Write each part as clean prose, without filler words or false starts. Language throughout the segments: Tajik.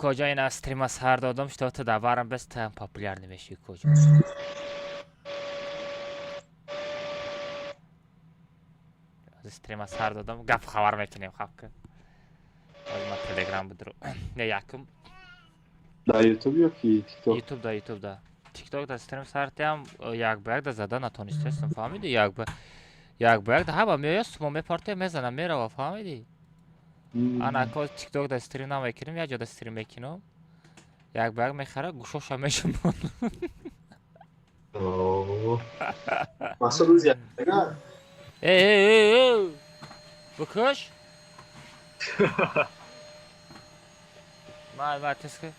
Куҷо ина стрима сар додам, что ту даварам бес там популярный мешӣ, куҷо. Стрима сар додам, гап хабар мекунем, хаб кун. Ҳозир ман Телеграм будро. Не, якум. Дар Ютуб ё ки Тикток? Ютуб да, Ютуб да. Тикток да стрим сартиам як ба як да зада натонистестам, фаҳмидӣ? Як ба як да ҳама меояд, сумо мепартоя, мезанам, мерава, фаҳмидӣ? Ана ко Тикток да стрим намекунем, як ҷо да стрим мекунам. Як ба як мехара, гӯшоша мешумон. Мақсад рӯзи якага? Э, э, э, э! Бикуш? Ма, ма, тиски.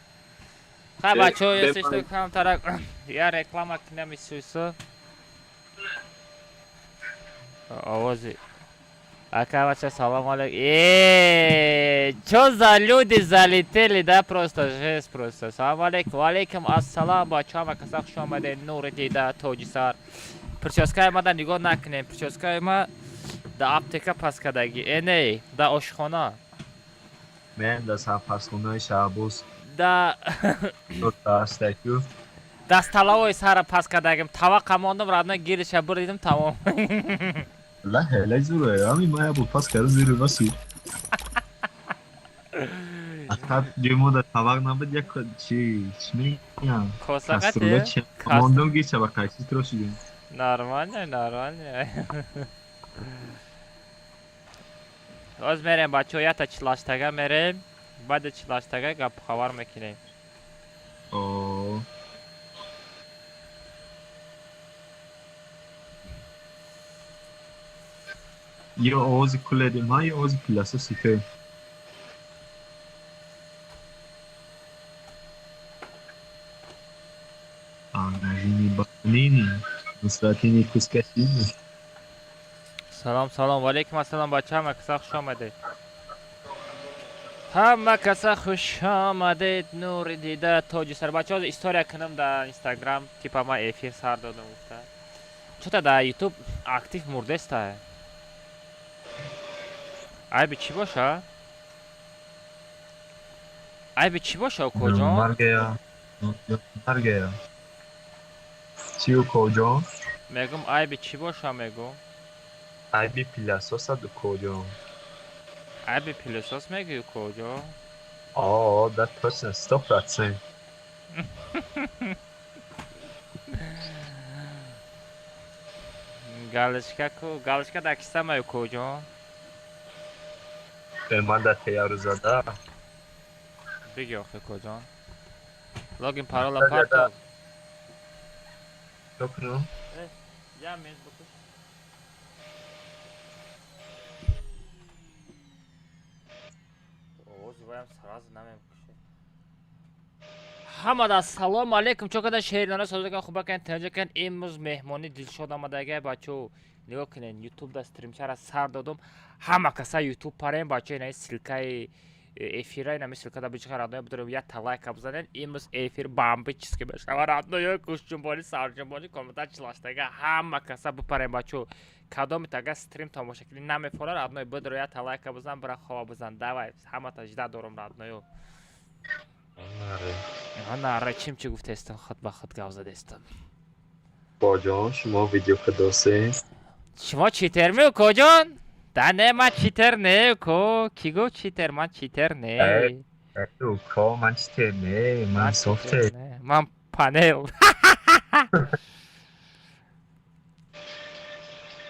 Хай, бачаҳо, если что, камтарак я реклама кунам исуису. Овози. Ака, бача, салом алейкум. Э, чё за люди залетели, да, просто жесть просто. Салом алейкум, валейкум ассалам, бачаҳо, ҳама каса хуш омадед, нури дида, тоҷи сар. Прическаи ма да нигоҳ накунем, прическаи ма да аптека пас кардагӣ. Э, не, да ошхона. Мен да сарпарастхонаи Шаҳбоз. Да астаку. Дасталавои сара пас кардагим. Таваққа мондам, родной, гириша буридим, тамом. Ла ҳела зура, ами ма я бо пас кардам зири басу. Акад ҷои да тавақ набуд, як чи мегӯям? Косақате? Мондам гирча ба қайси трошидем. Нормально, нормально. Ҳоз мерем, бачаҳо, якта чилаштага мерем. Баъди чилаштага гап хабар мекунем. О. Ё овози куледим, ҳа, ё овози пиласоси ту. Анажини банини, нусратини кускашини. Салом, салом, валейкум ассалом, бача, ҳама каса хуш омадед. Ҳама каса хуш омадед, нури дида, тоҷи сар. Бачаҳо, история кунам дар Инстаграм, типа ман эфир сар додам гуфта. Чота дар Ютуб актив мурдеста. Айби чӣ боша? Айби чӣ боша, укоҷон? Маргая. Маргая. Чи, укоҷон? Мегум, айби чӣ боша, мегум? Айби пиласосад, укоҷон. Айби пилосос мегӯӣ, укоҷон? О, да, точно, 100%. Галочка ку, галочка дар кисамай, укоҷон? Ман дар теяру зада. Биги охи, укоҷон. Логин парола парто. Чо кунам? Я мез бикуш. Овози ваям сразу намекушед. Ҳамада салом алейкум, чо када шеърона созакан, хубакан, тинҷакан. Имрӯз меҳмони Дилшод омадагай, бачаҳо. Нигоҳ кунед, Ютуб да стримчара сар додум. Ҳама каса Ютуб парем, бачаҳо, инаи ссылкаи эфира, инами ссылка да бичиха, родной, бидорем, якта лайка бизанед. Имрӯз эфир бомбический мешава, родной, гӯшҷунбонӣ, сарҷунбонӣ, комната чилаштага, ҳама каса бипарем, бачаҳо. Кадоми тага стрим тамоша кунӣ намефора, родной, бидро якта лайка бизан, бира хова бизан. Давай, ҳамата жда дорум, родной. Наре, чим чӣ гуфтестам, худ ба худ гап задестам. Боҷон, шумо видео кадосе? Шумо читер ми, укоҷон? Да не, ман читер не, уко. Кӣ гуфт читер? Ман читер не. Уко, ман читер не, ман софтер. Ман панел.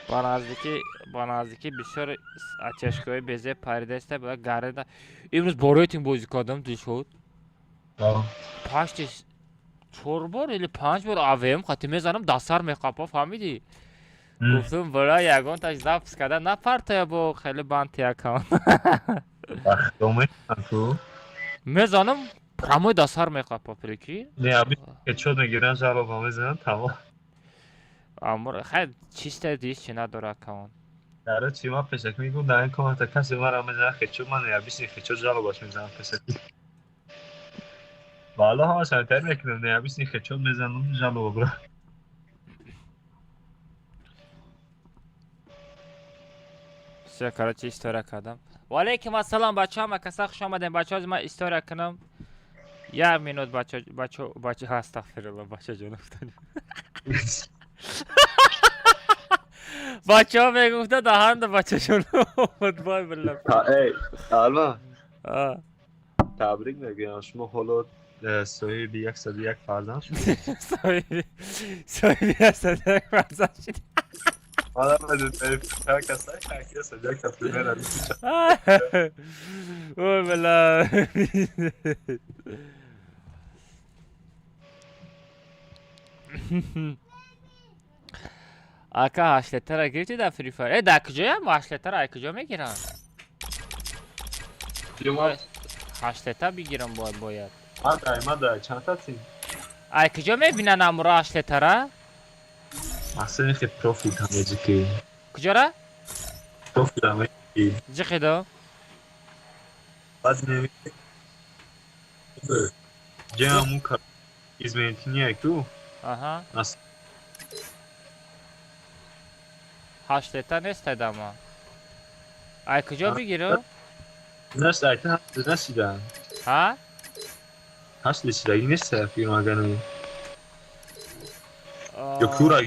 Ба наздикӣ бисёр оттяжкаҳои безеб паридаста буда гарда. Имрӯз бо рейтинг бозӣ кардам, Дилшод. Пашти чор бор или панҷ бор АВМ хати мезанам, дастсар меқапа, фаҳмидӣ? Гуфтум, бара ягонташ запись карда напартоя, бо хеле банти аккаунт. Мезанам, прямой дастсар меқапа, прикинь. Не, аби хедшот мегиран, жалоба мезанам, тамом. Амр, хай, чисто дис чи надора аккаунт. Дара чи ман пешак мегум, дар ин комната касе мара мезанад хедшот, ман абиси хедшот жалобаш мезанам пешак. Валло, ҳамаш ҳамтар мекунам, не абиси хедшот мезанам, жалоба бра. Всё, короче, история кардам. Валейкум ассалом, бачаҳо, ҳама каса хуш омадем. Бачаҳо, ман история кунам. Як минут, бача, бача, бача, астағфирулло, бачаҷон гуфтани. Бачаҳо мегуфта, даҳанда бачаҷон омад, вой билла. Эй, Алма, табрик мегӯям, шумо ҳоло соҳиби 101 фарзанд шудед. Соҳиби 101 фарзанд шуд. 101. Ой, била. Ака, ҳаштлетара гирифтӣ дар Free Fire? Э, дар куҷоям ҳаштлетара, ай куҷо мегирам? Ҳаштлета бигирам бояд. Мадай, чандта ти? Ай куҷо мебинан амуро ҳаштлетара? Мақсад хе профил ҳамеҷи. Куҷора? Профил ҳамеҷи. Ҷихидо? Баъд неми ҷаму изменить ку. Аҳа. Ҳаштлета нестай дама. Ай куҷо бигирам? Наш айта ҳашт нашида. Ҳа? Ҳашт шидаги нест, фикр магани. Ё кура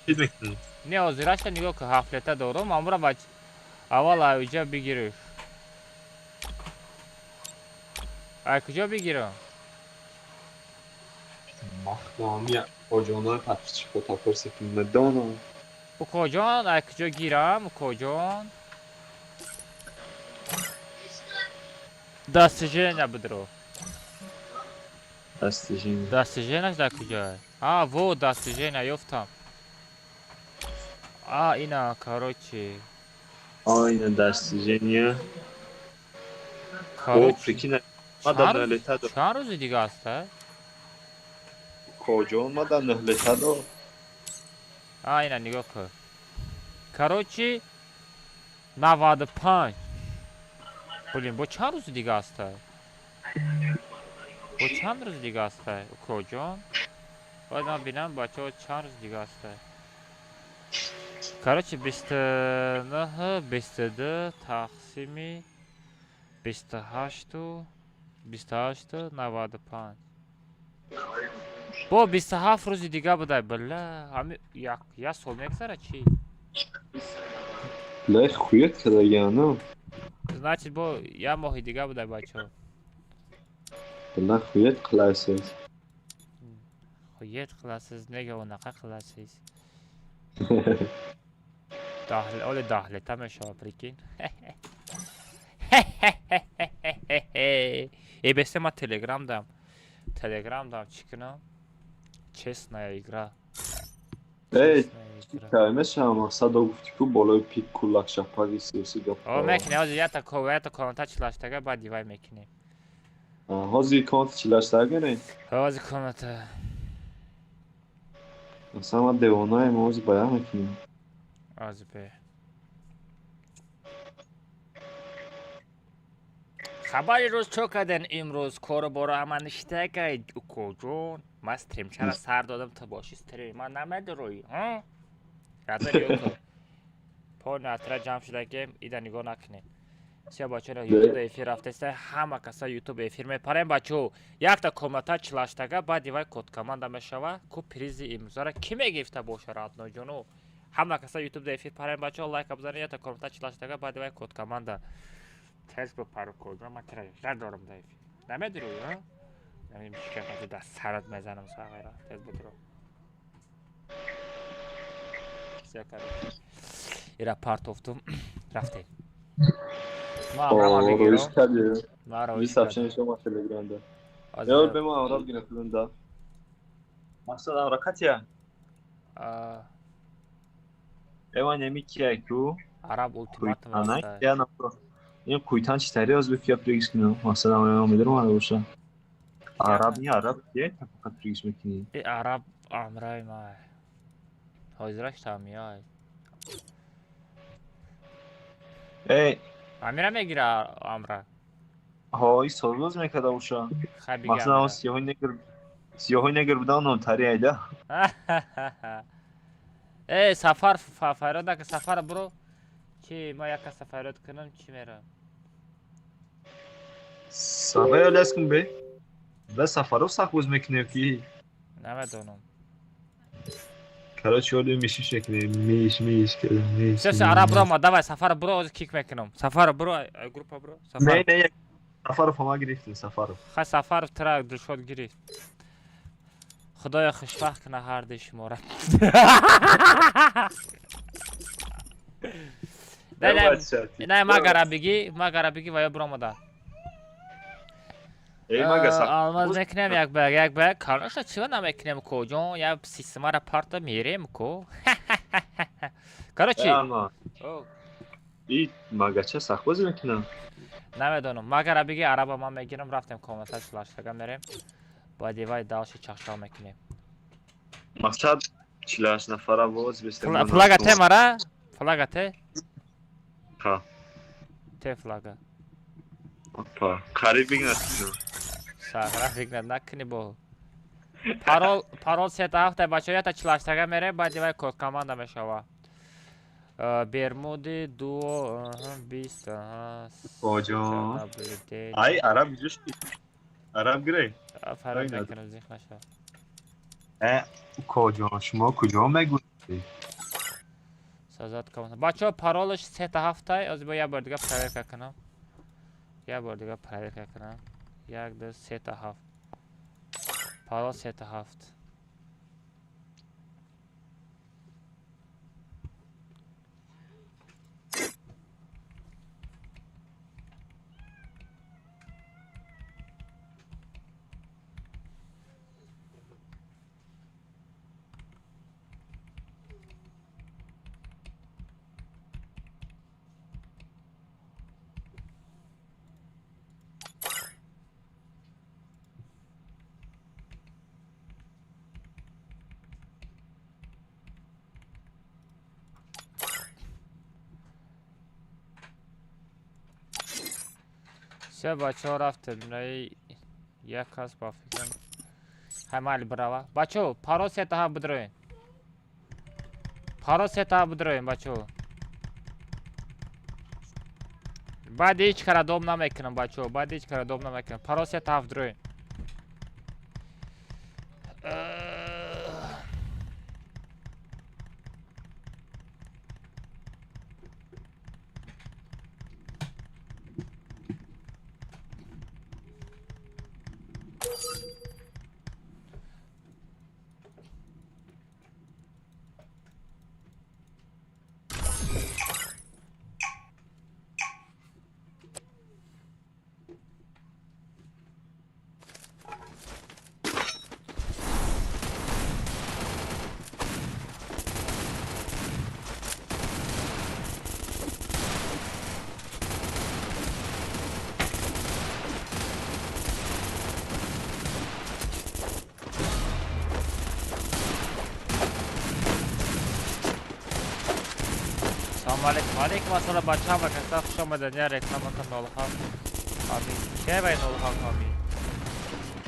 чиз мекунӣ? Не, ҳозирашта нигоҳ кун, ҳафтлета дорум, амура бач аввал ай уҷа бигириш. Ай куҷо бигирам? Махнами оҷонои подписчико тапурси ки медонам. Укоҷон, ай куҷо гирам, укоҷон? Достижения бидро. Достижения. Достиженияш дар куҷое? А, во, достижения ёфтам. А, ина, короче. А, ина достижения. О, Короче. Прикинь, мада нӯҳлета дор. Чанд рӯзи дига аст, а? Коҷон, мада нӯҳлета дор. А, ина нигоҳ кун. Короче, 95. Блин, бо чанд рӯзи дига аст? Бо чанд рӯзи дига аст, укоҷон? Бояд ман бинам, бачаҳо, чанд рӯзи дига аст. Короче, 29, 22 тақсими 28-у 28-у 95. Бо 27 рӯзи дига будай, била. Ҳами як сол мегзара чӣ? Лай хуят кардагиану. Значит, бо як моҳи дига будай, бачаҳо. Била, хуят қилasiz. Хуят қилasiz, нега унақа қилasiz? Оли даҳлета мешава, прикинь. Э, бесте, ма Телеграм дам. Телеграм дам, чӣ кунам? Честная игра. Эй, Честная игра. кай мешавам, мақсадо гуфтӣ ку болои пик кулак шапаги сиёсӣ гап. О, мекунем, ҳозир ята комната чилаштага, баъд дивай мекунем. Ҳозир комната чилаштагане? Ҳозир комната. Масалан, ма девонаем, ҳозир баян мекунем. Ҳозир бе. Хабари рӯз чо карден имрӯз? Кору боро ҳама ништагай, укоҷон. Ман стримчара сар додам, ту боши стрим. Ман намедурӯй, ҳа? Радо ёко. По натра ҷамъ шудагем, ида нигоҳ накунем. Всё, бачаҳо, Ютуб эфир рафтеста, ҳама каса Ютуб эфир мепарем, бачаҳо. Якта комната чилаштага, баъди вай код команда мешава, ку призи имрӯзара кӣ мегирифта боша, родной ҷону? Ҳама каса Ютуб эфир парем, бачаҳо, лайка бизанед, якта комната чилаштага, баъди вай код команда. Тез бипару, коҷо, ман тира надорам да эфир. Намедурӯй, ҳа? Намин мишка дар сарат мезанам, сағира. Тез бидурӯ. Всё, короче. Ира партофтум. Рафтем. Ма амрама Рӯз бигирам. кардӣ. Ма роиш Ви сообщение шумо Телеграмда. кардам. Ё, бе ма аврат гирифтам да. Мақсад, авракатия? Эва неми кия ку? Араб ультиматум Куйтана рафта. кия на. Ин куйтан чи тари оз бифия пригис кино. Мақсад, ама медорам ана боша. Араб не, араб кия та фақат пригис мекунӣ. И араб амрай ма. Ҳозираш тамиёй. Эй, Амира мегира амра. ҳо, и солоз мекарда боша. Хай бига. Мақсад, ама сиёҳои негр сиёҳои негр будан он тари айда. Э, сафар файрод нака, сафар буро. Чи ма як каса файрод кунам, чӣ мерам? Сабай алас кун бе. Да Сафаров сахт боз мекунем ки? Намедонам. Короче, оли мишиш мекунем. Миш, миш, миш. Всё, всё, араб бро, давай, Сафар бро, оз кик мекунам. Сафар бро, группа бро. Не, не, Сафаров ҳама гирифтем, Сафаров. Хай Сафаров тра Дилшод гирифт. Худоё хушбахт кунад ҳарду шуморо. Не, магара бигӣ, магара бигӣ ва ё биромада. Алмаз мекунем як ба як, як ба як. Конечно, чива намекунем ко, ҷон, як системаро парта мерем ко. Короче, и магача сахт бозӣ мекунам. Намедонам. Магара бигӣ араба ман мегирам, рафтем комната шлаштага мерем. Баъди вай далши чахчах мекунем. Мақсад 48 нафара боз бистем. Флага те мара? Флага те? Ха. Те флага. Опа, қариб бигнат. Сахра бигнат накунӣ бо. Парол, парол сета ҳафта бачаҳо ята 48-тага мерем, баъди вай код команда мешава. Бермуди дуо, 20, аҳа. Оҷон. Ай, араб ҷуш. Араб гирей. Фарқ мекунам, зих наша. Коҷон, шумо куҷо мегӯед? Сазад команда. Бачаҳо паролаш сета ҳафтай, оз бо як бор дига проверка кунам. Як бор дига проверка кунам. 1 2 3 7. Парол 3 7. Се бачаҳо рафтем, наи як кас ба фикрам. Ҳай майли бирава. Бачаҳо, парол сета ҳафт бидроен. Парол сета ҳафт бидроен, бачаҳо. Баъди ҳеҷ кара дом намекунам, бачаҳо, баъди ҳеҷ кара дом намекунам. Парол сета ҳафт дроен. Алейкум, алейкум ассалом, бачаҳо ва каса хуш омадед. Я реклама канал Хамид. Чай нол Хамид.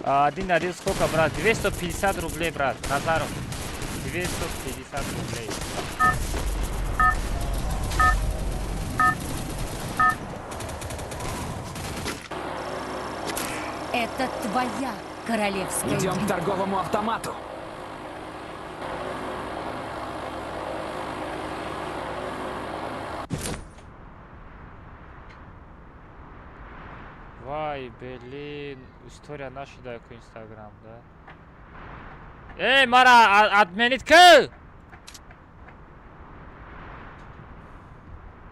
Один один сколько, брат? 250 рублей, брат. Назаров. 250 рублей. Это твоя королевская. Идем к торговому автомату. Вай, блин, история наша да ку Инстаграм, да? Эй, Мара, отменить к!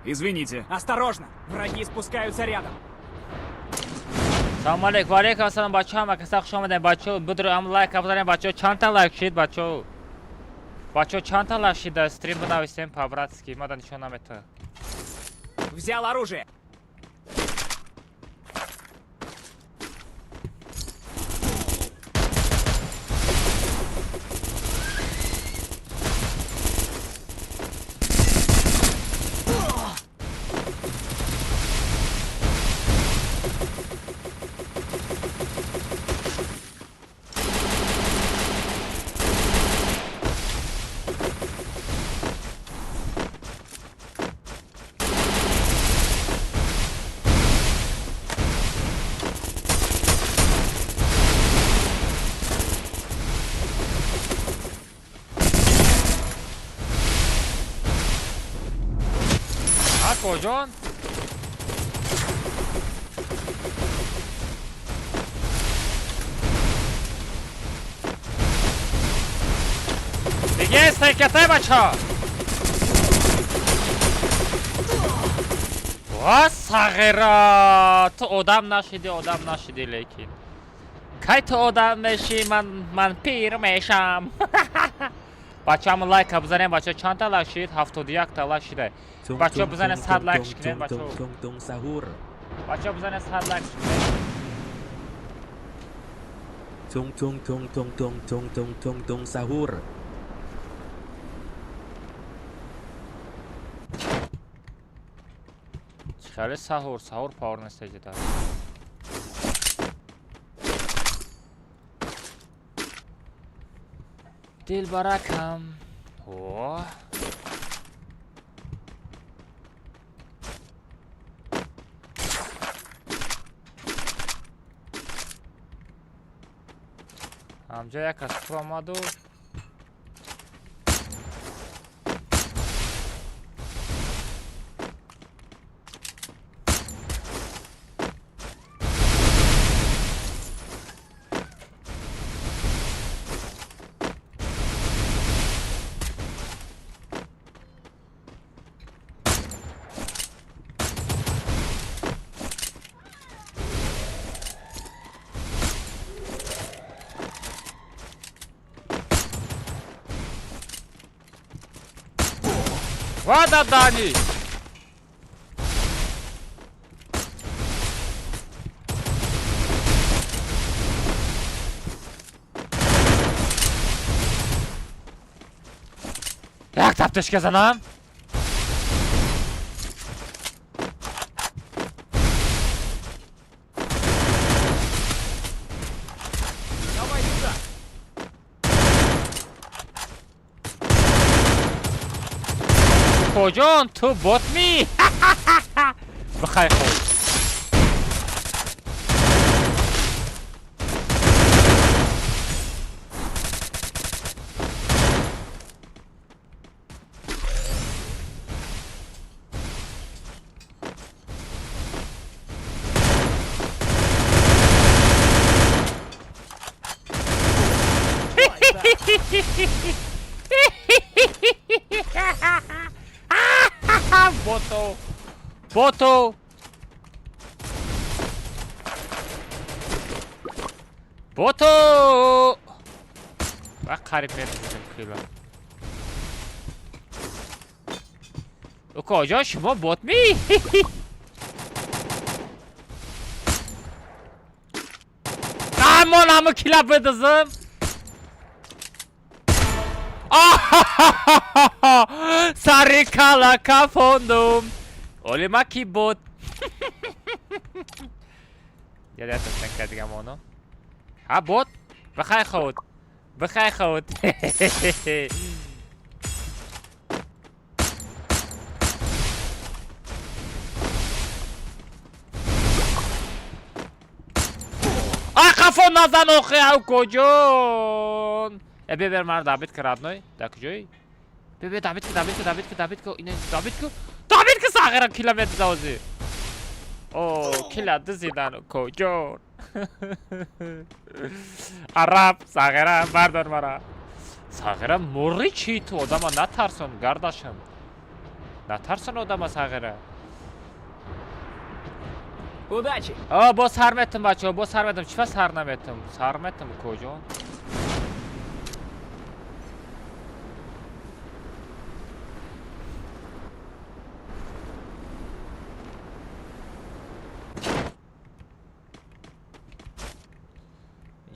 Извините. Осторожно, враги спускаются рядом. Салам алейкум, алейкум ассалом, бачаҳо, макаса хуш омадед, бачаҳо, бидро ам лайк абзарем, бачаҳо, чандта лайк шид, бачаҳо? Бачаҳо, чандта лайк шид, дар стрим бинависем по-братски, мада нишон намета. Взял оружие. Коҷон? Диге стайкатай бача. Ва сағира, ту одам нашиди, одам нашиди лекин. Кай ту одам мешӣ, ман пир мешам. Бачаҳо лайка бизанем, бачаҳо чандта лайк шид? 71 та лайк шида. Бачаҳо бизанем 100 лайк шикунем, бачаҳо. Бачаҳо бизанем 100 лайк шикунем. Tung tung tung tung tung tung tung tung tung sahur. Хеле саҳур, саҳур павар нестаҷида. Дилбаракам. О. Ҳамҷо як кас омаду. Вада Дани! Як таптишка занам? Давай сюда. Коҷон, ту бот ми? Бихай хоб. Бото! Бото! Бото! Ва қариб мерасидем кила. Укоҷон, шумо бот ми? Амон ҳама кила бидизм. Сари кала кафондум. Оли ма ки бот? Ядата сенка дига моно. Ҳа бот? Бихай худ. Бихай худ. А қафо назан охи ав куҷон? Э бебер мара дабит ки родной. Да куҷои? Бебе дабит ки, дабит ки, дабит ки, дабит ки, ине дабит ки. Дабит ки сағира километр завози. О, кила дизидан куҷон. Араб сағира бардор мара. Сағира мурри чи ту одама натарсон гардашам. Натарсон одама сағира. Удачи! О, бо сар метам бачаҳо, бо сар метам. Чӣ сар наметам? Сар метам куҷон?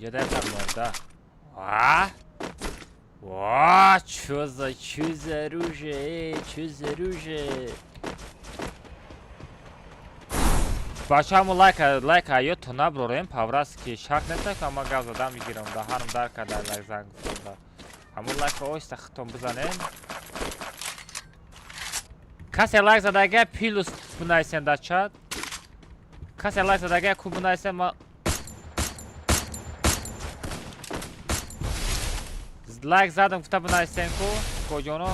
Инҷо морда. А? Ва, чё за, чё за оружие, чё за оружие? Бачаҳамо лайка, лайка ёдтон наброрем, паврас ки шарт неста ки ама гап задам бигирам, даҳанам дар карда лайк занг гуфтам. Ҳамон лайка оҳиста худтон бизанем. Касе лайк задага плюс бинависем дар чат. Касе лайк задага ку бинависем ма лайк задам гуфта бинависем ку коҷоно.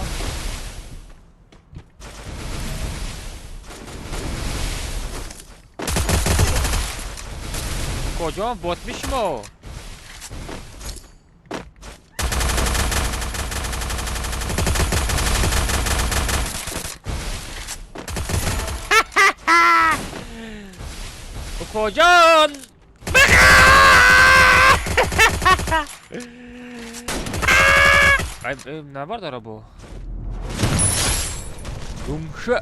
Укоҷон, бот мишмо. Укоҷон! Набардора бо. Гумша.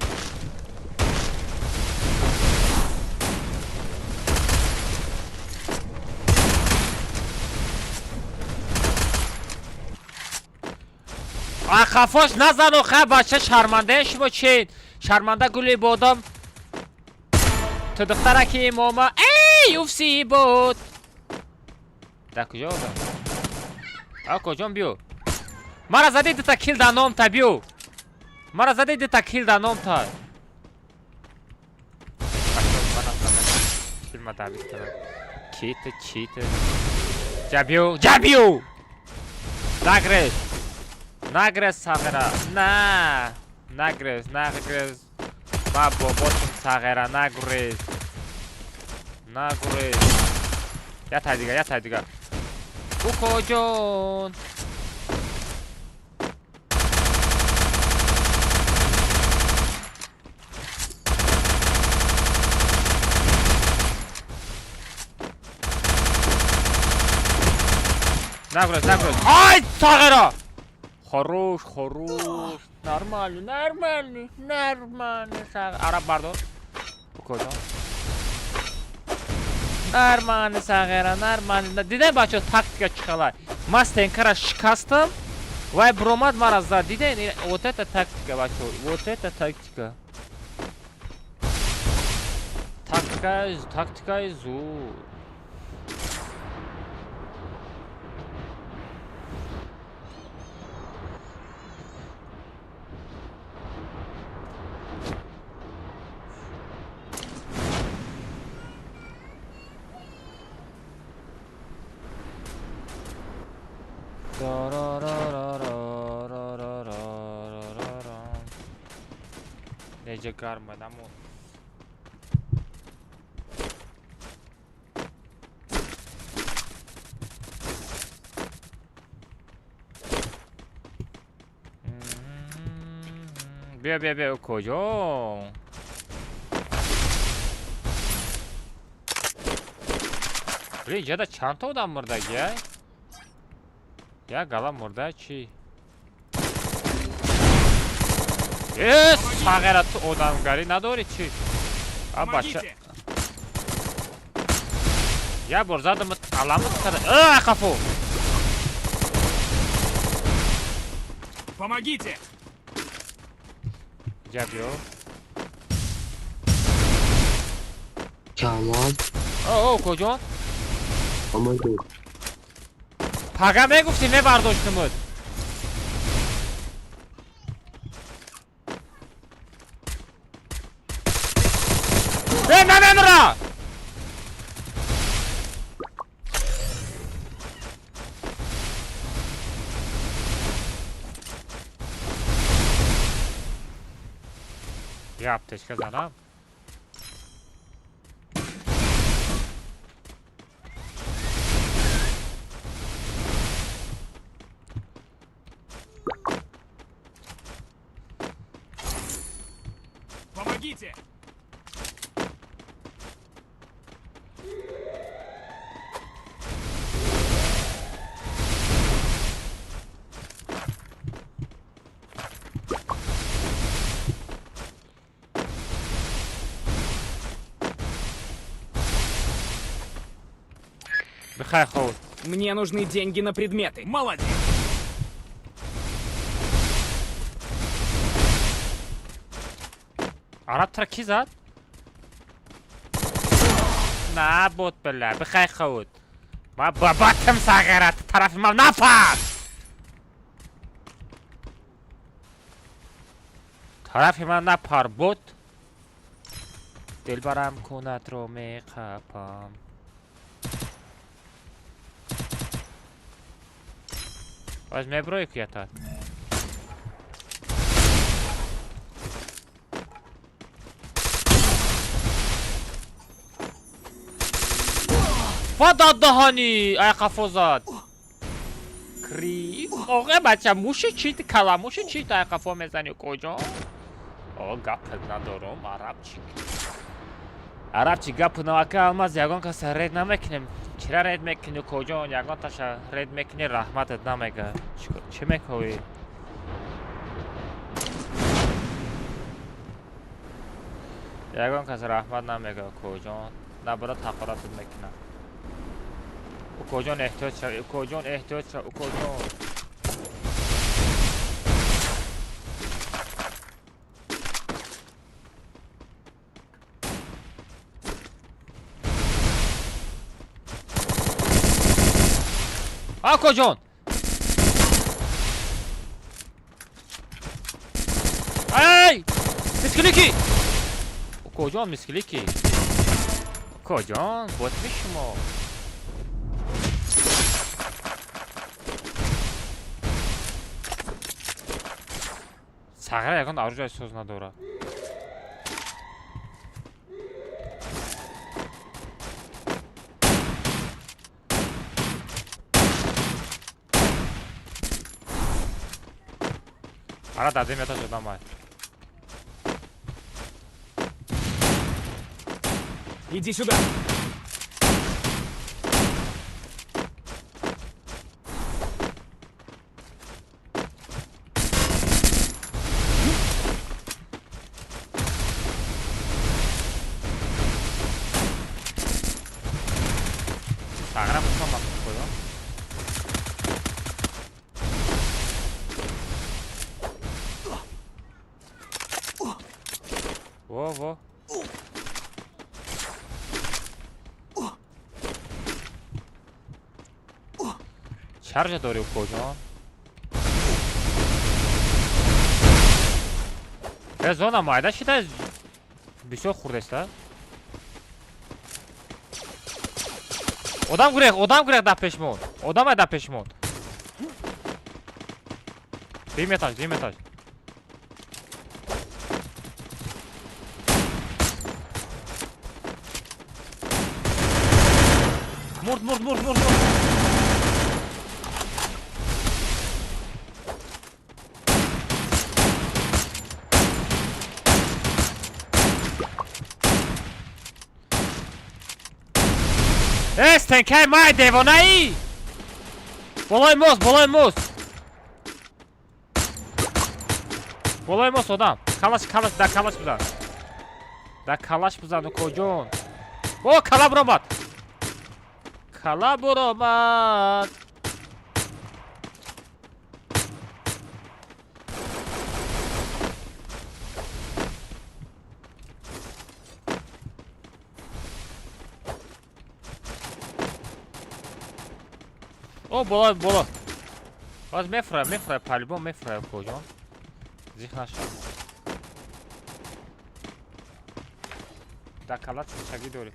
Хафош назан охе бача шармандаи шумо чи? Шарманда гули бодом. Ту духтараки имома. Эй, уфси буд. Дар куҷо одам? Акоҷон биё. Мара зади дута кил да ном та биё. Мара зади дута кил да ном та. Филма давид кардам. Ки ту чи ту? Ҷа биё, ҷа биё. Нагрез. Нагрез сағира. На. Нагрез, нагрез. Ма боботум сағира, нагрез. Нагрез. Я та дига, я та дига. Укоҷон. Нагрез, нагрез. Ай, сағира! Хорош, хорош. Нормально, нормально, нормально. Араб бардор. Укоҷон. Нормально, сағира, нормально. Дидем бачо тактика чӣ Ман стенкара шикастам. Вай бромад мара зад. Дидем? Вот это тактика, бачо. Вот это тактика. Тактика, тактикаи зуд. Неҷа гарма намо. Биё, биё, биё, куҷо? Блин, иҷода чандта одам мурдаги, ай? Я гала мурда чӣ? Э, сағира ту одамгарӣ надорӣ чӣ? А бача. Я бор задам аламат кара. Э, қафо. Помогите! Ҷа биё. Камол. О, о, куҷо? Омадем. Пага мегуфтӣ мебардоштумуд. Э, намемра! Я аптечка занам. Помогите! Бихай хов. Мне нужны деньги на предметы. Молодец! Араб тра ки зад? На бот била, бихай ховуд. Ма бабатам сағира, тарафи ма нафар! Тарафи ман напар бот. Дилбарам кунат ро меқапам. Баз меброи кията. Ва дад даҳани ай қафо зад. Кри. Оға бача муши чи кала муши чи ай қафо мезани коҷон? О гап надорум арабчик. Арабчик гап навака алмаз ягон каса ред намекунем. Чира ред мекунӣ коҷон? Ягон таша ред мекунӣ раҳматат намега. Чӣ мекоӣ? Ягон кас раҳмат намега коҷон. Набара тақоратат мекунам. Укоҷон эҳтиёт шав, укоҷон эҳтиёт шав, укоҷон. Акоҷон! Ай! Мискилики! Укоҷон, мискилики. Укоҷон, ботми шумо. Сағира ягон оружие соз надорад. Ара дадем ята жодамай. Иди сюда. Сағира бусамам коё. Во, во. Чаржа дори укоҷон? Э зона майда шида бисёр хурдеста. Одам гурех дар пешмон. Одам дар пешмон. Дим этаж, дим этаж. Мурд, мурд, мурд, мурд, мурд. Э, стенкай май девонаи! Болои мост, болои мост. Болои мост одам. Калаш, калаш, да калаш бизан. Да калаш бизан, укоҷон. О, кала буромад. Кала буромад. О, боло, боло. Боз мефурам, мефурам, палибон мефурам, укоҷон. Зих нашав. Да кала чагӣ дорӣ.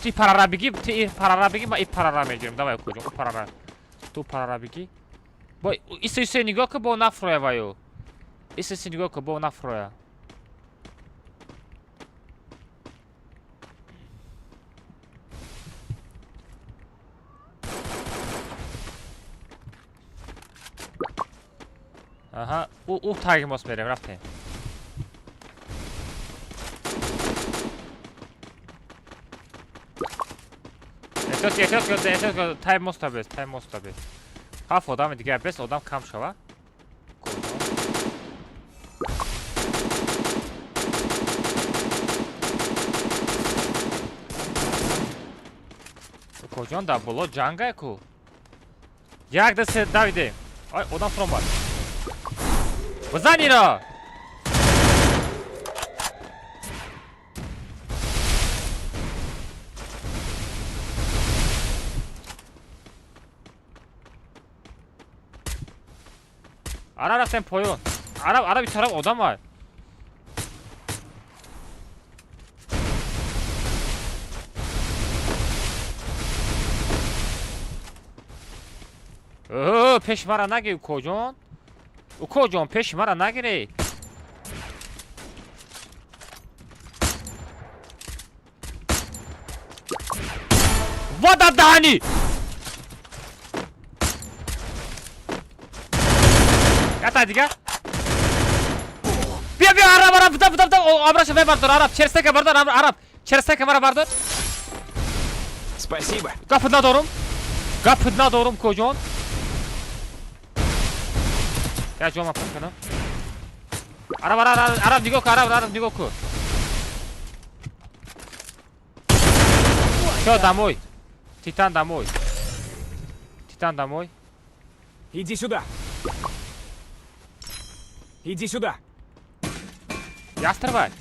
Ти парара бигӣ, ти парара бигӣ, ман и парара мегирам. Давай, укоҷон, у парара. Ту парара бигӣ. Бо иса иса нигоҳ кун, бо нафуроя ваю. Иса иса нигоҳ кун, бо нафуроя. Аҳа, у таги мост мерем, рафтем. Эҳтиёт, эҳтиёт, эҳтиёт, тай моста бес, тай моста бес. Ҳафт одами дигар бес, одам кам шава. Укоҷон, дар боло ҷангае ку. Як ду се давидем. Ай, одам фуромад. Бизан иро! Ара рафтем поён. Ара, ара битараф одам ай. О, пеш мара нагир, укоҷон. Укоҷон, пеши мара нагиред. Вода даҳанӣ. Ята дига. Бия, бия, араб, араб, буда, буда, буда, абраша вай бардор, араб, черстека бардор, араб, черстека мара бардор. Спасибо. Гапи надорум. Гапи надорум, коҷон. Я ҷома пур кунам. Араб, араб, араб, араб, нигоҳ кун, араб, араб, нигоҳ кун. Всё, домой. Титан домой. Титан домой. Иди сюда. Иди сюда. Ястрбай.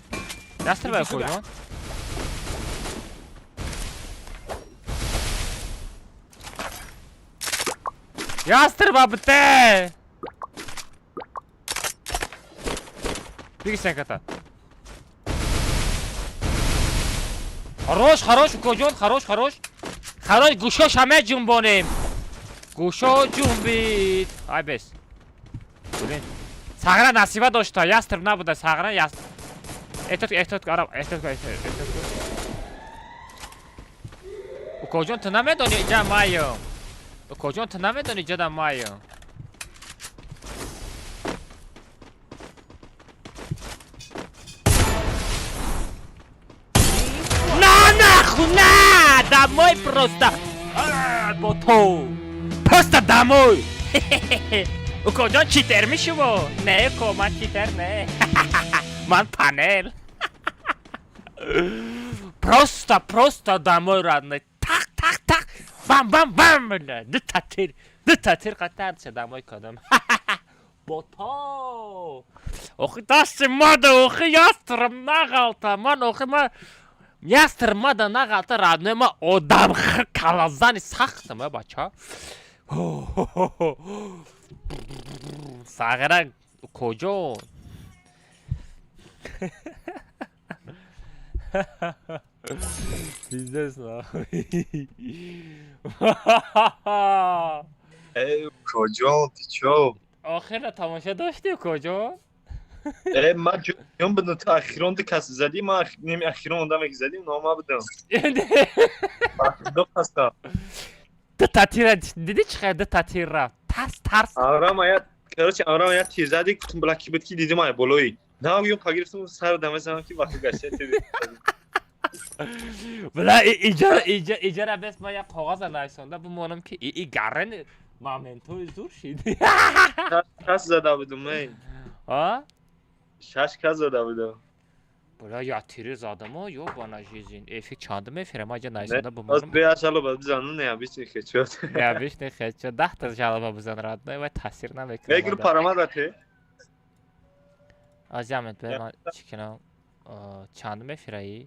Ястрбай, Иди сюда. коҷон. Ястрба бите. Бигисен ката. Хорош, хорош, укоҷон, хорош, хорош. Хорош, гӯшош ҳаме ҷунбонем. Гӯшо ҷунбид. Ай бес. Блин. Сағра насиба дошта, ястрб набуда, сағра яст. Эҳтиёт, эҳтиёт, араб, эҳтиёт, эҳтиёт, эҳтиёт. Укоҷон, ту намедонӣ иҷа майм. Укоҷон, ту намедонӣ иҷа да майм. На нахуй, на! Домой просто! А, Боту! Просто домой! Укоҷон, читер мешуво? Не, уко, ман читер не. Ман панел. Просто, просто домой, родной. Так, так, так. Бам, бам, бам. Бля. Дута тир. Дута тир қатарча домой кадам. Бото. Охи дасти мада, охи ястрым нағалта. Ман охи ма ястрым мада нағалта, родной, ма одам калазани сахтам, э, бача. Сағира куҷо? Пиздец, нахуй. Э, куҷо, ты чё? Охира тамоша доштӣ, куҷо? Э, ман ҷон будам, ту ахирон ду кас задӣ, ман неми ахирон одаме ки задӣ, нома будам. Ду каса. Дута тира дидӣ, чӣ қадар дута тир рафт? Тарс, тарс. Аврама я, короче, аврама я тир задӣ, гуфтам бла ки буд ки дидим ай болои. На, гӯям па гирифтам сар дама занам ки вақти гашта тир. Бла иҷара иҷара бес ма як коғаза нависонда бимонам ки и гарен моментои зур шид. Кас зада будам, эй. А? Шаш кас зада будам. Бла я тири задамо, ёбана жизнь. Эфир чандум эфира ма иҷа Не, нависонда боз бимонам. бия жалоба бизану, не, обычный хедшот. Не, обычный хедшот. 10 та жалоба бизан, родной, вай таъсир намекунад. Эй, гру парама дате. Азиамет бе ман чӣ кунам? Чандум эфираи?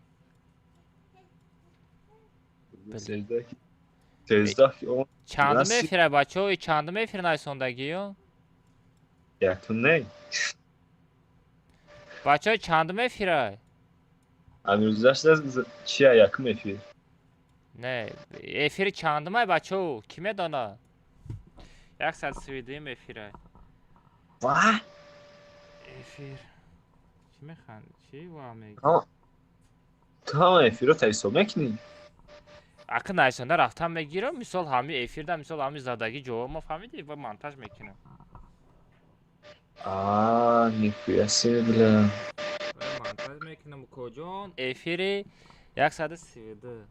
Сездаҳ. 13 он Чандум Раси- эфира, бачаҳо? И чандум эфир нависондагиё? Якум не. Бачаҳо, чандум эфира? Ҳамирӯзаш чия якум эфир? Не, эфири чандумай, бачаҳо? Кӣ медонад? 132-юм эфира. Ва? Эфир. Чӣ механд? Чӣ ва мегӯ? Ту ҳама эфиро та ҳисоб мекунӣ? Ақи нависонда рафтан мегирам, мисол ҳами эфирда, мисол ҳами задагӣ ҷавоб ма фаҳмидӣ ва монтаж мекунам. А, нихуя себе, бля. Ва монтаж мекунам, укоҷон. Эфири 132.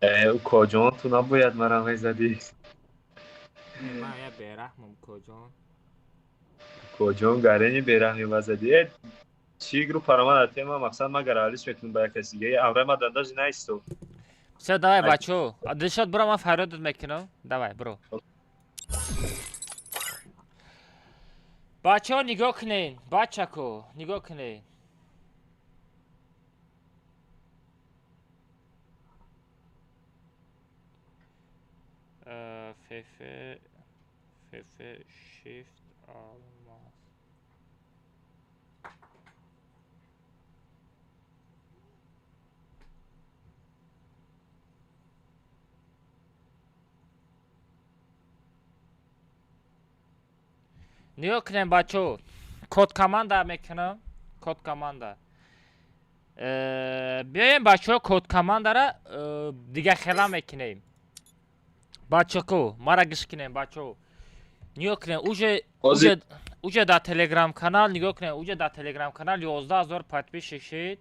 Э, укоҷон, ту набояд мара мезадӣ. Не, ман я бераҳмам, укоҷон. Укоҷон, гарени бераҳми вазадӣ. Э, чӣ гру парама дате, ма мақсад ма гаралиш мекунам ба як каси дига. Э, аврай ма дандажи наисто. Всё, давай, Ай. бачаҳо. Дилшод, буро, ман фарёдат мекунам. Давай, буро. Бачаҳо, нигоҳ кунед, бачако, нигоҳ кунед. Фф фф shift алмаз. Нигоҳ кунем, бачаҳо, код команда мекунам, код команда. Биёем, бачаҳо, код командара дига хела мекунем. Бачако, мара гӯш кунем, бачаҳо, нигоҳ кунем, уже уже дар телеграм канал нигоҳ кунем, уже дар телеграм канал 11 000 подписчик шид.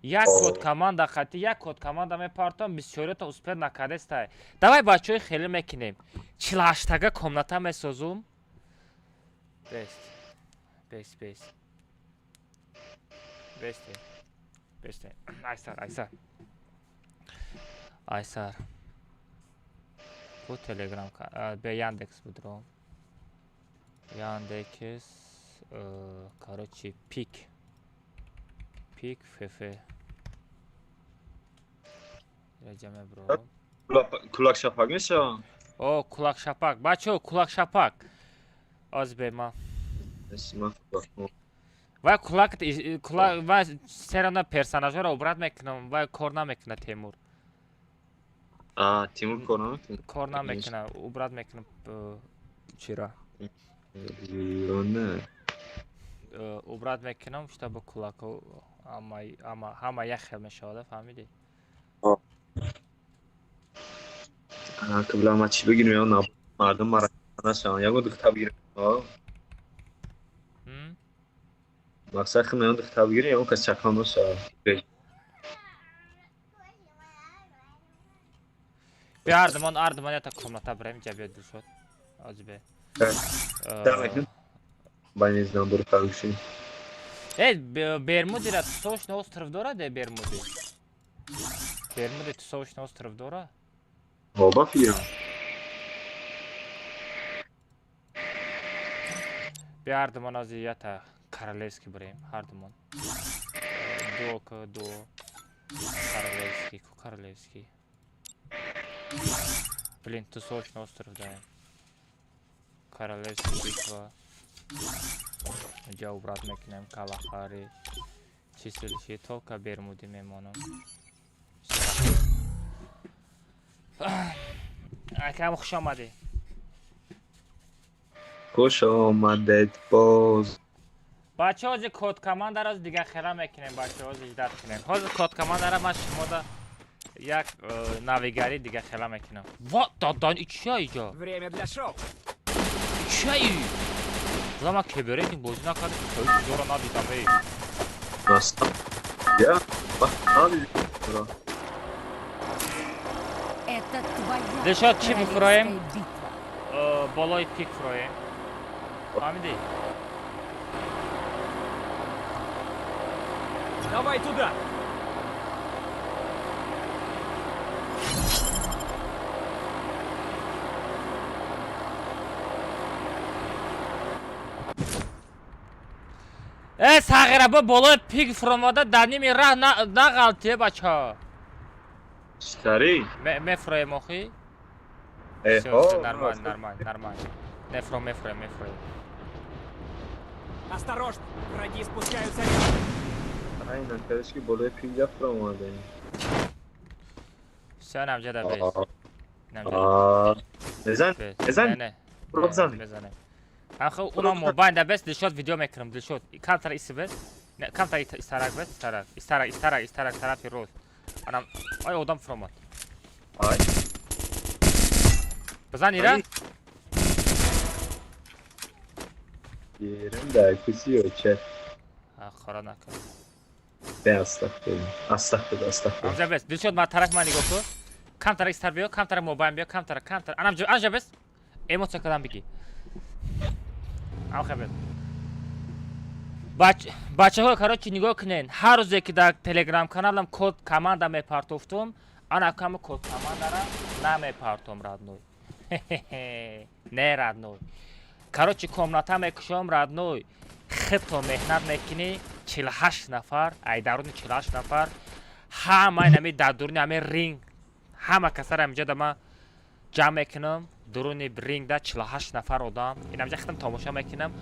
Як код команда хати, як код команда мепартом, бисёриёта успеть накардестай. Давай, бачаҳои, хеле мекунем, 48-тага комната месозум. Бест, бест, бест, бесте, бесте. Айсар, айсар, айсар бу телеграм бе Яндекс будро, Яндекс, короче, пик, пик фф раҷаме бро. Кулак шапак мешавам. О, кулак шапак, бачаҳо, кулак шапак оз бе ма. Вай кулак, кулак, вай серана персонажҳоро убрать мекунам, вай кор намекунад, Темур. А, Тимур кор намекунад? Кор намекунад, убрать мекунам чира. Не. Убрать мекунам, чтобы кулако ҳама як хел мешавада, фаҳмидӣ? Қибла, ма чӣ бигирем, ё мардум мара нашаванд, ягон духта бигирем? Мақсад хим ягон духта бигирем, ягон кас чакан нашавад. Биё, ардумон, ардумон, ята комната бирем, ҷа биё, Дилшод, ози бе. Ба незнам, буро фарӯшӣ. Э, Бермудира тусовочный остров дорад, э, Бермуди? Бермуди тусовочный остров дора? Оба фирм. Биё, ҳардумон ози ята королевский бирем, ҳардумон. Дуо ка дуо. Королевский, ку королевский. Блин, тусовочный остров даем. Королевский битва. Инҷа убрать мекунем Калахари. Чистилиши только Бермуди мемонам. Акам, хуш омадӣ. Хуш омадед боз. Бачаҳо, ҳозир код командаро дига хела мекунем, бачаҳо, ҳозир ждать кунем. Ҳозир код командара ман шумода як навигарӣ дига хела мекунам. Ва, дадан, и чия иҷо? Время для шоу. Чия и? Худо, ман кеберетинг бозӣ накардам, хеле чизоро надидам, эй. Я? Надидам. Это твоя Дилшод, чӣ бифуроем? королевская битва. Болои пик фуроем. Фаҳмидӣ? Давай туда. Э, сағира, бо болои пик фуромада дар ними раҳ нағалтие, бача. Читари? Мефуроем охи? Э, Всё, всё, нормально, нормально, нормально. Мефуром, мефуроем, мефуроем. Осторожно, враги спускаются рядом. Айнан кардаш ки болои пик рафт омадаем. Всё, намҷада бес. Намҷада. Мезан? Бес. Мезан? Не, не. Про бизанӣ. Мезанем. Ахо, уна мобайн бес, Дилшод, видео мекунам, Дилшод. Камтар иси бес. Не, камтар истарак бес, истарак. Истарак, истарак, истарак, тарафи рост. Анам, ай, одам фуромад. Ай. Бизан ира? Гирем дар куси оча. Хора накун. Бе, астағфируллоҳ. Астағфируллоҳ, астағфируллоҳ. Амҷа бес. Дилшод, ма тараф ман нигоҳ кун. Камтар истар биё, камтар мобайн биё, камтар, камтар. Анам анҷа бес. Эмоция кадам бигӣ. Амха бес. Бачаҳо, короче, нигоҳ кунен. Ҳар рӯзе ки дар телеграм каналам код команда мепартофтум, ана ками код командара намепартом, родной. Не, родной. Короче, комната мекушом, родной. Хито меҳнат мекунӣ, 48 нафар, ай даруни 48 нафар, ҳамаи нами дар дуруни ҳами ринг, ҳама касара инҷа да ма ҷамъ мекунам, дуруни рингда 48 нафар одам, инамҷа хитам тамошо мекунам.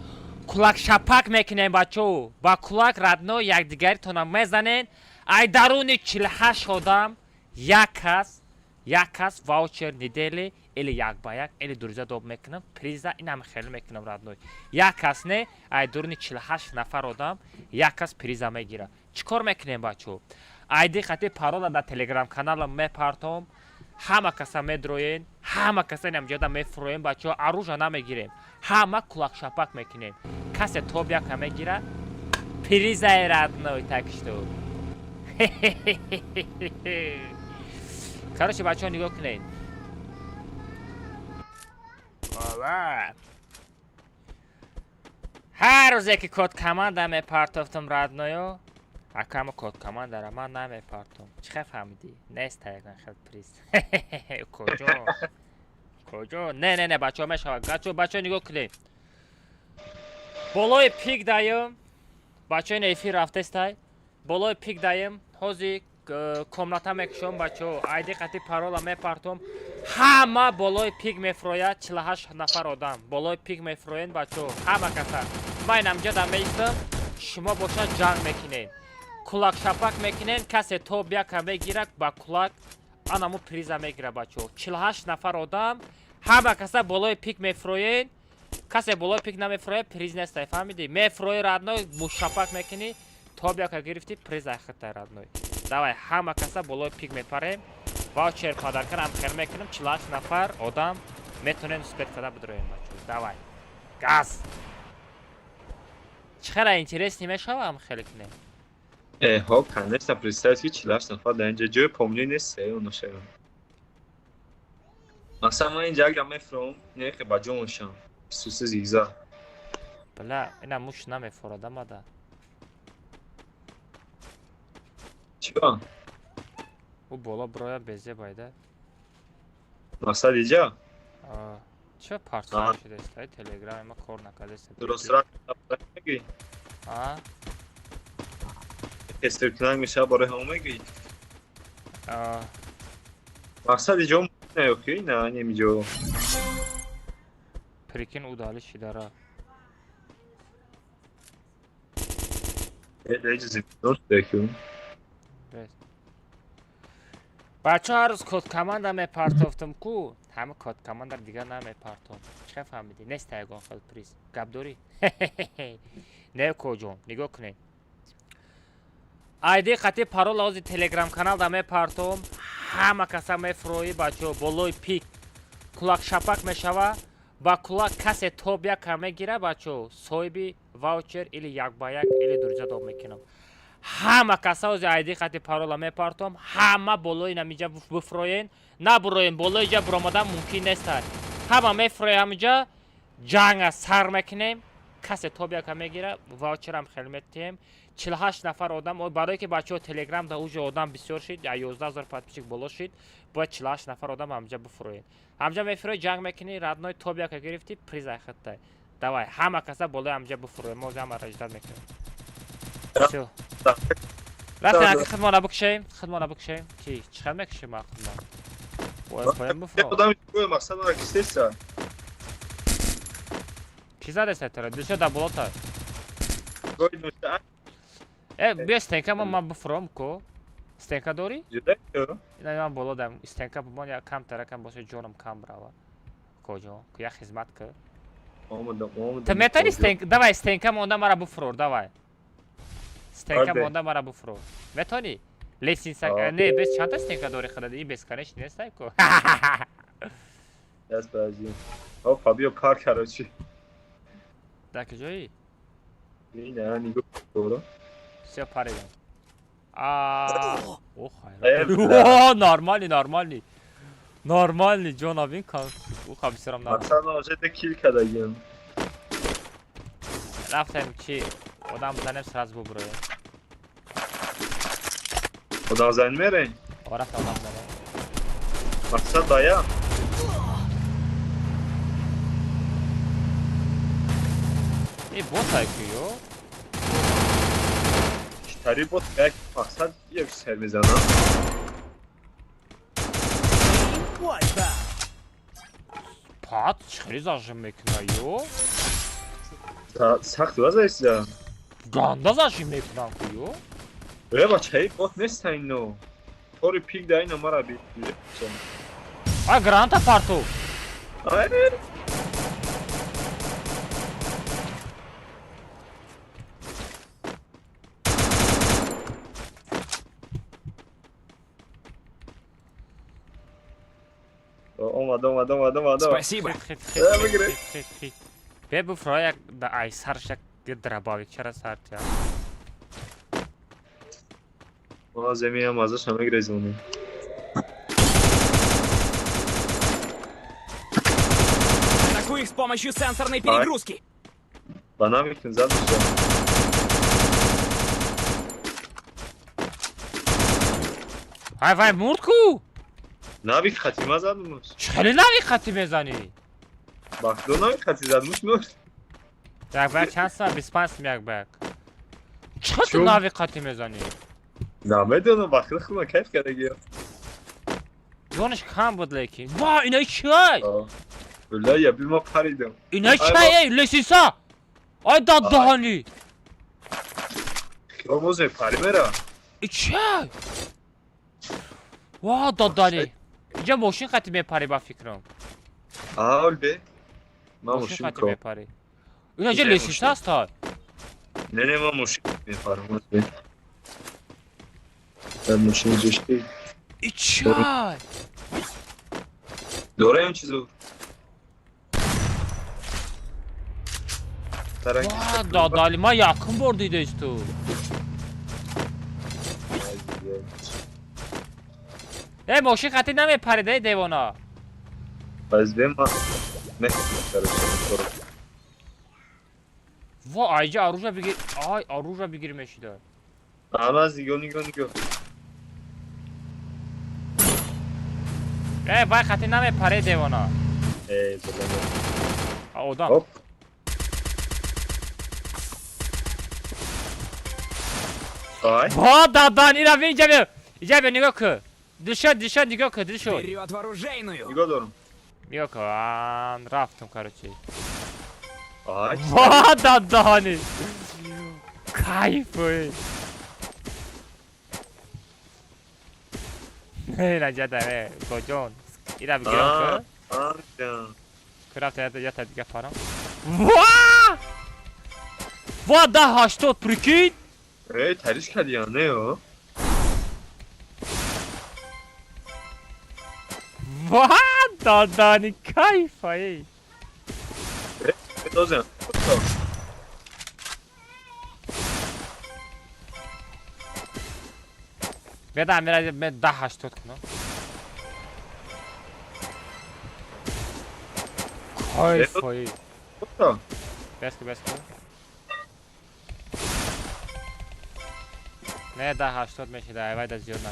Кулак шапак мекунем, бачао, ба кулак, родной, якдигаритона мезанен. Ай даруни 48 одам як кас, як кас ваучер недели или як ба як или дуриза доб мекунам, приза инам хеле мекунам, родной. Як кас не, ай дуруни 48 нафар одам як кас приза мегира. Чӣ кор мекунем, бачо? Айди хати парола дар телеграм каналам мепартом, ҳама каса медроен, ҳама каса инамҷода мефуроем, бачо. Оружие намегирем, ҳама кулакшапак мекунем. Касе топ яка мегира, призай, родной. Так что, короче, бачаҳо, нигоҳ кунед. Ова. Ҳар рӯзе ки код команда мепартофтам, родной, ё акама код командара ман намепартом. Чӣ хел фаҳмидӣ? Неста ягон хел приз. Куҷо, куҷо? Не, не, не, бачаҳо, мешавад. Бачаҳо, бачаҳо, нигоҳ кунед. Болои пик даем, бачаҳо. Ин эфир рафтестай. Болои пик даем. Ҳози комната мекушом, бачаҳо. Айди қати парола мепартом, ҳама болои пик мефурояд. 48 нафар одам болои пик мефуроен, бачаҳо, ҳама каса. Ман инамҷода меистам, шумо бошад ҷанг мекунед, кулакшапак мекунед. Касе топ яка мегирад, ба кулак анаму приза мегирад, бачаҳо. 48 нафар одам, ҳама каса болои пик мефуроен. Касе болои пик намефурояд, приз нестай, фаҳмидӣ? Мефурои, родной, мушшапак мекунӣ, топ яка гирифтӣ, приз айхитай, родной. Давай, ҳама каса болои пик мепарем. Ваучер подаркарам хел мекунем. 48 нафар одам метонем успеть карда бидроем, бачаҳо. Давай, газ! Чӣ хела интересный мешавам, хеле кунем. Э, ҳо, конечно, представь, ки 48 нафар дар инҷа ҷои помнӣ нест, оношава. Масалан, ман инҷа агар мефуром, нехе ба ҷо мошам. Суси зигзаг. Била, ина муш намефурад амада. Чиба? Ӯ боло бироя безе байда. Мақсад иҷа? Ча партофта шудааст? Телеграми ма кор накардааст. Дурустрак мегӯӣ? А? Тестер мешава, барои ҳамо мегӯӣ? А. Мақсад иҷо не ки на немиҷо. Прикинь, удали шидара. Э, зимистон шуда ки. Бес. Бачаҳо, ҳар рӯз код команда мепартофтам ку, ҳама код командаро дигар намепартом. Чӣ фаҳмидӣ? Неста ягон хел приз. Гап дорӣ? Не, коҷон, нигоҳ кунед. Айди қати парол ози телеграм каналда мепартом, ҳама каса мефуроӣ, бачаҳо, болои пик. Кулакшапак мешава, ба кулак касе топ яка мегира, бачаҳо, соҳиби ваучер или як ба як или друзья дом мекунам. Ҳама каса ози айди қати парола мепартом, ҳама болои намиҷа бифуроен. Набуроен, болои ҷа буромадан мумкин неста. Ҳама мефуроем, ҳамиҷа ҷанга сар мекунем. Касе топ яка мегира, ваучерам хел метиҳем. 48 нафар одам, барое ки, бачаҳо, телеграм да уже одам бисёр шид, 11 000 подписчик боло шид, бояд 48 нафар одам ҳамҷа бифуроен. Ҳамҷа мефурои, ҷанг мекунӣ, родной, топ яка гирифтӣ, приз айхиттай. Давай, ҳама каса болои ҳамҷа бифуроем. Мо ҳама ждать мекунем. Всё. Рафтем, ака, хидмона бикушем, хидмона бикушем. Ки чӣ хел мекушем ма хидмон? Ой, поем бифуро. Одам мақсад мара кистеса. Ки задеста тара? Дилшод дар болота. Гой нушта. Э, биё стенка ма, ман бифуром ко. Стенка дорӣ? Ҷуда? Ина ман боло дам. Стенка бумон, я кам таракам боша, ҷонам кам брава. Коҷо? Ку я хизмат ки. Омадам, омадам. Ту метавонӣ стенка, давай, стенка монда мара буфурор, давай. Стенка Оде. монда мара буфурор. Метавонӣ? Лестница, А. не, бес чандта стенка дорӣ худат? И бесконечный нестай ку. Даст бази. Опа, биё пар, короче. Дар куҷоӣ? Ина, нигоҳ кун. Всё, паридам. А, о, Э, хайр. бля. О, нормальный, нормальный. Нормальный, ҷона бин кам. Ӯ хабисарам на. Мақсад ман уже кил кардагим. Рафтем чи одам бизанем, сразу бубуроем. Одам зан мерем? О, рафтем, одам бизанем. Мақсад бая? Э, ботай ку ё? Тари бот як мақсад як сер мезанам. Wipeout. Пат, чӣ хеле зажим мекуна ё? Сахт вазайсида. Ганда зажим мекунам ку ё? Э, бачаи бот нест ино. Тори пик да ино мара би. А, граната парту. Ай, Омад, омад, омад, омад. Спасибо. Хит, хит. Бе буфро як да ай сарш як драбавик чара сар тя. Ма земиам азаш мегрезонем. Атакую их с помощью сенсорной перегрузки. Ба намекун зад меша. Ай вай мурд ку? Навик хатима задмуш. Чӣ хеле навик хати мезанӣ? Бахдо навик хати задмуш мурд. Як ба як чанд сум? 25 сум як ба як. Чӣ ту Чун? навик хати мезанӣ? Намедонам, бахли хума кайф кардагиё. Ҷонаш кам буд лекин. Ва, инаи чиай? Била я би ма паридам. Инаи чиай, эй, лесиса? Ай даддаҳанӣ. Хиёл мозе пари мера. И чиай? Ва, даддани. Инҷа мошин хати мепарӣ ба фикрам. Аул бе. Ма Мошин мошин хати ко. мепарӣ. Инаҷа Иҷа лесиса мошин. аст ай. Не, не, ма мошин мепарам. Бе. Дар мошин ҷушти. И чиай? Дораем чизо. Таранг. Ва, дадали, ман якум бор дидаист ту. Э, мошин хати намепарид, эй девона. Баз бе ма. Не, короче. Ва, айҷа оружие бигир. Ай, оружие бигир мешида. Амаз нигоҳ, нигоҳ, нигоҳ. Э, вай хати намепаре, девона. Э, била. А, одам. Хоп. Ай. Ва, дадан, ира би инҷа биё. Инҷа биё, нигоҳ кун. Дилшод, Дилшод, нигоҳ кун, Дилшод. Вперед в оружейную. Нигоҳ дорам. Нигоҳ кун. Ан, рафтам, короче. Ай. Ва, дадани. Кайф, ой. Наҷа даме, коҷон. Ира бигирам кун. Аа. Рафта ята дига парам. Ва! Ва, 10 80, прикинь! Эй, тариш кардӣ я не ё? Ва, дадани, кайф, ай. Дозем. Беда, мера ме 10 80 кунам. Кайф, ай. Бес ку, бес ку. Не, 10 80 мешида, ай вай да зиёд на.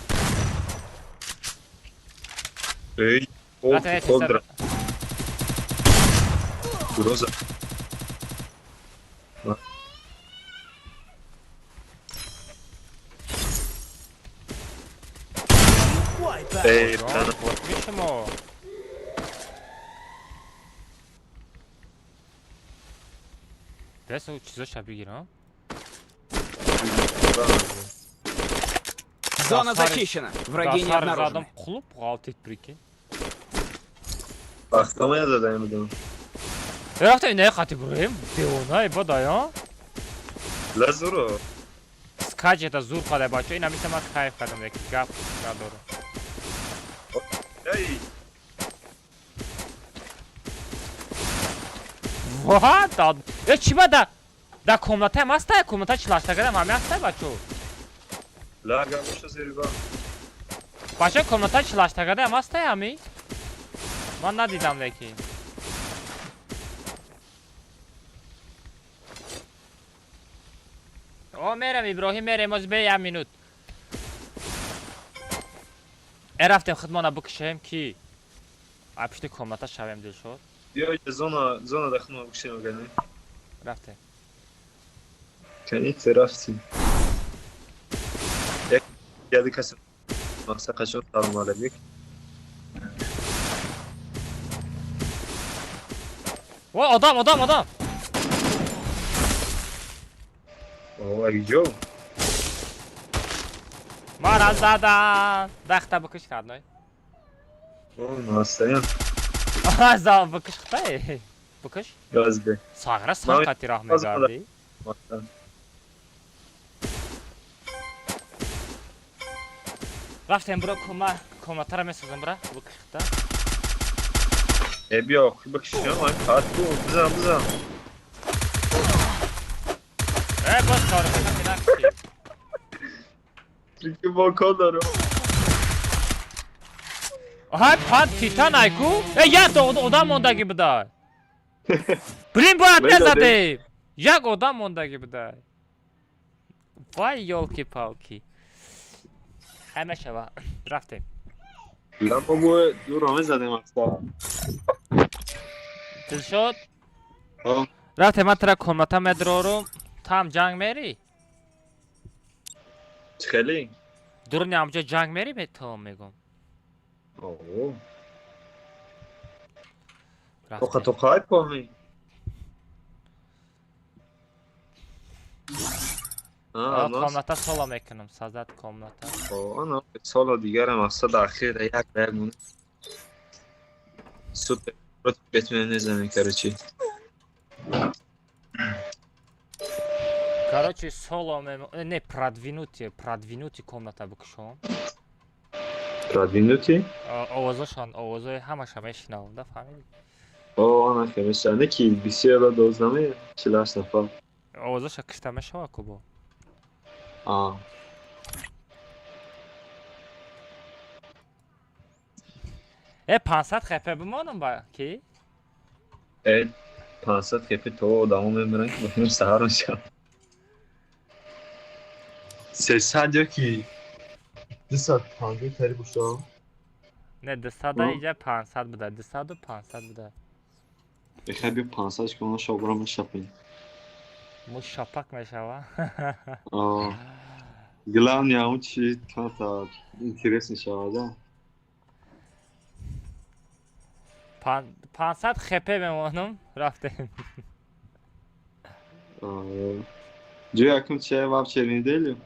Эй, Рафта, не, Кондра. Гроза. Эй, Ҷон, мешумо. Бес чизоша бигирам. Зона зачищена. Враги не Сар задам обнаружены. қулуп ғалтид, прикинь. Вақтама я задаем будам. Рафта инаи хати буроем. Девона, бада, я? Лазуро. Скаҷета зур қадай, бачо. Ина миса ман кайф кардам, яки гап надорам. Эй, Ва, дад. Э, чӣ ба да комнатаам ҳастай? Комната чилашта кардам, ҳами ҳастай, бачо. ла агар боша зери ба. Бачо, комната чилашта кардам ҳастай ҳами? Ман надидам лекин. О, мерам, Иброҳим, мерем, оз бе як минут. Э, рафтем худмона бикушем ки а пишти комната шавем, Дилшод. Биё зона, зона да худмона бикушем агар не. Рафтем. Кани рафтем. Як яди каси мақсад қашон салом алейк. О, одам, одам, одам. О, агиҷо. Мара задан. Дахта бикуш родной. О, настаян. За бикуш хитай. Бикуш. Газ бе. Сағра сар қати раҳ мегардӣ. Мақсад. Рафтем, бро, кома комнатара месозам, бра. Бикуш хита. Биё, бикшам, ай пат ку, бизан, бизан. Э, боз чорхе накши. Чунки бокон дорам. Ҳай пат титан айку. Э, як одам мондагӣ буда. Блин, бояд мезадем. Як одам мондагӣ буда. Вай, ёлки-палки. Хай мешава. Рафтем. Ла бо дуро мезадем аста. Дилшод? Рафтем, ман тара комната медрорум. Там ҷанг мерӣ? Хеле? Дуруни ҳамҷо ҷанг мерӣ то мегум. О. Тоқа тоқа поми. Комната соло мекунам, создать комната. О, соло дигарам мақсад ахир як ба як мон. Супер. Против Бэтмена незанем, короче. Короче, соло мем... Не, продвинутый, продвинутый комната бикушом. Продвинутый? Овозошон, овозои ҳамаша мешинавам, да, фаҳмидӣ? О, ана хемеша. Не ки бисёр дознаме, 48 нафар. Овозоша кишта мешава кубо. А. Э, 500 хп бимонам ба ки? Э, 500 хп то одамо мемиранд ки бахинам саҳар мешавад. 300 ё ки 250 тари бошам. Не, 200 иҷа 500 буда, 200 500 буда. Бехай биё 500 ки она шобра мешапем. Мо шапак мешава. А. Главное, он чи та интерес мешава, да? 500 хп мемонам, рафтем. Ҷои якум чи вавчер неделю?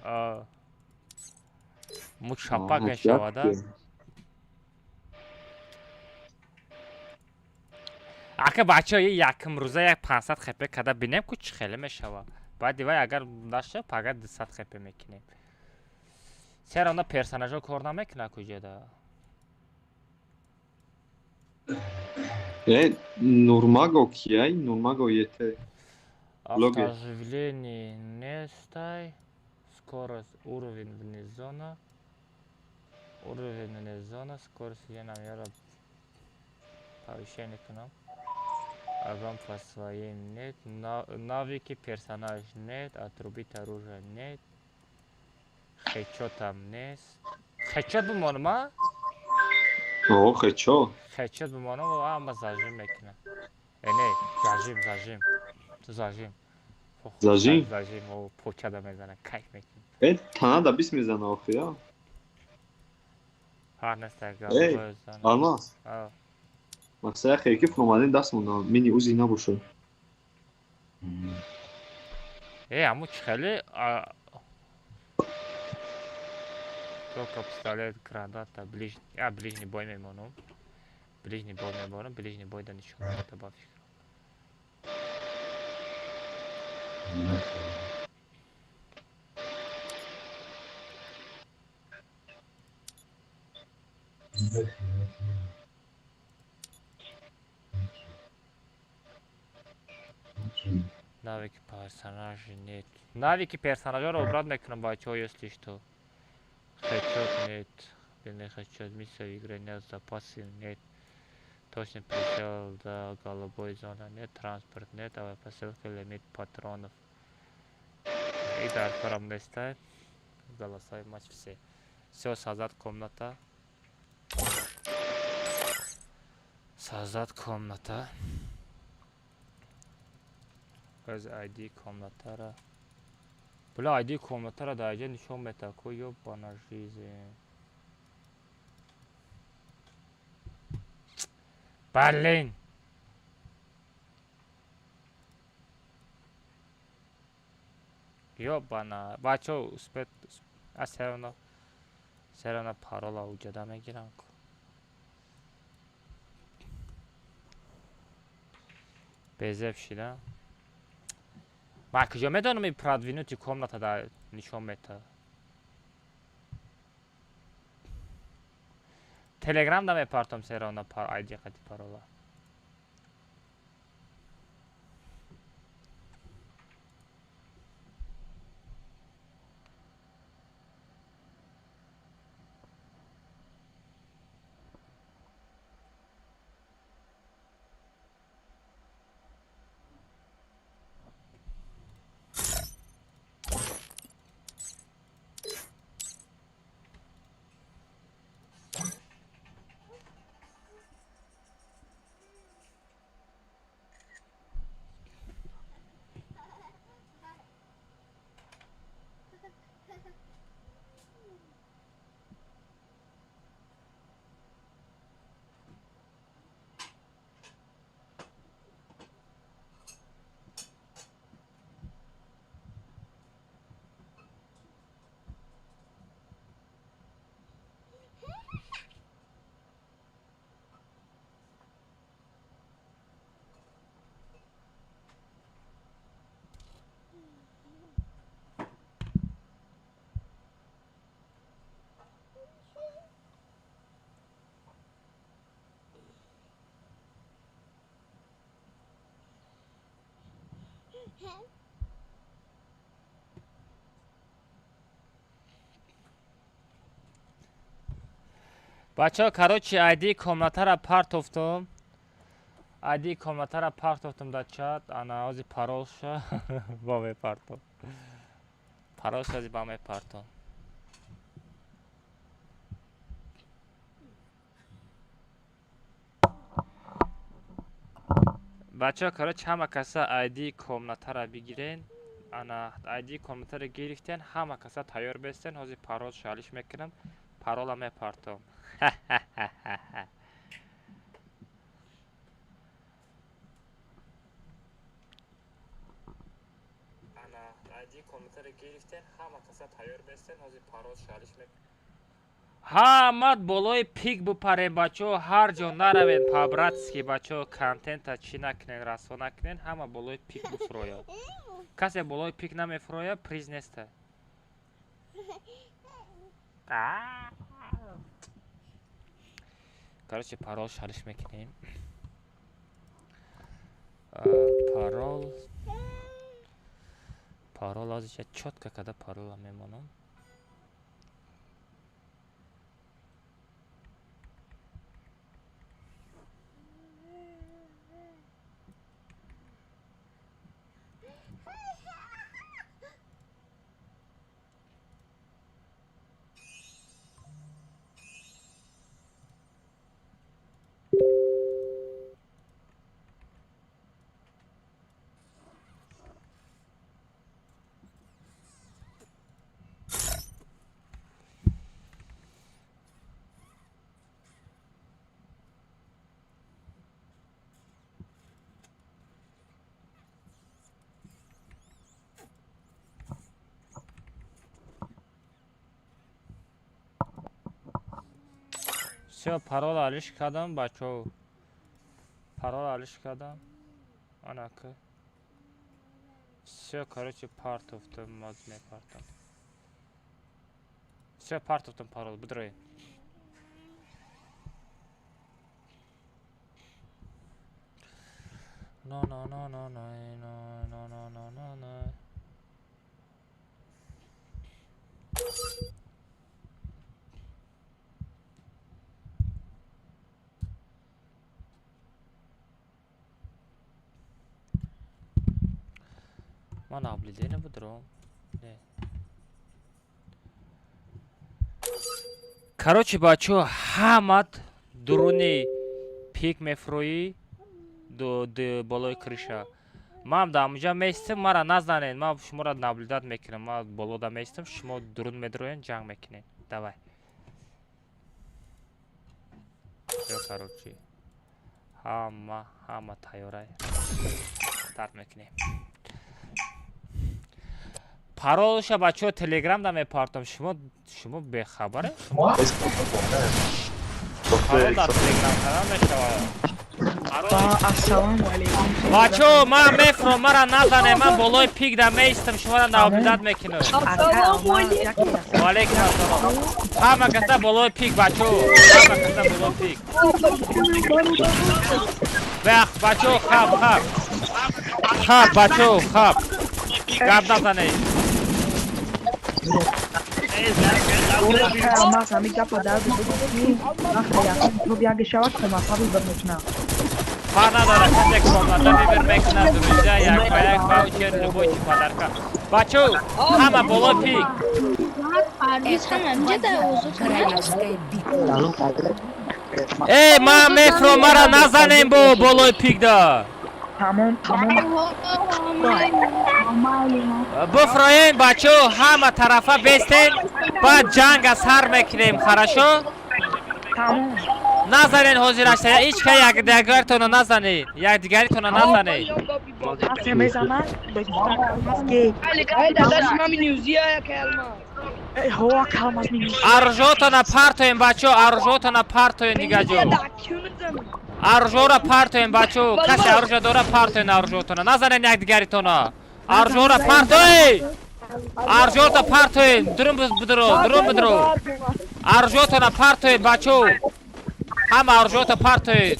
Мо шапак мешава, да? Ака бачаҳо, якум рӯза як 500 хп када бинем ку чӣ хеле мешава. Баъди вай агар наша, пага 200 хп мекунем. Сера она персонажҳо кор намекунад куҷода. Э, Нурмаго кияй? Нурмаго ете. Автооживление нестай. Скорость, уровень вне зона. Уровень вне зона, скорость я нам яра повышение кунам. Огонь по своим нет. Навыки персонаж нет. Отрубить оружие нет. Хедшот там нест. Хедшот бимонам, а? О, хедшот. Хедшот бимонам, ама зажим мекунам. Э, не, зажим, зажим. Зажим. Зажим? Зажим, о, почада мезанам, кайф мекунам. Э, тана да бис мезана охи, я? Ҳар нест агар. Эй, Алмаз. Мақсад хеле ки фуромадем даст монда, мини узи набошад. Э, аму чи хеле только пистолет, граната, ближний, а ближний бой мемонам. Ближний бой мемонам, ближний бой да нишон мета ба фикр. Навыки персонажи нет. Навыки персонажа убрать мекунам бачаҳо, если что. Хедшот нет. Не хедшот, миссия в игре нет, запасы нет. Точный прицел до голубой зоны нет, транспорт нет, а посылка лимит патронов. И дар места. Голосовой матч все. Все, создать комната. Создать комната. Аз ID комнатара. Бля, ID комнатара дар ҷа нишон мета ку ёбана жизнь. Блин. Ёбана. Бачо успет а серона парола уҷада мегирам ку. Безеб шида. Ман куҷо медонам ин продвинутый комната дар нишон мета. Телеграм да мепартом серона пар ID қати парола. Бачаҳо, короче, айди комнатара партофтум. Айди комнатара партофтум дар чат. Ана ҳози паролша ба мепартом. Паролша ҳози ба мепартом. Бачаҳо, короче, ҳама каса айди комнатара бигирен. Ана айди комнатара гирифтен, ҳама каса тайёр бестен. Ҳозир парол шалиш мекунам. Парола мепартом. Ана айди комнатара гирифтен, ҳама каса тайёр бестен. Ҳозир парол шалиш мекунам. Ҳамат болои пик бупарем, бачаҳо, ҳар ҷо наравен, по-братски, бачаҳо, контента чӣ накунен, расво накунен, ҳама болои пик буфурояд. Касе болои пик намефурояд, приз неста. Короче, парол шалиш мекунем. Парол парол ҳозир чётко када парола мемонам. Всё, парол алиш кардам, бачаҳо. Парол алиш кардам. Анака. Всё, короче, партофтам, маз мепартам. Всё, партофтам парол, бидроед. No, no, no, no, no, no, no, no, no, no, no. Ман наблюдение будром. Не. Короче, бачаҳо, ҳамат дуруни пик мефурӯӣ болои крыша. Ман дар ҳамунҷа меистам, мара назанед, ман шуморо наблюдать мекунам. Ман болода меистам, шумо дурун медроен, ҷанг мекунед. Давай. Всё, короче. Ҳама, ҳама тайёрай. Старт мекунем. Паролша, бачаҳо, телеграм да мепартом. Шумо бехабаре? Парол дар телеграм канал мешавад. Ассалому алейкум. Бачаҳо, ман мефуром, мара назане, ман болои пик да меистам, шуморо наблюдать мекунам. Ва алейкум ассалом. Ҳама каса болои пик, бачаҳо. Ҳама каса болои пик. Бах, бачаҳо, хаб, хаб. Хаб, бачаҳо, хаб. Гап назанед. Алмаз, ҳамин гапа дарди бугӯ, вақте якум клуб яке шавад, комната выбор мекунам. Фар надорад, касе комната выбор мекунад, друзья, як ба як ваучер, любой чи подарка. Бачаҳо, ҳама боло пик. Королевская битва. Эй, ман мефуром, мара назанем бо болои пик да. Тамом, тамом. Буфроен, бачаҳо, ҳама тарафа бестен, баъд ҷанга сар мекунем, хорошо? Тамом. Назанен ҳозирашта, ҳеҷ ка якдигаритонро назанед, якдигаритонро назанед. Касе мезанад, ки ҳо калмаз ми. Аржотона партоем, бачаҳо, аржотона партоем дига ҷо. Аржора партоем, бачаҳо, касе аржа дора, партоем аржотона. Назанен якдигаритона. Аржора партоед! Аржота партоед, дурун бидро, дурун бидро. Аржотона партоед, бачаҳо. Ҳама аржота партоед.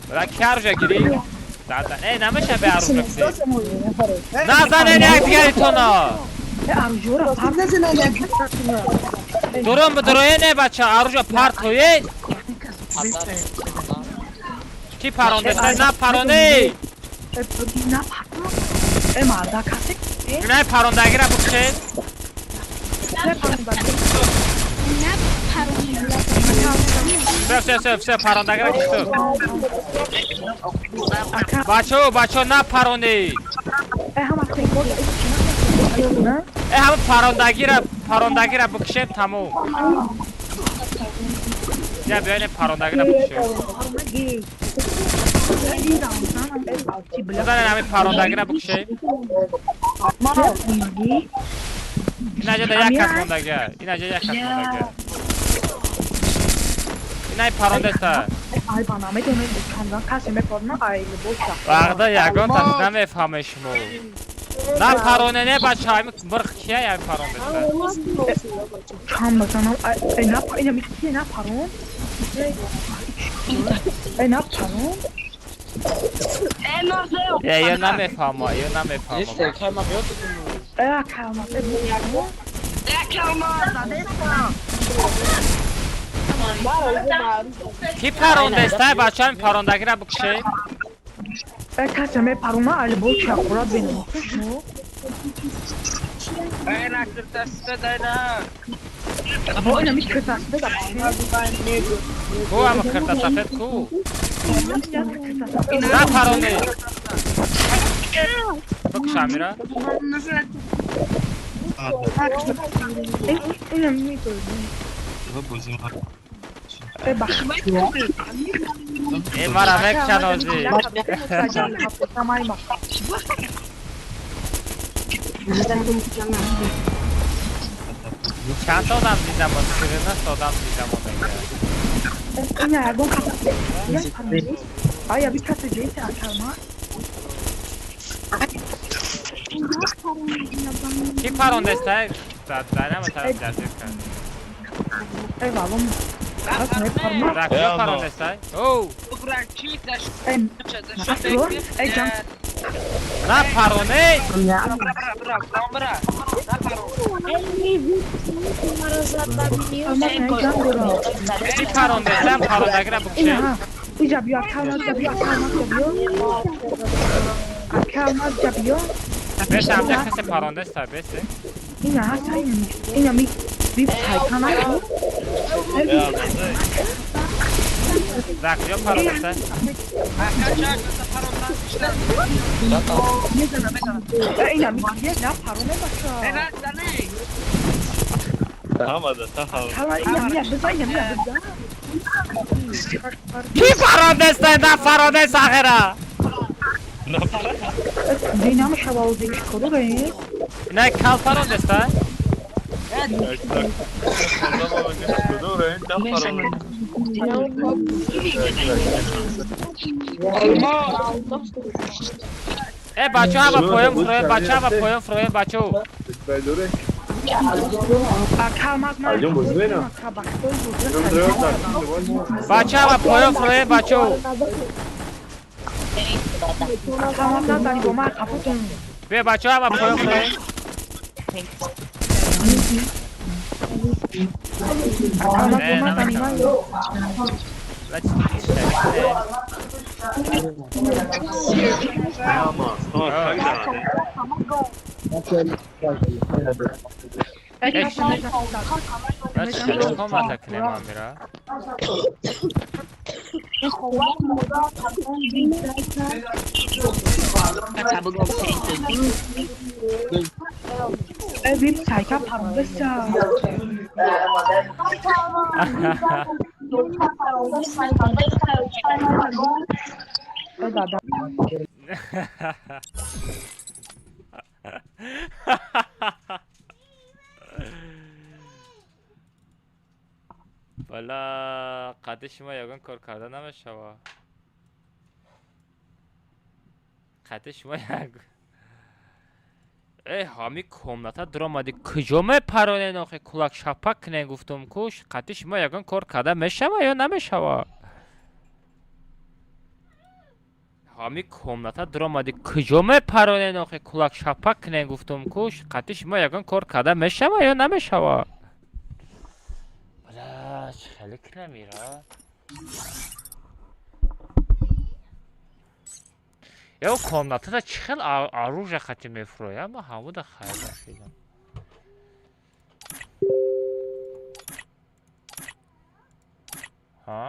Бра ки оружие гирӣ? Э, намеша бе оружие кунӣ. Назанен якдигаритона. Дурум бидуроен, э бача, оружие партоед. Ки парондеста? На паронӣ. Не парондагира букшед. Все, все, все, парондагира кишту. Бачо, бачо, на паронӣ. Э, ҳама парондагира букшед, тамом. Я биёне парондагира букшед. Бизанен ҳамин парондагира букшед. Инаҷа як кас мондага. Инаҷа як кас мондага. Инай парондеста. Вағда ягон тас намефаҳме шумо. На пароне не бача, ами мирх кия ами парондеста. Чанд базанам? Э, на ина ми на парон? Э, на парон? Э, ё намефаҳма, ё намефаҳма. Э, калма, э, Ки парондеста, бача, ами парондагира букше. Э, касе ме парона, али бо чақурат бинам. Э, на киртасфе на. Бо ина ми киртасфе да. Ку ама киртасафед ку? На пароне. Букш амира. Ина ми Э, бах. Э, мара мекшанози. Чанд одам дидам, 39 одам дидам одага. Ина ягон кас. Ая би касе ҷейта акалма. Ки парондеста? Дайнама тараф дастир кард. Э, валом. Ра куҷо парондеста? Оу! На пароне! Ки парондеста? Парондагира букше. Иҷа биё, акалма биё, акалма биё. Акалма биё. Беша, амҷа касе парондеста, бесе. Ина ҳаста, ина ми вип сайтана. Ра куҷо парондеста? Ина ми на пароне бача. Ҳамада, та ҳама. Ина ми биза, ина ми биза. Ки парондеста? На паронест ахира. Динам шавалди чикор дорӣ? Не кал парондеста? Э, бачо, ҳама поён фуроен, бачо, ҳама поён фуроен, бачо. Бачо, ҳама поён фуроен, бачо. Бе, бачо, ҳама поён фуроен. Не, намешавад. Бала қадди шумо ягон кор карда намешава. Қадди шумо як Э, ҳами комната дуромадӣ, куҷо мепаронен охи? Кулак шапак кунен гуфтум ку, қатъи шумо ягон кор карда мешава ё намешава? Ҳами комната дуромадӣ, куҷо мепаронен охи? Кулак шапак кунен гуфтум ку, қатъи шумо ягон кор карда мешава ё намешава? Бла, чӣ хеле кунам ира? Ё комнатада чӣ хел оружие хати мефурӯям? Ман ҳамуда хайр нашидам. Ҳа?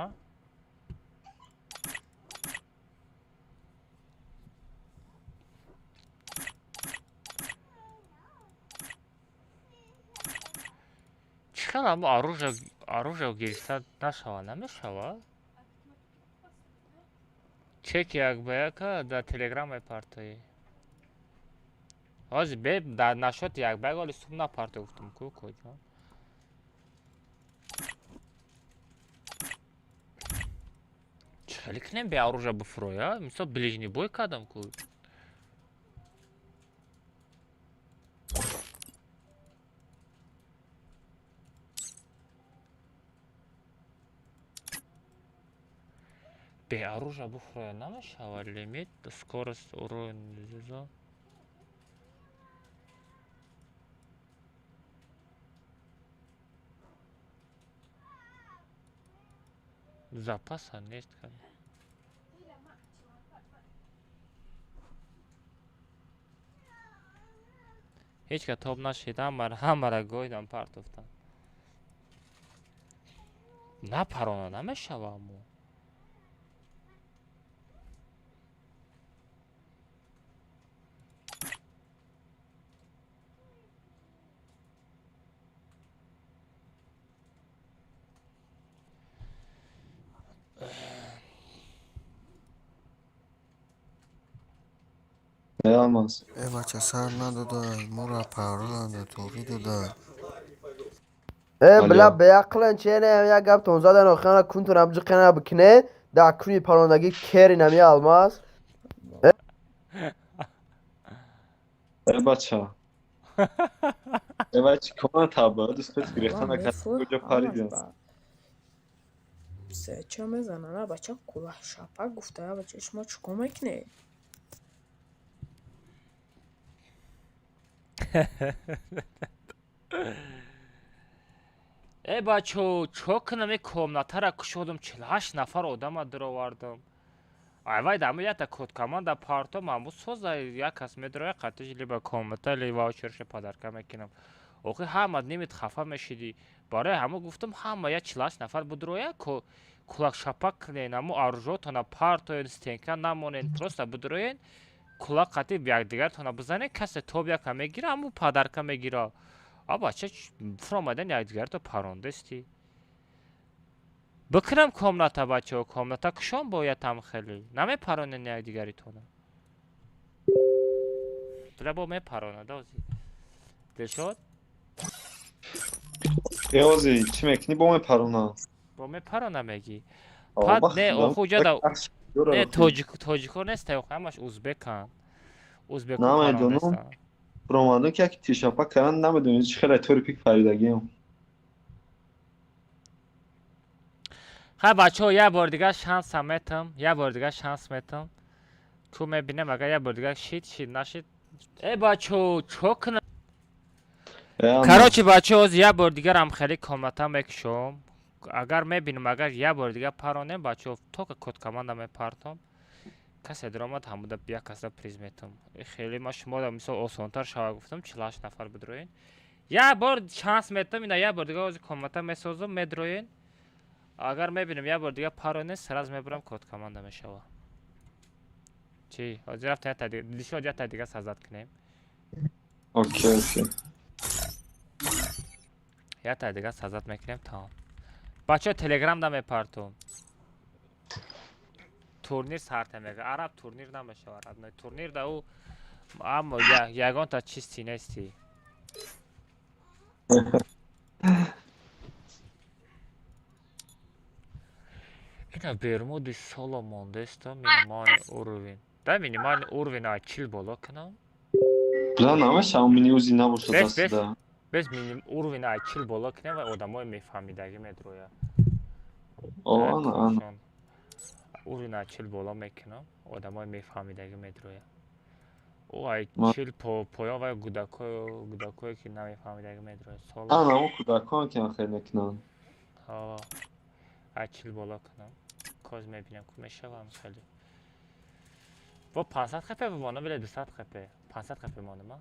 Чӣ хел ҳаму оружие гирифта нашава, намешава? Чек як ба яка дар телеграм мепартоӣ. Ҳозир бе дар нашоти як ба як оли сум напарто гуфтум ку, коҷон. Чӣ хеле кунем бе оружие буфурӯя? Мисол ближний бой кардам ку. Бе оружие буфурӯя намешава? Лимит, скорость, уровень зизо. Запаса нест. Ҳеҷ ка тоб нашид, ҳамара гоидам партофтам. Напарона намешава аммо. Алмаз. Э, бача, сар надода, моро паронанда, тоғӣ дода. Э, била, беақлен чене, як гаптон задан, охирана кунтон абҷиқена бикне, дар куни парондагӣ кери нами Алмаз. Э, бача. Э, бача, кона таба, дӯст гирифта накард, куҷо паридем. Ча мезанана, бача, кулаҳ шапак гуфта, бача, шумо чӣ кор мекунед? Э, бачо, чо кунам? Э, комнатара кушодум, 48 нафар одама дуровардам. Айвай даму якта код команда партом, амбу соза як кас медроя қатиш либо комната, либо ваучерша подарка мекунам. Охи ҳама нимит хафа мешидӣ. Барои ҳамо гуфтум ҳама я 48 нафар будроя, кулак шапак кунен, аму оружиотона партоен, стенка намонен, просто будроен, кулак қатӣ якдигартона бизанен, касе тоб яка мегира, аму подарка мегира. А бача фуромадан якдигарто парондасти. Бикунам комната, бачаҳо, комната кушон бояд там хеле. Намепаронен якдигаритона. Била бо мепаронад ози. Дилшод? Э, ози, чӣ мекунӣ, бо мепарона? Бо мепарона мегӣ. Пад не, оху ҷада не тоҷико неста, оху ҳамаш узбеканд. Узбеко Намедонам. Фуромадам ки яки тиршапак кардан, намедонӣ чӣ хеле тори пик паридагиам. Хай бачаҳо, як бор дигар шансам метам, як бор дигар шанс метам. Ку мебинем, агар як бор дигар шид, шид, нашид. Э, бачаҳо, чо кунам? Короче, бачаҳо, ҳозир як бор дигарам хеле комната мекушом. Агар мебинам, агар як бор дигар паронем, бачаҳо, тока код команда мепартом. Касе даромад, ҳамуда як каса приз метам. Хеле ма шуморо мисол осонтар шава гуфтам, 48 нафар бидроен. Як бор шанс метам, ина як бор дигар ҳозир комната месозам, медроен. Агар мебинам як бор дигар паронем, сразу мебарам, код команда мешава. Чӣ? Ҳозир рафта якта дигар, Дилшод, якта дигар сазад кунем. Окей, окей. Якта дигар сазад мекунем, тамом. Бачаҳо, телеграмда мепартум. Турнир сарта мега. Араб турнир намешава, родной. Турнир да ӯ аммо ягонта чисти нести. Ина Бермуди соло мондеста, минимальный уровень. Да, минимальный уровень а 40 боло кунам. Бля, намешавам мини узи набошад Бес, бес. дастида. Без миним уровень ай 40 боло кунем ва одамои мефаҳмидагӣ медроя. О, ана, ана. Уровень ай 40 боло мекунам, одамои мефаҳмидагӣ медроя. Ӯ ай 40 поён ва гудакое ки намефаҳмидагӣ медроя. Сол. Ана, он кӯдакон ки хел мекунанд. Ҳа. Ай 40 боло кунам. Коз мебинем ку мешавам хеле. Бо 500 хп бимонам или 200 хп? 500 хп монам, а?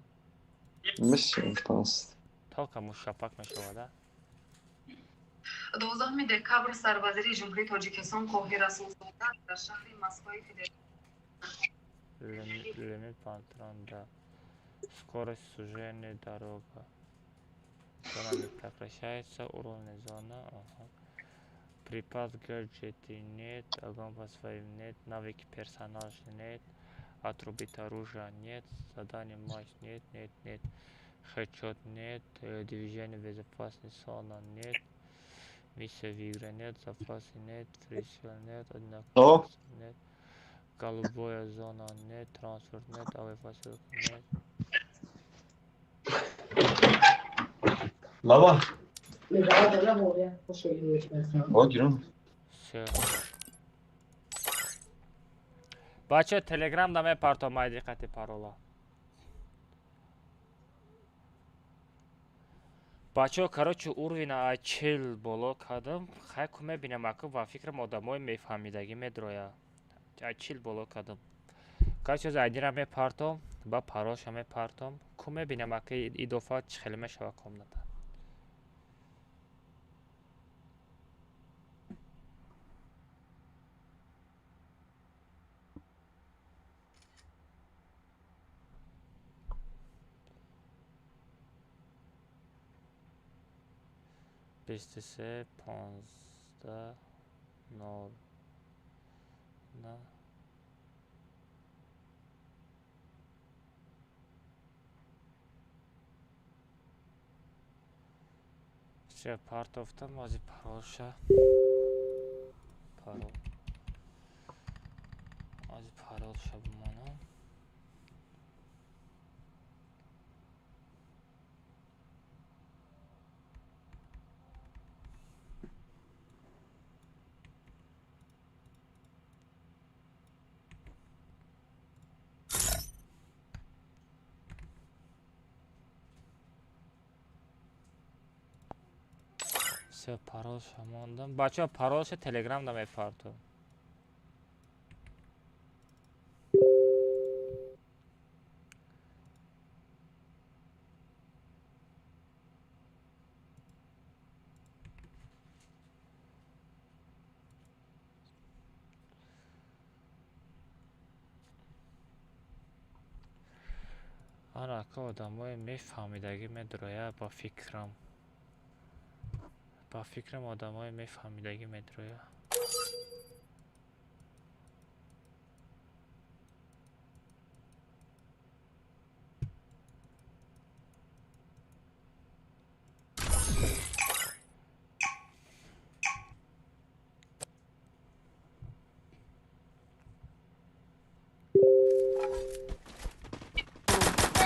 Мешавам 500. Только мушапак мешавад, а? 12 декабр сарвазири Ҷумҳурии Тоҷикистон Қоҳир Расулзода дар шаҳри Москваи Лимит патрон, да. Скорость сужения дорога. Зона не прекращается, уровень зона, ага. Припас гаджеты нет, огонь по своим нет, навыки персонаж нет, отрубить оружие нет, задание матч нет, нет, нет, хедшот нет, движение безопасной зона нет, миссия в игре нет, запасы нет, фрисел нет, О! однако нет, голубая зона нет, трансфер нет, авиапосылка нет. Лаба. О, гирон. Всё. Бача, Телеграм да мепартом ай диққати парола. Бачаҳо, короче, уровень ай 40 боло кардам. Хай ку мебинам, аку ба фикрам одамои мефаҳмидагӣ медроя. Ай 40 боло кардам. Короче, аз айдира мепартом, ба паролша мепартом. Ку мебинам, аку идофа чӣ хеле мешава комната. 23 15 0 на Всё, партофтам, ози паролша. Парол. Ози паролша бимонам. Всё, паролша мондам. Бачаҳо, паролша Телеграм да мепартом. Ана ака одамои мефаҳмидагӣ медроя ба фикрам. Ба фикрам одамои мефаҳмидагӣ медроя.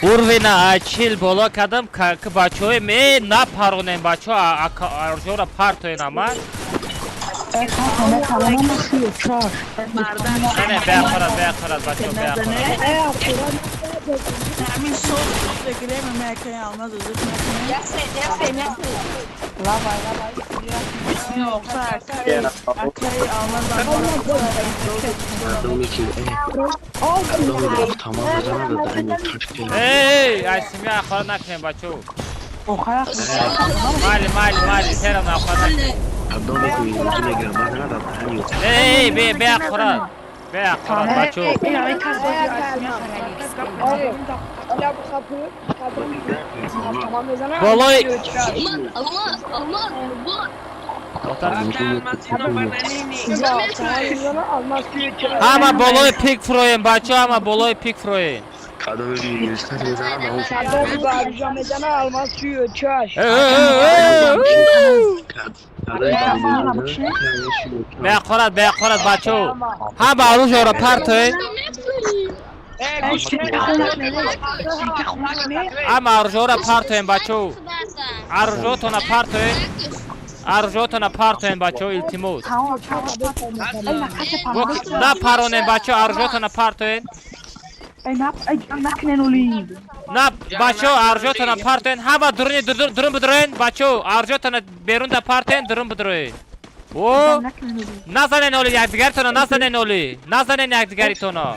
Уровень а 40 боло кардам, ки бачаҳои ме напаронем, бачаҳо аржора партоен ама. Не, не, беахорат, беахорат, бачаҳо, беахорат. Эй, ай семья ахора накунем, бачаҳо. Майли, майли, майли, терам ахора накунем. Эй, бе беахорат. Беахорат, бачаҳо. Болои ҳама болои пик фуроем, бачаҳо, ҳама болои пик фуроем. Беақорат, беақорат, бачаҳо. Ҳама оружиеро партоед. Ама аружора партоем, бачо. Аружотона партоем. Аружотона партоем, бачо, илтимос. На паронем, бачо, аружотона партоем. На, бачо, аружотона партоем. Ҳама дуруни дурун бидуроен, бачо, аружотона берунда партоем, дурун бидуроен. О, назанен оли якдигаритона, назанен оли. Назанен якдигаритона.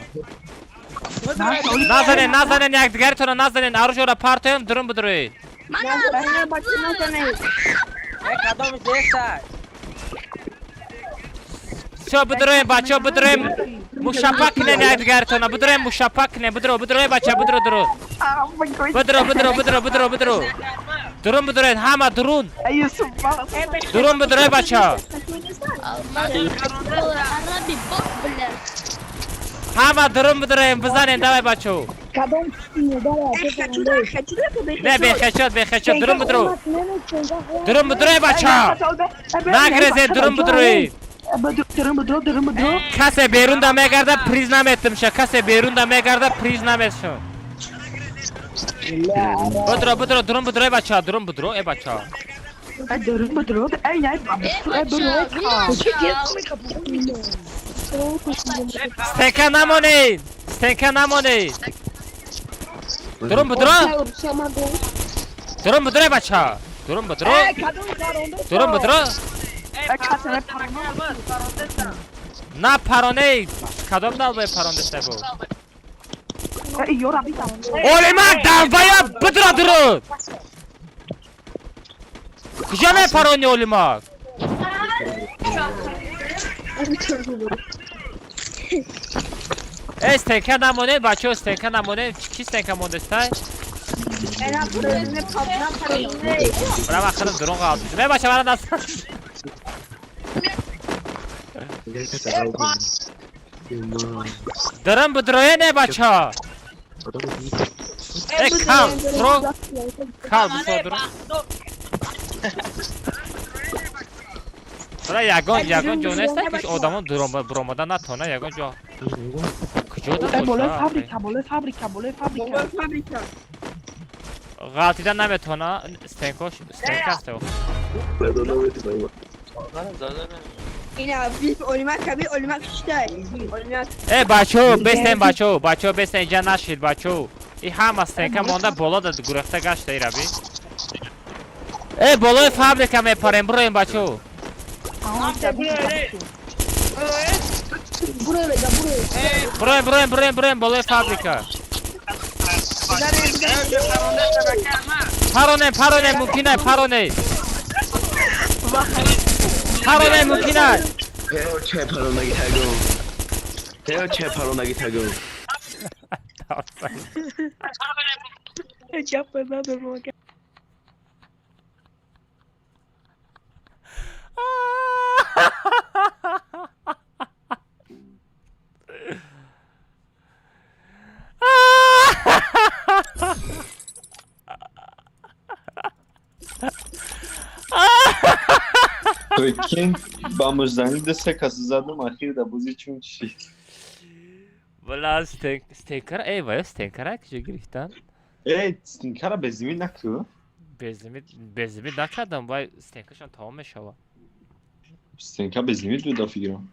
Назанен, назанен якдигаритона, назанен. Аружора партоем, дурун бидуроен. Всё, бидуроем, бачо, бидуроем. Мушапак кунен якдигаритона, бидуроем, мушапак кунен, бидуро, бидуро, бача, бидуро, дуро. Бидуро, бидуро, бидуро, бидуро, бидуро. Дурун бидуроед, ҳама дурун. Дурун бидуроед, бача. Ҳама дурун бидуроем, бизанем, давай, бачо. Не, бехечот, бехечот, дурун бидуро. Дурун бидуроед, бача. Нагрезе, дурун бидуроед. Касе берунда мегарда, приз наметимша. Касе берунда мегарда, приз наметшам. Бидро, бидро, дурун бидро, э бача, дурун бидро, э бача. Стенка намонед, стенка намонед. Дурун бидро. Дурун бидро, э бача. Дурун бидро. Дурун бидро. На пароней, кадом далбай парондеста бу? Олимак далбая бидро дурун. Куҷо мепарони Олимак? Э, стенка намонед, бачаҳо, стенка намонед. Ки стенка мондестай? Бра, худам дурун ғалтид. Ме бача, мара даст. Дурун бидроe не, бача. Э, кал, бро. Кал, бифо дурун. Бра, ягон, ягон ҷо нест, ки одамон буромада натона, ягон ҷо. Куҷо да Болои фабрика, болои фабрика, болои фабрика. Ғалтида наметона, стенкош, стенка аст. Э, бачо, бестен, бачо, бачо, бестен, инҷа нашид, бачо. И ҳама стенка монда боло да гурехта гашта ираби. Э, болои фабрика мепарем, буроем, бачо. Буроем, буроем, буроем, буроем, болои фабрика. Паронем, паронем, мумкин ай, паронем. Паронем, мумкин ай. Прикинь, ба муждани деса кас задам ахир да бузи чун чӣ. Бла, стенкара, эй, вая стенкара куҷо гирифтан? Эй, стенкара безлимит накӯ. Безлимит, безлимит накардам, вай стенкашон тамом мешава. Стенка безлимит буда фикрам.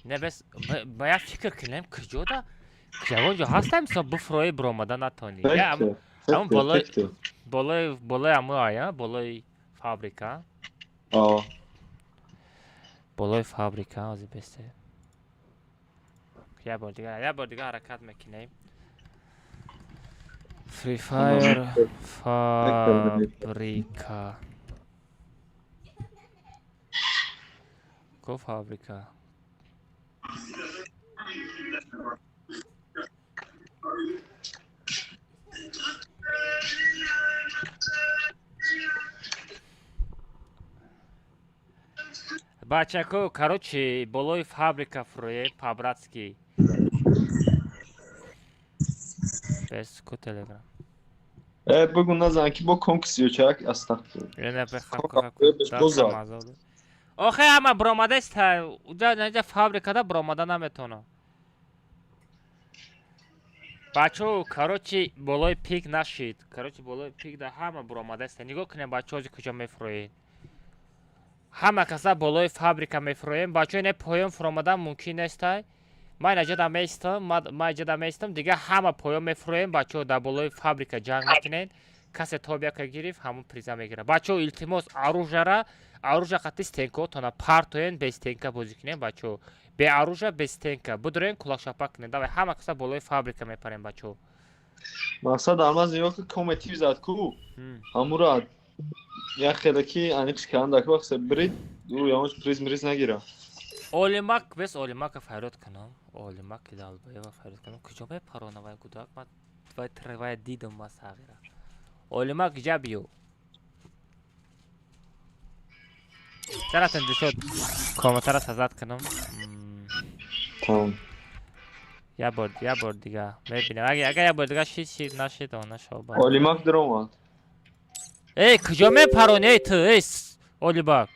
Не, бес, ба як фикр кунем, куҷо да? Ягон ҷо ҳаста, мисол, буфрои буромада натонӣ. Ҳамон болои, болои, болои ҳамон ая, болои фабрика. О. Болои фабрика, ҳозир бесте. Як бор дигар, як бор дигар ҳаракат мекунем. Free Fire фабрика. Ко фабрика? Бачако, короче, болои фабрика фуроем, по-братски. Без ку телеграм. Э, бугу назан ки бо конкурс ё астағфир. Не, бехам. Охе, ҳама буромадаст, уҷа наҷа фабрикада буромада наметона. Бачо, короче, болои пик нашид. Короче, болои пик да ҳама буромадаста. Нигоҳ кунем, бачо, ози куҷо мефуроед. Ҳама каса болои фабрика мефуроем. Бачо, ине поён фуромадан мумкин нестай. Ман инаҷода меистам, ман иҷода меистам, дига ҳама поён мефуроем, бачо, дар болои фабрика ҷанг мекунед. Касе тобяка гирифт, ҳамон приза мегирад. Бачо, илтимос, оружара, оружа қати стенкаотона партоен, без стенка бозӣ кунем, бачо. Бе оружа, без стенка. Будурен, кулакшапак кунем. Давай, ҳама каса болои фабрика мепарем, бачо. Мақсад алмаз нигоҳ ки кометив зад ку. Ҳамура як хеле ки аниқш кардам дар вақт брид, ӯ ямош приз мриз нагира. Олимак, бес Олимака фарёд кунам. Олимак Далбаева фарёд кунам. Куҷо мепарона вай гудак? Ман вай вай дидам ма сағира. Олимак ҷа биё. Чаратон дишод комментара сазад кунам. Тамом. Я бор дига мебинам. Агар я бор дига шид шид нашид он нашоба. Олимак даромад. Эй, куҷо мепарони, эй ту, эй Олимак?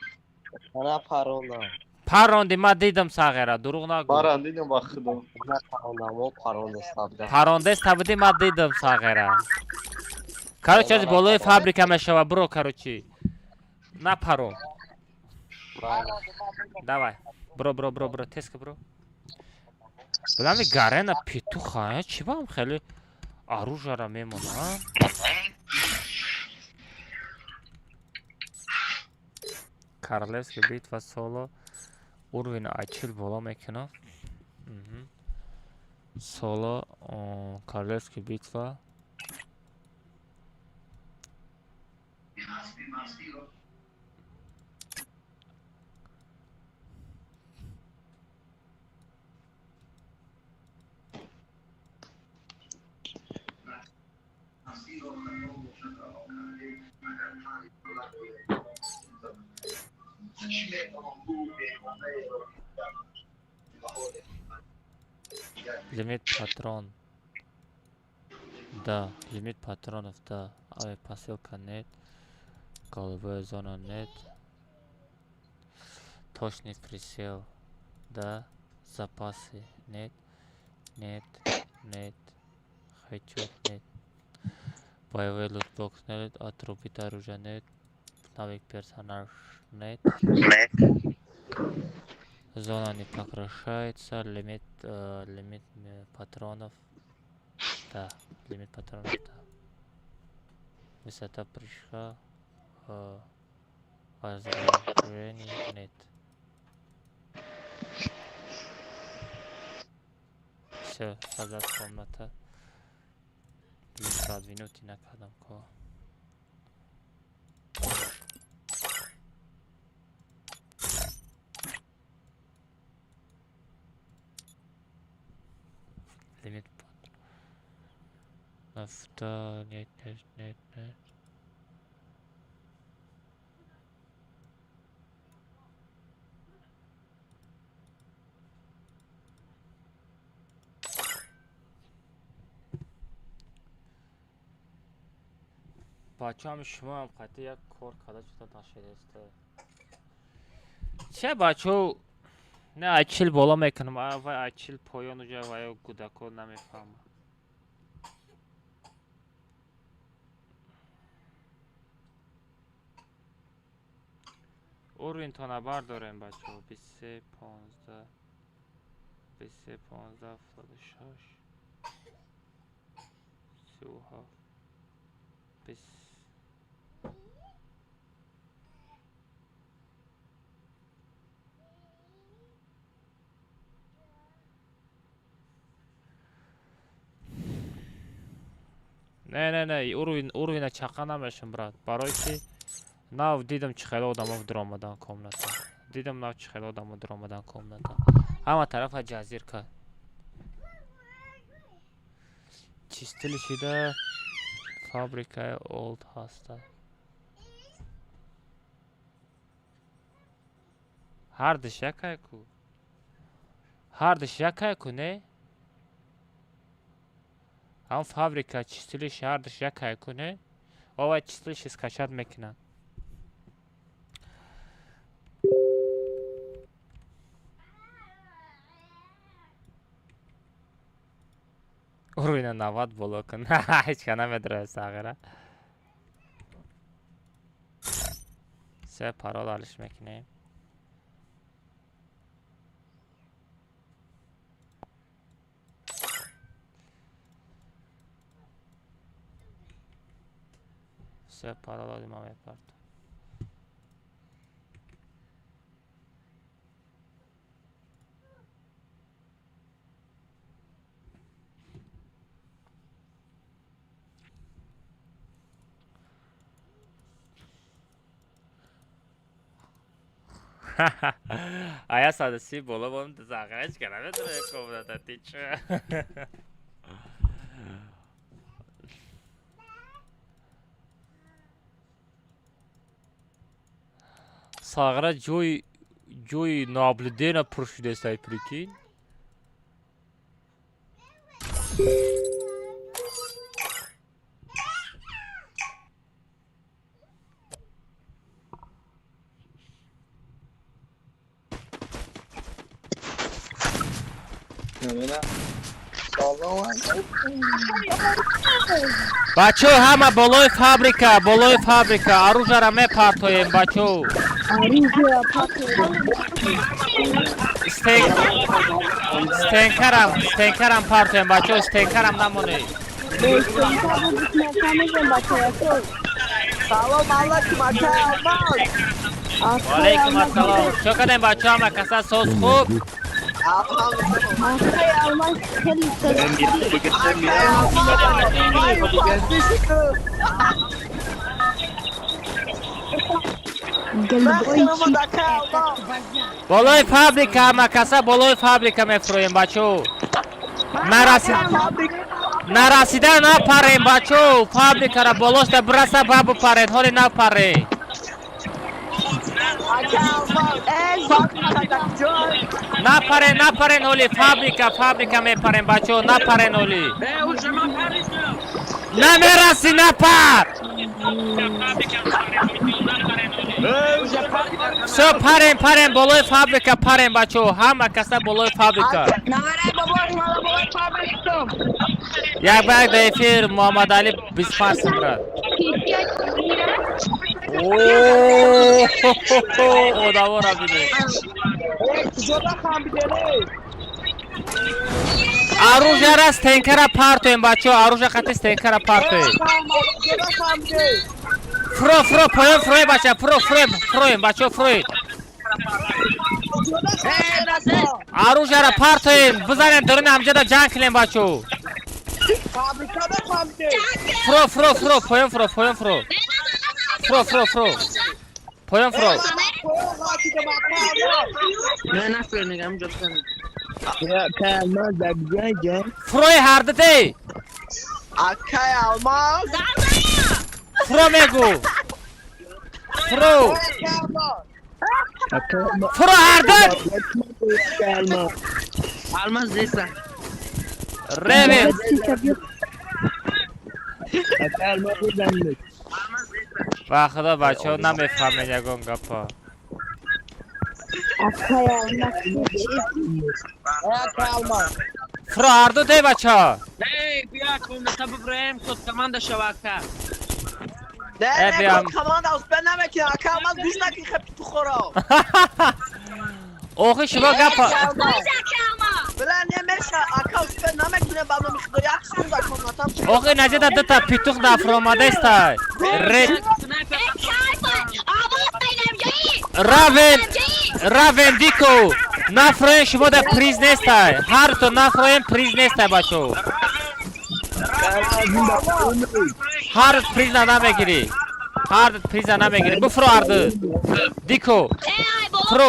Мана парондам. Паронди, ман дидам сағира, дурӯғ нагӯ. Марам дидам ба худо. Мана парондам, о парондаста будам. Парондаста будӣ, ман дидам сағира. Короче, аз болои фабрика мешава, бро, короче. Напарон. Давай. Бро, бро, бро, бро, теска, бро. Билами Гарена петуха, чӣ бам хеле оружара мемона? Королевский битва соло уровень ачил боло мекунам. Соло Королевский битва. Лимит патрон. Да, лимит патронов, да. Авиапосылка нет. Голубая зона нет. Точный прицел. Да. Запасы нет. Нет. Нет. Хэдшот нет. Боевой лутбокс нет. Отрубить оружие нет. Навык персонаж нет. Зона не покрашается. Лимит, лимит патронов. Да, лимит патронов, да. Высота прыжка. Возражений нет. Все, создать комната. Продвинуть на кадамко. Лимит нафта нет, нет, нет, нет. Бачаам шумоам қатъи як кор карда шуда нашидеста. Че бачо, не ачил боло мекунам, а вай ачил поён уҷа вай гудако намефаҳмам. Уровень-тона бардорем бачо, 23 15 23 15 76 37 20. Не, не, не, уровень чақа намешам, брат. Барои ки нав дидам чӣ хеле одамо дуромадан комната. Дидам нав чӣ хеле одамо дуромадан комната. Ҳама тарафа ҷазир кард. Чистили шида фабрикаи олд ҳаста. Ҳардиш якай ку? Ҳардиш якай ку, не? Ҳам фабрика чистилиш ҳардиш якай ку, не? Овай чистилиш скачат мекунанд. Уровень 90 боло кун. Ҳеҷ ка намедрояд сағира. Се парол алиш мекунем. Се парол одима мепарт. Ая 130 боло бом сағира ҳеҷ ка намедрояд комната ти чӣ. Сағира ҷои наблюдена пур шудестай, прикинь. Бачо, ҳама болои фабрика, болои фабрика, оружиеро мепартоем, бачо. Стенкарам партоем, бачо, стенкарам намонед. Салом алайкум, ака Алмаз. Ваалайкум ассалом. Чо кардем, бачо, ҳама каса соз хуб? Акай Алмаз хеле Болои фабрика, ҳама каса болои фабрика мефурӯем, бачо. Нарасида напарем, бачо. Фабрикара болошда бираса ба бупаред, ҳоли напаред. Напарен, напарен ҳоли фабрика, фабрика мепарем, бачо, напарен ҳоли. Намераси, напар! Всё, парем, парем, болои фабрика парем, бачо, ҳама каса болои фабрика. Як ба як дар эфир Муҳаммадалӣ 25 сум брат. Одаморо бинед. Оружиеро стенкара партоем, бачо, оружие қати стенкара партоем. Фро, фро, поён фроем, бача, фро, фроем, фроем, бачо, фроем. Оружиеро партоем, бизанем даруни ҳамҷода ҷанг кунем, бачо. Фро, фро, фро, поён фро, поён фро. Фро, фро, фро. Поён фро. Фрои ҳардате. Акай Алмаз. Фро мегу. Фро. Фро ҳардат. Алмаз неста. Ревен. Ба худо, бачаҳо намефаҳмед ягон гапа. Фро ҳарду де, бача. Охи шумо гапа. Охи наҷада дута питух нафромадестай. Равен, равен дико. Нафроем шумо да приз нестай. Ҳар то нафроем приз нестай, бачо. Ҳар приза намегирӣ. Ҳар приза намегирӣ. Буфро ҳарду. Дико. Фро.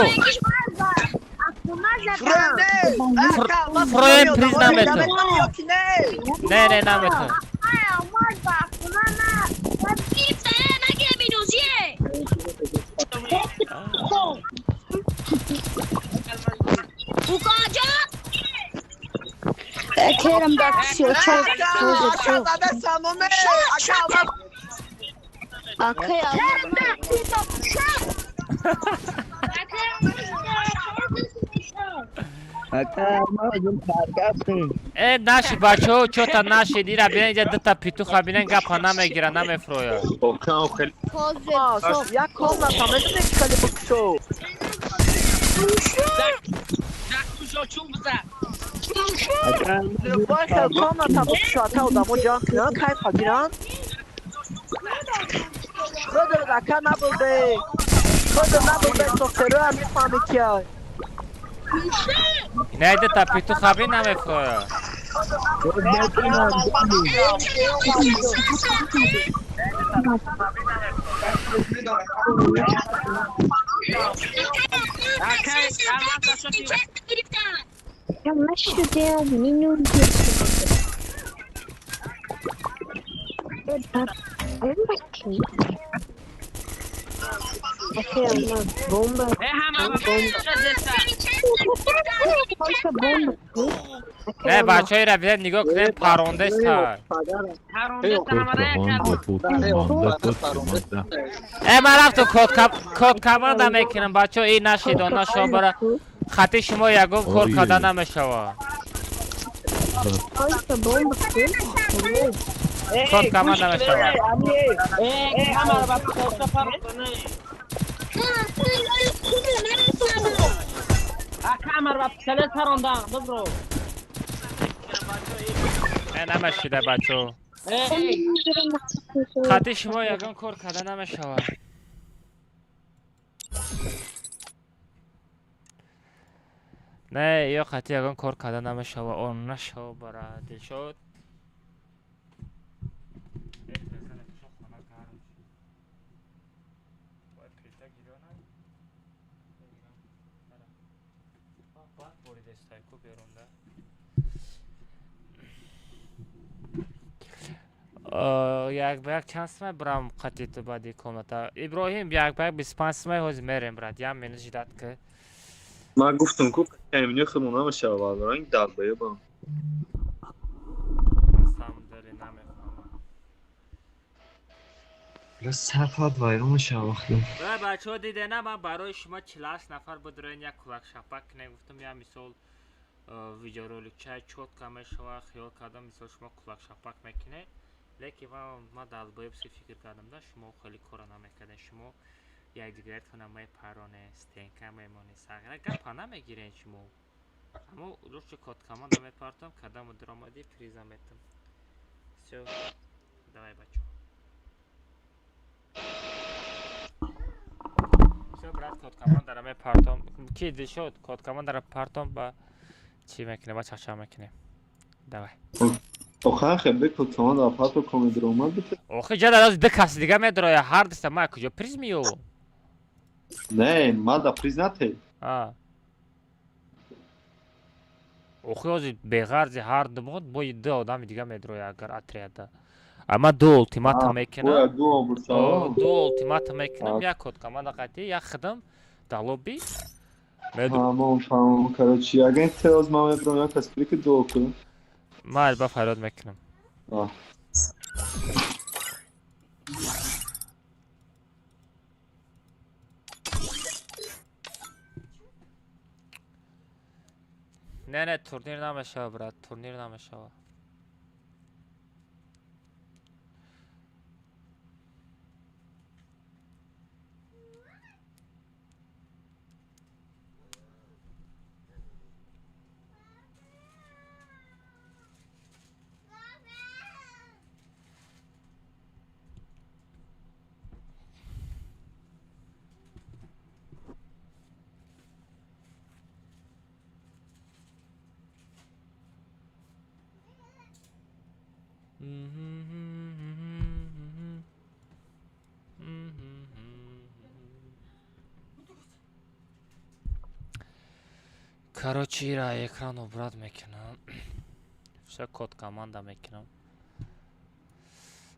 Фроем приз наметон. Не, не, наметон. Керам да 34 Акай Э, наши бачаҳо чота наши дира бинен иҷа дута питуха бинен гапа намегира, намефроя. Окам хеле. Як комната медонӣ ки хеле бикшо. Любой хел комната бикшо, ата одамо ҷамъ кунанд, кайфа гиранд. Худро ака набурде. Худро набурде, сохтероя мефаҳми кия. Не, дута питуха бин намефроя. Не, бачаҳоира бинед, нигоҳ кунед, парондеста. Э, ман рафтам код команда мекунам, бачаҳо, ин нашидон нашо бара хати шумо ягон кор карда намешава. Код команда мешава. Э, намешида, бачаҳо. Хати шумо ягон кор карда намешава. Не, ё хати ягон кор карда намешава, он нашава бара Дилшод. Як ба як чанд сумай бирам қати ту баъди комната? Иброҳим, як ба як 25 сумай ҳозир мерем, брат. Як минут ждать ки. Ман гуфтам ку эмни худмон намешава, ранг далбаёбам. На самом деле намефаҳмам. Бля, сарфат вайрон мешава вақте. Бра, бачаҳо, диде на, ман барои шумо 48 нафар будроен як кулакшапак кунем, гуфтам я мисол видеороликча чётко мешава, хиёл кардам мисол шумо кулакшапак мекунед. Лекин ман далбоебски фикр кардам, да шумо хеле кора намекарден, шумо якдигаратона мепароне, стенка мемоне, сағира гапа намегирен шумо. Аммо лучше код команда мепартам, кадаму даромадӣ приза метам. Всё, давай, бачо. Всё, брат, код командара мепартам. Ки Дилшод, код командара партам ба чӣ мекунем, ба чақчақ мекунем. Давай. Охир хебе код команда парто комедро омад бите. Охи ҷа дароз ду каси дига медроя, ҳар дуста ман куҷо приз меёвам? Не, ман да приз нате. А. Охи ҳозир беғарзи ҳар ду мод бо ду одами дига медроя агар отряда. Ама ду ултиматум мекунам. Ду ултиматум мекунам, як код команда қатӣ, як хидм далоби. Тамом, тамом, короче, агар теоз ман мебарам як кас ки ду кунам. Ман ба фарёд мекунам. Не, не, турнир намешава, брат, турнир намешава. Короче, ира экран обрат мекунам. Всё, код команда мекунам.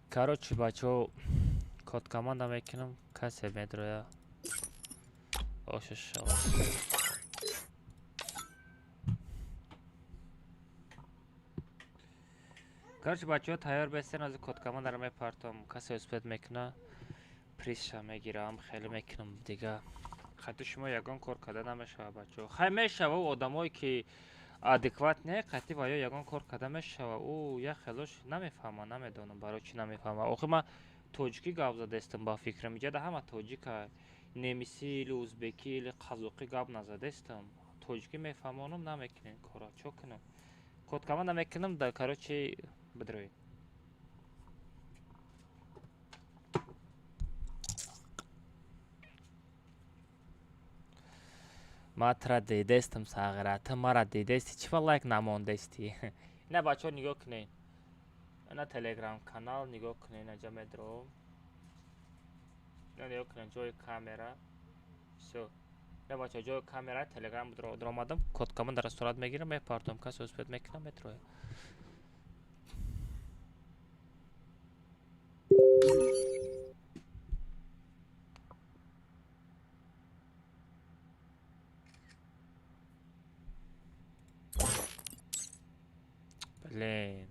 Короче, бачаҳо, код команда мекунам, касе медроя. Ошиш шава. Короче, бачаҳо, тайёр бестен, аз код командаро мепартом, касе успед мекуна, призша мегирам, хеле мекунам дига. Хати шумо ягон кор карда намешава, бачаҳо. Хай мешава, одамое ки Адекват не, қатъи ва ё ягон кор карда мешава. Ӯ як хелош намефаҳма, намедонам барои чӣ намефаҳма. Охир ман тоҷикӣ гап задестам, ба фикрам иҷада ҳама тоҷика, немисӣ или узбекӣ или қазоқӣ гап назадестам. Тоҷикӣ мефаҳмонам, намекунем кора. Чо кунам? Кодкама намекунам, да короче бидроед. Ман тура дидестам, сағира, ту мара дидести, чӣ ба лайк намондести? Ина бачаҳо нигоҳ кунед. Ина телеграм канал нигоҳ кунед, инаҷа медром. Ина нигоҳ кунед, ҷои камера. Всё. Ина бачаҳо ҷои камера телеграм дромадам, кодкама дар сурат мегирам, мепартом, касе успед мекунам, метрояд. Блин.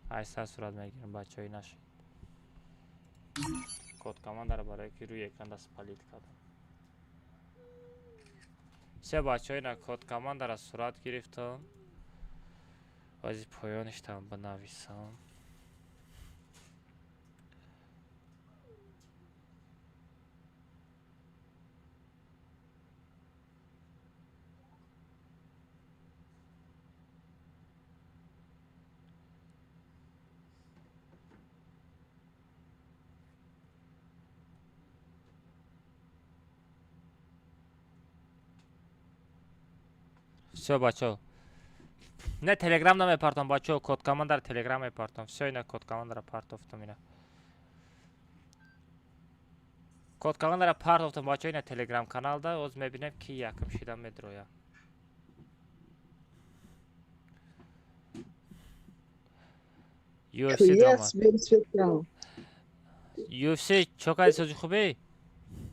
Айса сурат мегирам, бачаҳои нашид. Код командара барои ки рӯи экран спалит кардам. Се бачаҳои на код командара сурат гирифтам. Баъзи поёништам бинависам. Всё, бачаҳо. Не, телеграм намепартом, бачаҳо, код командаро телеграм мепартом. Всё, ина код командаро партофтам ина. Код командаро партофтам, бачаҳо, ина телеграм каналда. Оз мебинем ки якм шида медроя. UFC дромад. UFC чо кардӣ, сози хубе?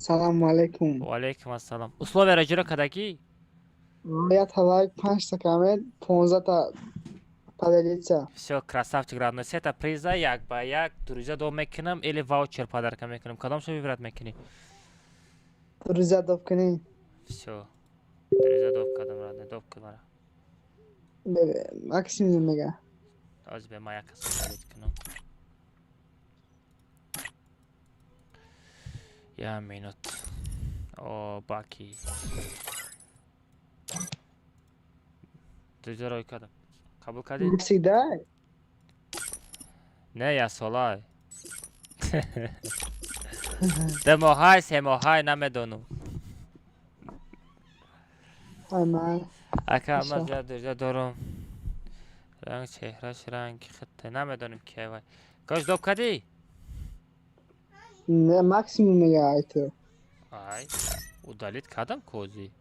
Салому алайкум. Ва алайкум ассалом. Условияро иҷро кардагӣ? Як лайк, 5 та коммент, 15 та поделиться. Всё, красавчик, родной. Сета приза як ба як друзья доб мекунам или ваучер подарка мекунам. Кадомшо выбрать мекунӣ? Друзья доб кунӣ. Всё. Друзья доб кардам, родной, доб кун мара. Максимум мега. Оз бе ма як кас удалить кунам. Я минут. О, баки. Друзья рой кардам. Қабул кардӣ? Всегда? Не, як солай. 2 моҳай, 3 моҳай, намедонам. Ай. Ака, ман зиёд друзья дорам. Ранг чеҳраш ранги хитте. Намедонем ки вай. Кош доб кардӣ? Не, максимум мега ай ту. Ай, удалить кардам кози.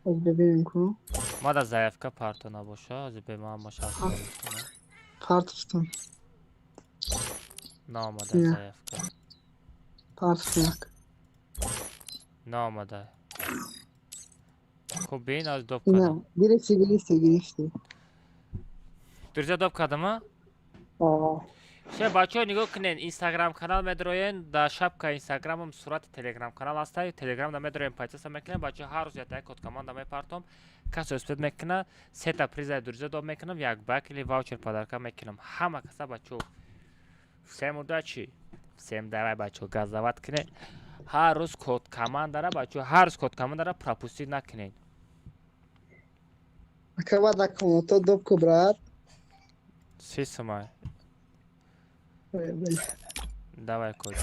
Аз бибинем ку. Ма да заявка парто набоша, аз бе ма ма шарт мекунам. Партофтам. Наомада заявка. Партофтам як. Наомада. Хуб бин, аз доб кардам. Гирифти, гирифти, гирифти. Друзья доб кардам, а? Аа. Ше, бачаҳо, нигоҳ кунед, инстаграм канал медроен, дар шапка инстаграмам сурати телеграм канал ҳаста, телеграм да медроен, подписаться мекунем, бачаҳо, ҳар рӯз ятак код команда мепартом, касе успед мекуна, сета призаи друзья доб мекунам, як бак или ваучер подарка мекунам. Ҳама каса, бачаҳо. Всем удачи. Всем давай, бачаҳо, газават кунед. Ҳар рӯз код командара, бачаҳо, ҳар рӯз код командара пропустить накунед. Ака, баъд аккаунто доб ку, брат. 30 сумай. Давай, код.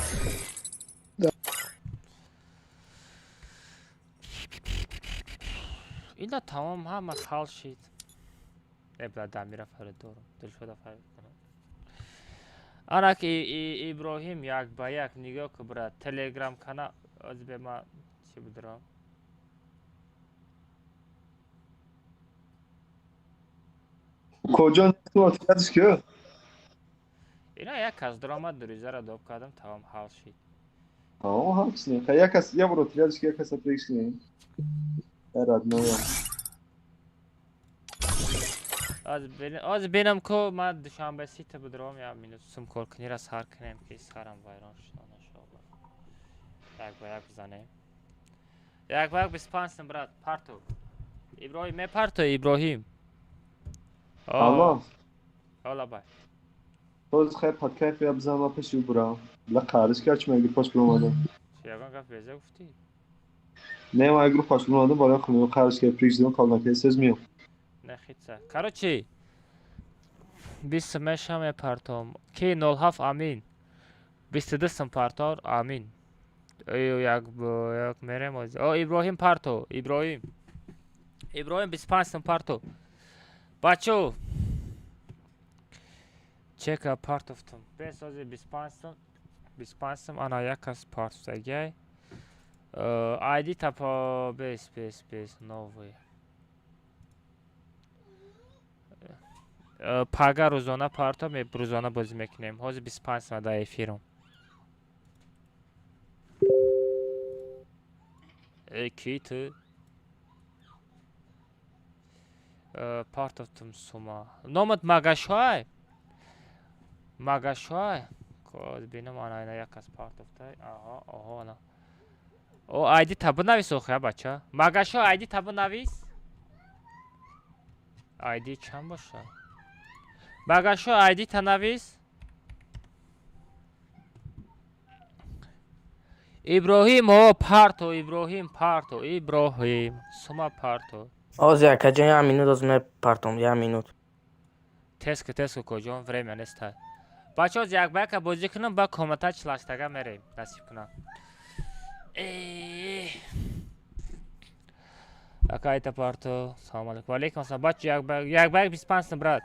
Да. Ина тамом, ҳама ҳал шид. Эбла дамира фарид дорам. Дилшода фарид кунам. Анак Иброҳим як ба як нигоҳ ку, брат. Телеграм канал аз бе ма чӣ будирам? Коҷон отвязиш ки? Ина як кас дуромад, друзьяра доб кардам, тамом, ҳал шид. Ҳа, ҳал шид. Як кас, я бор отвязиш ки, як кас отвязиш ки. Родной. Аз бинам ку ман душанбе сита будиром, як минут сум кор кунира сар кунем ки сарам вайрон шуд, иншоалло. Як ба як бизанем. Як ба як 25 сум, брат, парто. Иброҳим, мепарто, Иброҳим. Алло. Ҳола бай. Боз хай подкайф я бизан, ма пеши бурам. Бла қариш кард, чӣ меги пош биромадам. Чи ягон гап беза гуфтӣ? Не, ма группа паш биромадам, барои хунем қариш кард, прикс дидам, кал накард, сез миём. Не хитса. Короче, 20 сум меша мепартом. Ки 07 амин. 22 сум партор, амин. Як як мерем оз. О, Иброҳим парто, Иброҳим. Иброҳим 25 сум парто. Бачо, чека партофтум. Бесози 25 сум, 25 сум ана як кас партофтагиай. Айди тапо бес бес бес новый. Пага рӯзона парто, рӯзона бозӣ мекунем. Ҳозир 25 сум дар эфирам. Э, ки ту? Партофтум сума. Номат Магашоай? Магашоай? Бинам ана ина як кас партофтай. Аҳа, оҳо ана. О, айди та бинавис охи, а бача. Магашо айди та бинавис. Айди чанд боша? Магашо айди та навис. Иброҳим, о, парто, Иброҳим, парто, Иброҳим, сума парто. Оз акаҷон, як минут, оз мепартом, як минут. Тез ку, тез ку, коҷон, время неста. Бача, оз як ба яка бозӣ кунам, ба комната чилаштага мерем, насиб кунам. Ака айта парто, салом алейкум. Ва алейкум ассалом. Бача, як ба як ба як 25 сум, брат.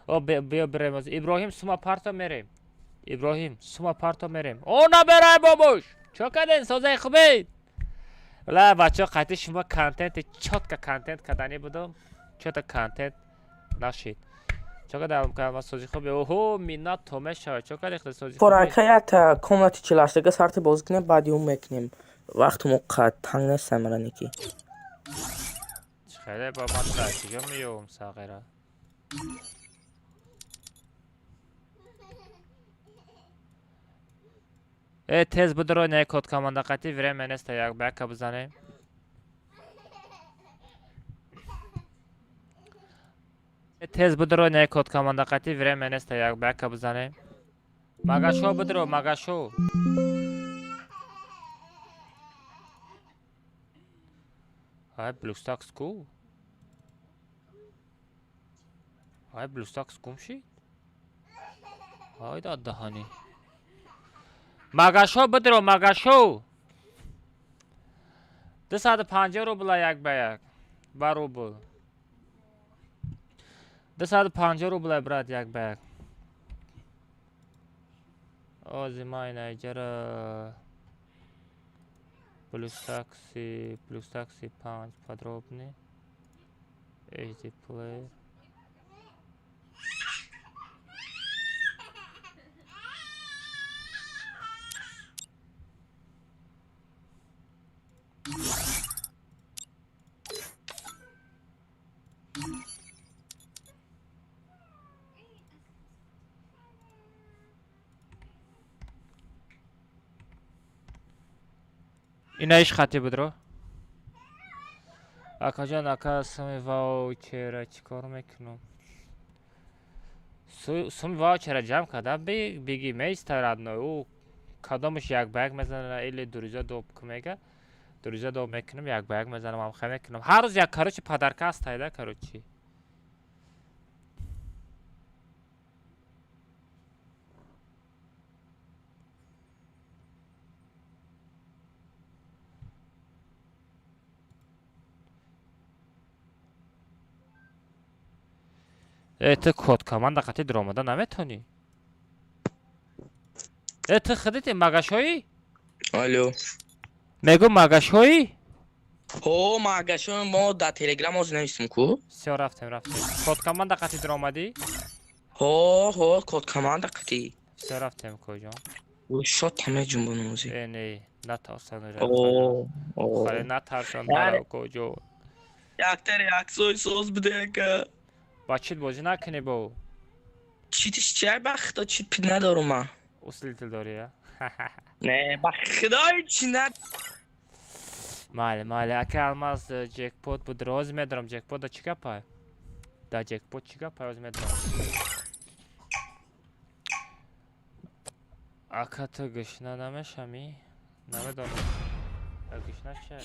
О, биё бирем оз. Иброҳим, сума парто мерем. Иброҳим, сума парто мерем. О, наберай бобуш. Чо карден, созаи хубед? Ла, бачаҳо, қайти шумо контенти чётко контент карданӣ будам. Чётко контент нашид. Чо кардам, ма сози хубе? Оҳо, миннат то мешавад. Чо карди хеле сози хубе? Форака якта комнати чилаштага сарти бозӣ кунем, баъди он мекунем. Вақтмо қад танг нест мараники. Хеле ба ман чиҷо меёвам сағира? Э, тез бидро, не код команда қати, время неста, як ба яка бизанем. Э, тез бидро, не код команда қати, время неста, як ба яка бизанем. Магашо бидро, магашо. Ай, Блюстакс ку? Ай, Блюстакс гум шид? Ай, дад даҳанӣ. Магашо бидро, магашо. 250 рубла як ба як. Ба рубл. 250 рубла, брат, як ба як. Ози ма ина иҷара Блюстакси, Блюстакси 5 подробный. HD player. Ина иш хати будро. Акаҷон, ака, суми ваучера чӣ кор мекунам? Суми ваучера ҷамъ карда биги меиста родной. Ӯ кадомаш як ба як мезанад или дурӯза доб мега? Дурӯза доб мекунам, як ба як мезанам, ҳамхе мекунам. Ҳар рӯз як, короче, подарка ҳастайда, короче. Э, ту код команда қати диромада наметонӣ? Э, ту худити магашоӣ? Алло. Мегӯ магашоӣ? Ҳо, магашои мо дар Телеграм ҳозир навистем ку? Всё, рафтем, рафтем. Код команда қати диромадӣ? Ҳо, ҳо, код команда қати. Всё, рафтем, коҷон. Шод таме ҷунбонам ҳозир. Э, не, натарсан. О, о. Хале натарсан, бара, коҷон. Якта реаксияи соз буде ака. Ба чит бозӣ накунӣ бо? Читиш чай, ба худо чит пид надорум ман. Усилитель дорӣ, я? Не, ба худои чи на. Майли, майли, ака Алмаз, ҷекпот буд, роз медорам, ҷекпот да чӣ гапа? Да ҷекпот чӣ гапа, роз медорам. Ака ту гушна намешамӣ? Намедонам. Гушна ча?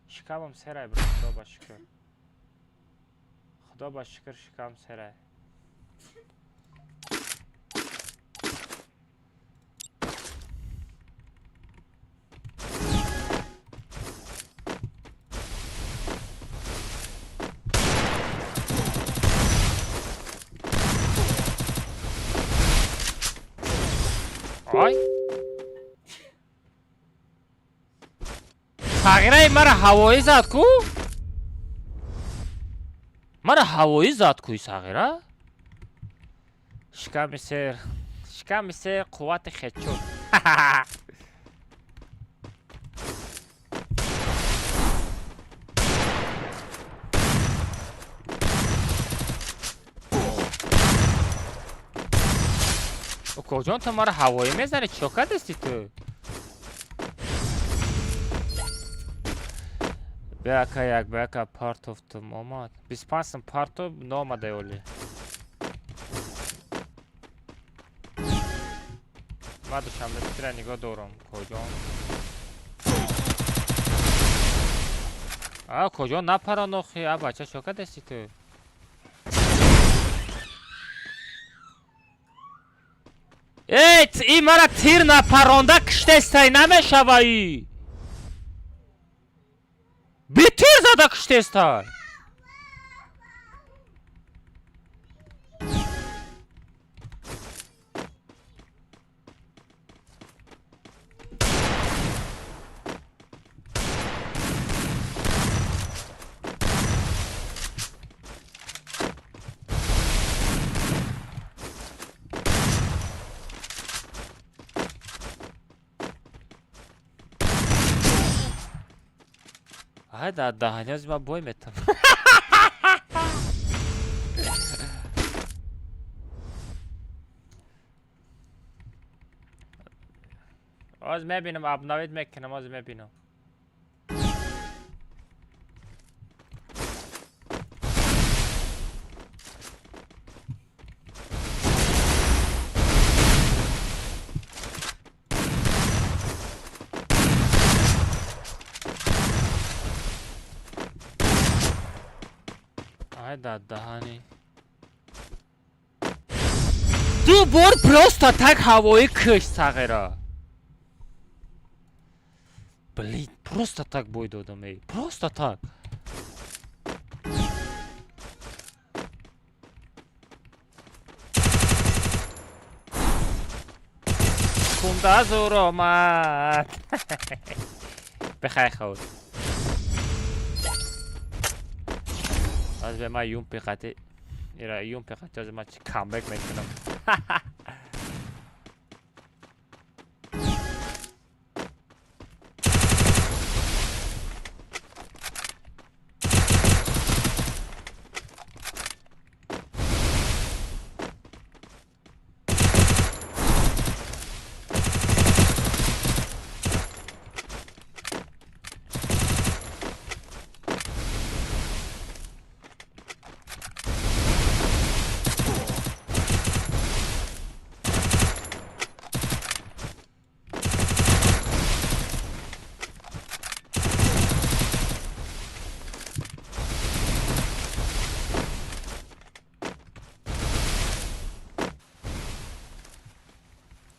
Шикамам серай, бро, худо ба шукр. Худо ба шукр, шикам серай. Ай! Сағираи мара ҳавоӣ зад ку? Мара ҳавоӣ зад ку сағира? Шиками сер, шиками сер қуввати хечуд. Укоҷон, ту мара ҳавоӣ мезанӣ, чико кардасти ту? Беака як, беака партовтум омад. 25 сум партов наомадай оли. Ман душанбе ситира нигоҳ дорам, коҷон. А, коҷон напарон охи, а бача чико кардасти ту? Эй, и мара тир напаронда киштестай намешаваи. Битир зада киштестай. Ай, да, даҳанёзи ман бой метам. Оз мебинам, обновить мекунам, оз мебинам. Ай да даҳани. Ду бор просто так ҳавоӣ кишт сағира. Блин, просто так бой додам, эй. Просто так. Кунда зур омад. Бихай худ. Аз бе ман юмпи қати ира юмпи қати аз ман чи камбек мекунам.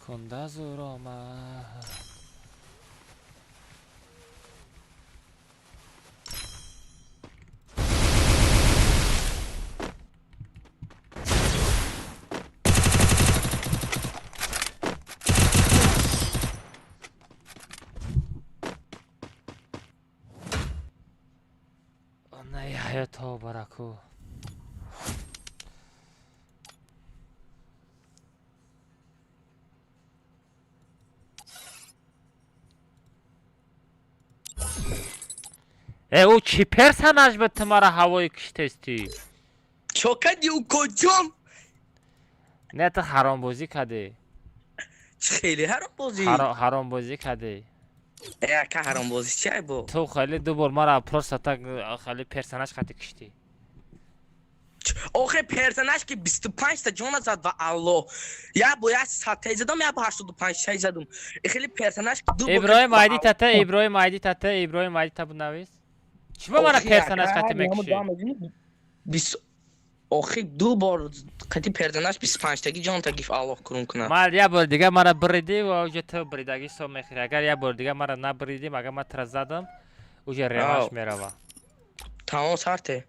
Кунда зур омад. Онаи ҳаёто бараку. Э, ӯ чӣ персонаж буд, ту мара ҳавои киштестӣ? Чо кардӣ, укоҷон? Не, ту ҳаромбозӣ кардӣ. Чӣ хеле ҳаромбозӣ? Ҳаромбозӣ кардӣ. Э, ака, ҳаромбозӣ чиай бо? Ту хеле ду бор мара просто так хеле персонаж хати киштӣ. Охе, персонаж ки 25 та ҷона зад, ва аллоҳ, як бо як садтаи задам, як бо 85таи задум. Хеле персонаж ки ду бор. Иброҳим, айди тата, Иброҳим, айди тата, Иброҳим, айди та бунавис. Чӣ ба мара персонаж хати мекушӣ? Охи, ду бор қати персонаж 25таги ҷонта гиф, аллоҳ курум кунад. Ман як бор дига мара биридӣ ва уже ту биридагӣ ҳисоб мехӯрӣ. Агар як бор дига мара набиридӣ, агар ман тура задам, уже реванш мерава. Тамом, сарте.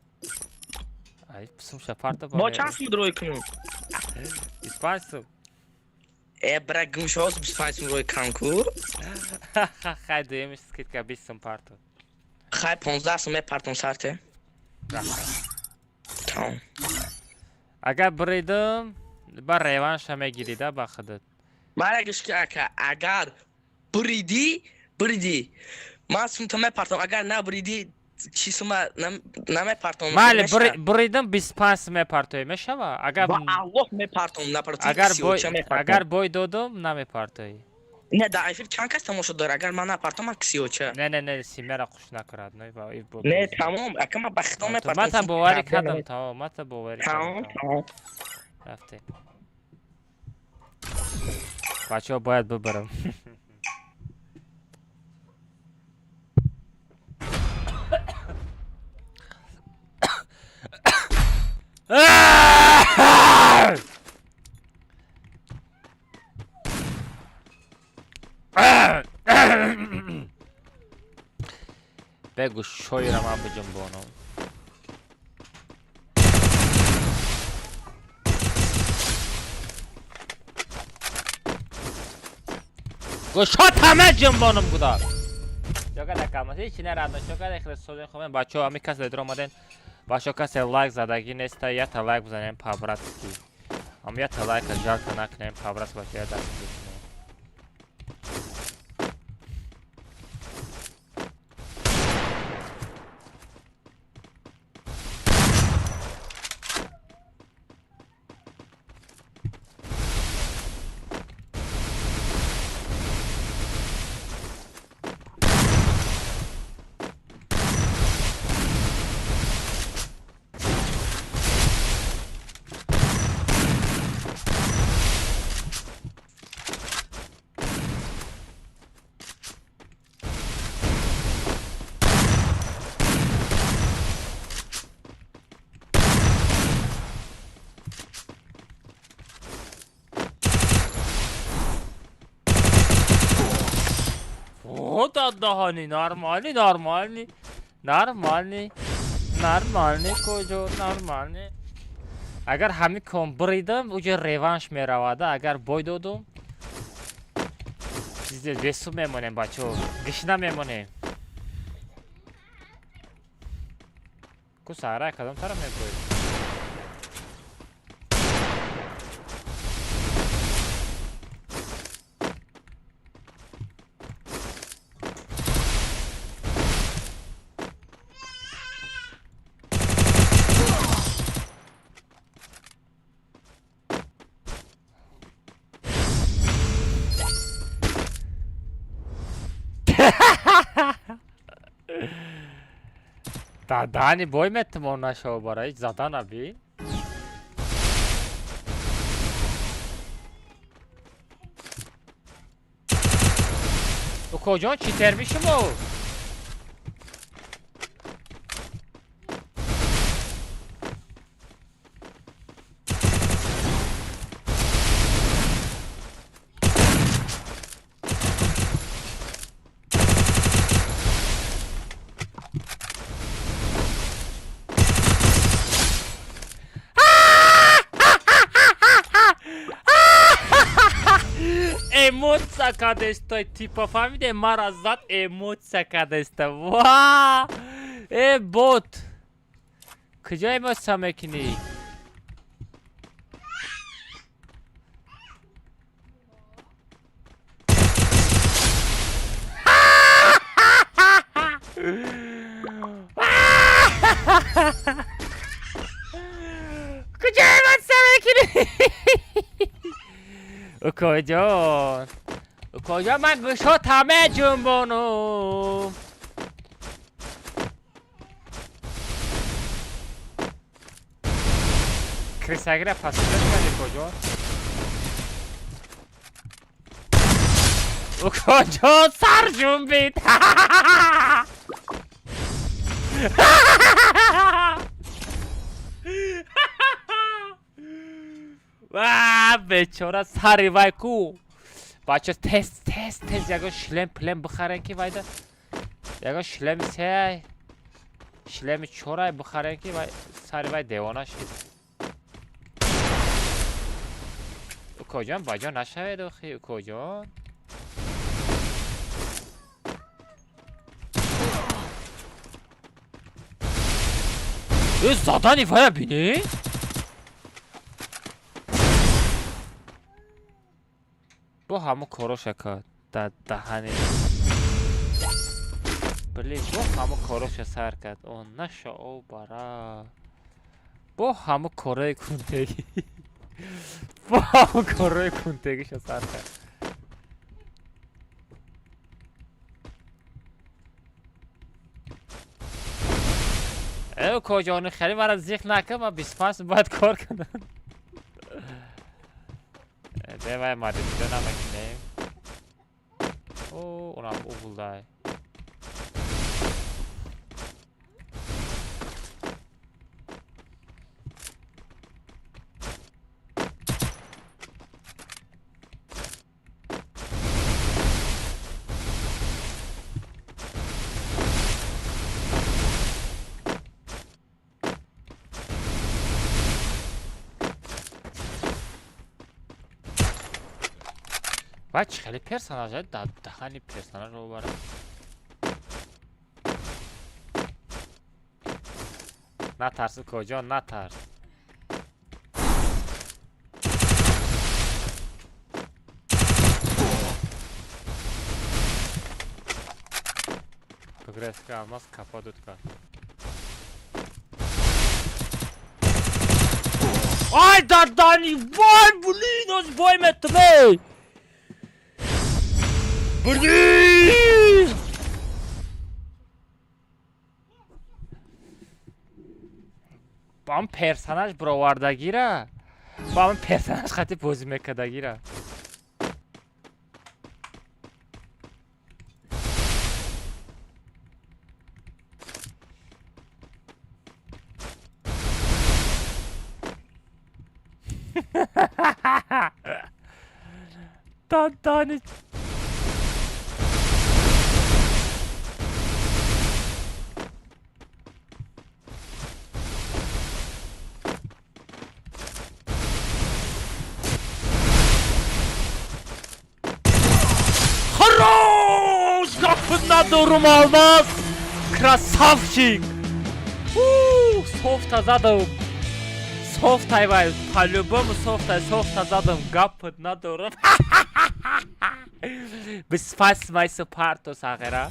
Ай, сумша парта. Бо чанд сум рӯй кунем? 25 сум. Э, бра, гумшоз, 25 сум рӯй кам ку. Хай, дуюмиш скидка 20 сум парту. Хай, 15 сум мепартом, сарте. Тамом. Агар биридам, ба реванша мегирӣ да ба худат. Мара гӯш ки, ака, агар буридӣ, буридӣ, ман сумта мепартом, агар набуридӣ, чӣ сума намепартом. Майли, буридам, 25 сум мепартоӣ, мешава? Агар Ва аллоҳ, мепартом, напартом. Агар бой додум, намепартоӣ. Не, дар эфир чанд кас тамошо дорад? Агар ман напартом, ман кисиёча. Не, не, не, семьяра хуш накарад. Не, тамом, ака, ман ба худо мепартом. Ман та боварӣ кардам, тамом, ман та боварӣ. Тамом. Рафтем, бачаҳо, бояд бибарам. Бегу, шоира ман биҷунбонам. Гӯшот ҳама ҷунбонам гудар. Чокада камас ҳеч нарадно, чокада хеле созен хобен, бачаҳо, ҳами касе дор омаден, бачаҳо, касе лайк задагӣ неста, ята лайк бизанем по-братски. Ам ята лайка жалко накунем, по-братски, бачаҳо, даст бикунем. Даҳани нормальный, нормальный, нормальный, нормальный, куҷо нормальный. Агар ҳамин кон биридам, уҷа реванш меравада, агар бой додум, бесум мемонем, бачаҳо, гишна мемонем. Ку саҳра кадом тараф меброид? Дадани бой метавон нашава барои задана би. Укоҷон, чӣ терми шумо? Эмоция кадестой, типа, фаҳмиде, мара зад, эмоция кадеста. Ва, э, бот, куҷо эмоция мекунӣ? Куҷо эмоция мекунӣ, укоҷон? Укоҷон, ман гӯшота меҷунбонум. Крисагира пасида карди, укоҷон. Укоҷон, сар ҷунбид. Ва бечора, сари вай ку. Бача, тез, тез, тез ягон шлем плем бихарен, ки вайда ягон шлеми сеай, шлеми чорай бихарен, ки вай сари вай девона шид. Укоҷон, баҷо нашавед охи, укоҷон. Э, задани вая бинӣ? Бо ҳамо короша кард дар даҳани. Блин, бо ҳамо короша сар кард. О, наша о бара. Бо ҳамо корои кунтегӣ. Бо ҳамо корои кунтегиша сар кард. Э, укоҷони, хеле мара зиқ накун, ман 25 бояд кор кунам. Бевай мадида намекунем. О, унам угулдай. Вай чӣ хеле персонаж дар даҳани персонажро барам. Натарс, укоҷон, натарс. Прогресска алмаз капа дуд кард. Ай, дадани, вай, блин, оз бой метумей! Блин! Ба он персонаж бировардагира. Ба он персонаж хати бозӣ мекардагира. Дадани. Хорош! Гапи надорум, алмаз! Красавчик! Софта задам. Софтай вай, по-любому софтай, софта задам. Гапи надорум. 25 май парто сағира.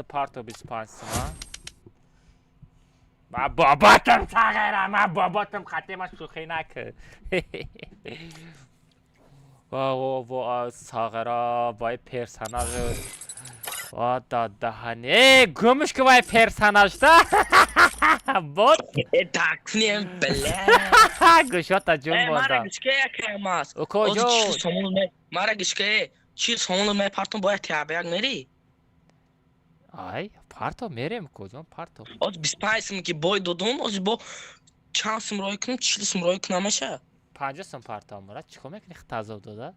Парто 25 ма. Ма боботам сағира, ма боботам хатима шӯхӣ накун. Ва ва ва, сағира, вай персонаж. Ва да даҳани. Э, гумш ки вай персонаж да. Бот. Э, такнем, бля. Гӯшота ҷун Э, мара монда. гишке якамас. Укоҷон. Мара гишке, чил сомон мепартум, бояд тиабаяк мери. Ай, парто мерем, укоҷон, парто. Оз 25 сум ки бой додум, оз бо чанд сум рой кунум, 40 сум рой кунам меша. 50 сум парто мара, чӣ кор мекунӣ тазоб дода?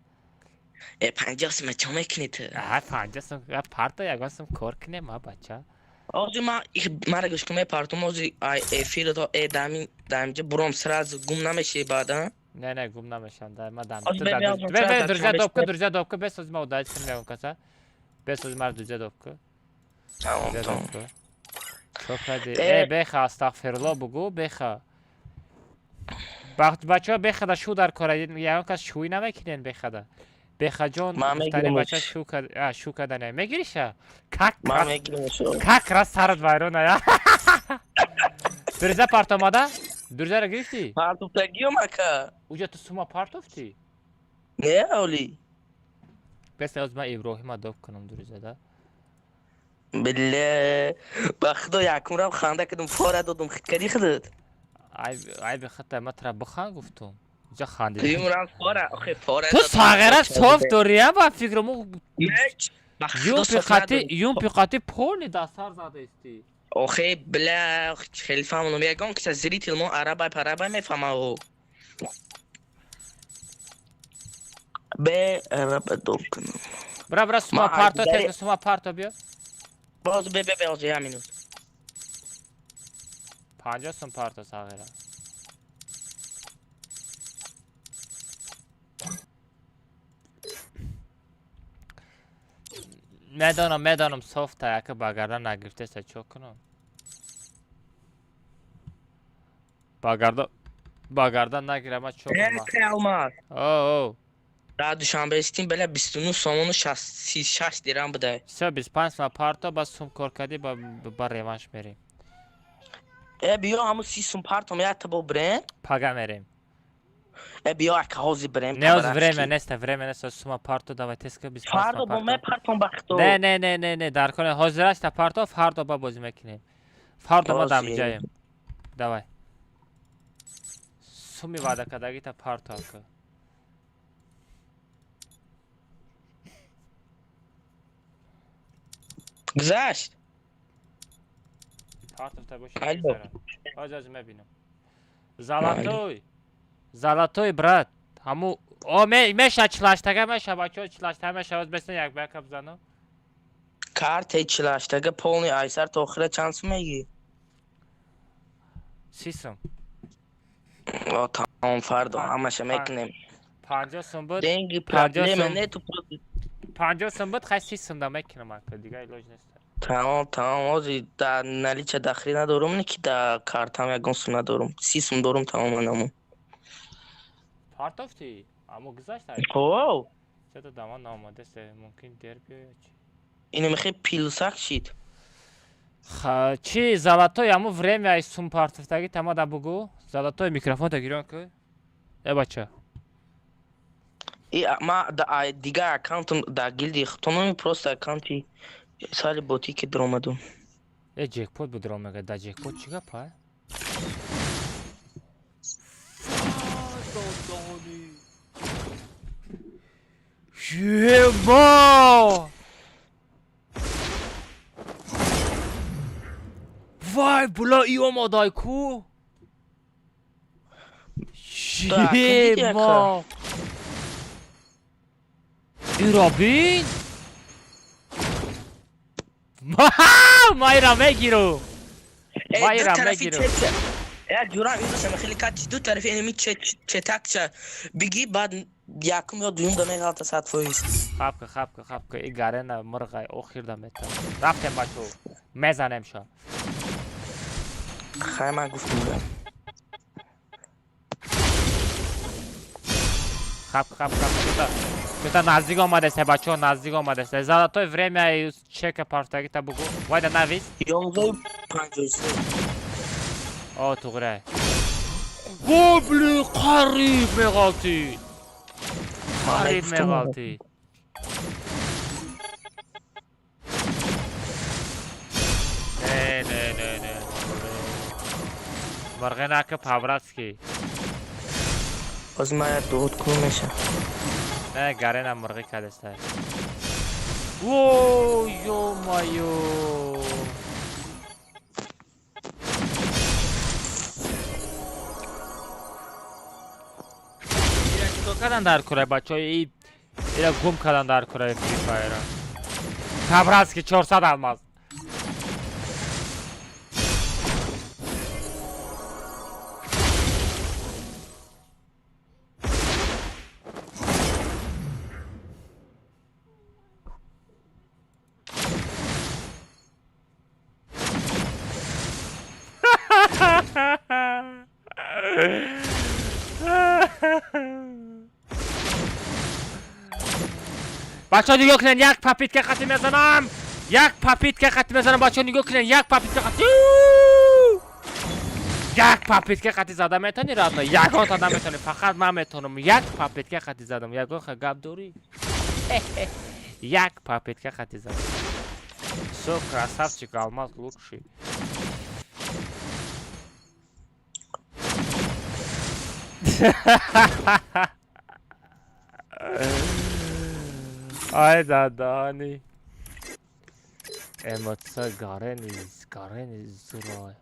Э, 50 сум чӣ мекунӣ ту? А, 50 сум, парто ягон сум кор кунем, а бача. Ози ма мара гишке мепартум, ози ай эфир то э дамин даминҷа буром сразу гум намеши баъдан. Не, не, гум намешам, да, ма дам. Ози бе биёзам. Бе, бе, друзья допка, друзья допка, бес ози ма удалить кунем ягон каса. Бес ози мара друзья допка. Тамом, тамом. Чо кардӣ? Э, беха, астағфирулло бугӯ, беха. Бачаҳо, бехада шу дар кора, ягон кас шӯӣ намекунен бехада. Бехаҷон, гуфтани бача шу шу кардане. Мегириша? Как как раз сарат вайрона, я. Друзья партомада? Друзьяро гирифтӣ? Партофтагиём, ака. Уҷа ту сума партофтӣ? Не, оли. Беста оз ман Иброҳима доб кунам дуризада. Бля, ба худо якум рам ханда кардам, фора додум, хит кардӣ худат. Айби хата ма тра бихан гуфтум. Ҷа хандидам. Дуюм рам фора, охе фора Ту додум. сағира соф дория ба фикрому. Ба худо соф Юпи қати, надорам. юпи қати полни дастар задаисти. Охе, бля, хеле фаҳмонам. Ягон киса зритель мо арабай парабай мефаҳма о. Бе араба доб кунам. Бра бра сума Ма парто айбидари- тез сума парто биё. Боз бе бе бе оз я минут. 50 сум парто сағира. Медонам, медонам софта яка ба гардан нагирифтеса чо кунам? Ба гардан ба гардан нагирам ма чо кунам? Э, Алмаз. О, о. Дар Душанбе истим бля 29 сомону 66 дирам будай. Всё 25 сум парто ба сум кор кардӣ ба реванш мерем. Э биё ҳамун 30 сум партом якта бо брем. Пага мерем. Э биё ака ҳозир брем. Не оз время неста, время неста сума парто давай теска 25 Фардо сум бо парто. мепартом ба худо. Не, не, не, не, не, дар коне ҳозир аста парто фардо ба бозӣ мекунем. Фардо ма дар Ҳозир. ҷаем. Давай. Суми ваъда кардагита парто ака. Гузашт. Партофта боши. Алло. Ҳозир ҳозир мебинам. Золотой. Золотой брат. Ҳаму о меша чилаштага меша бачаҳо чилаштага меша оз бесна як ба яка бизанам. Картаи чилаштага полный айсар то охира чанд сум мегӣ? 30 сум. О тамом фардо ҳамаша мекунем. 50 сум буд. Деньги 50 проблема сум. нету просто. 50 сум буд, хай 30 сум да мекунам ака, дига илоҷ нест. Тамом тамом ҳозир дар налича дахри надорум не ки дар картам ягон сум надорум. 30 сум дорум тамоман ҳамун. Партофтӣ? Аммо гузашт ай. Ҳо. Чато дама наомадест, мумкин дер биёяд чи? Ино мехоҳи пилсак шид. Ха, чи золотой аму время ай сум партофтаги тама да бугу. Золотой микрофон та гирён ку. Э бача. И ма да ай дигар аккаунтам дар гилди худтонам просто аккаунти сали ботики даромадум. Э ҷекпот буд ро мега, да ҷекпот чӣ гап ай? Ема! Вай, бла и омадай ку? Да, кунди Ема! Иро бин? Ма ира мегирам. Э, Ма ду ира тарафи мегирам. Э, ҷурам имрӯз хеле кати ду тарафи энеми четакча биги баъд якум ё дуюм да меғалта 100%. Хапка, хапка, хапка. И гарена мырғай охирда мета. Рафтем бачо. Мезанем ша. Хай ман гуфтум да. Хапка, хапка, хапка. Чута наздик омадест, бачо, наздик омадест. Золотой время чека партагита бугу. Вайда навис. 11:53. О, туғрай. Бобли, қариб меғалтид. Қариб меғалтид. Не, не, не, не. Мырғинака по-братски. Боз ман як дуот кунам меша. Не, гарена мырғӣ кардеста. О, ё-моё. Ира чикор кардан дар кураи бачаҳо? Ира гум кардан дар кураи Free Fire. По-братски 400 алмаз. Бачаҳо нигоҳ кунед, як попитка қати мезанам. Як попитка қати мезанам, бачаҳо нигоҳ кунед, як попитка қати. Як попитка қати зада метавонӣ родной? Ягонта наметавонӣ, фақат ман метавонам. Як попитка қати задам. Ягон ха гап дорӣ? Як попытка хати зад. Всё, красавчик, Алмаз лучший. Ай дадани. Эмоция гарени, гарени зурай.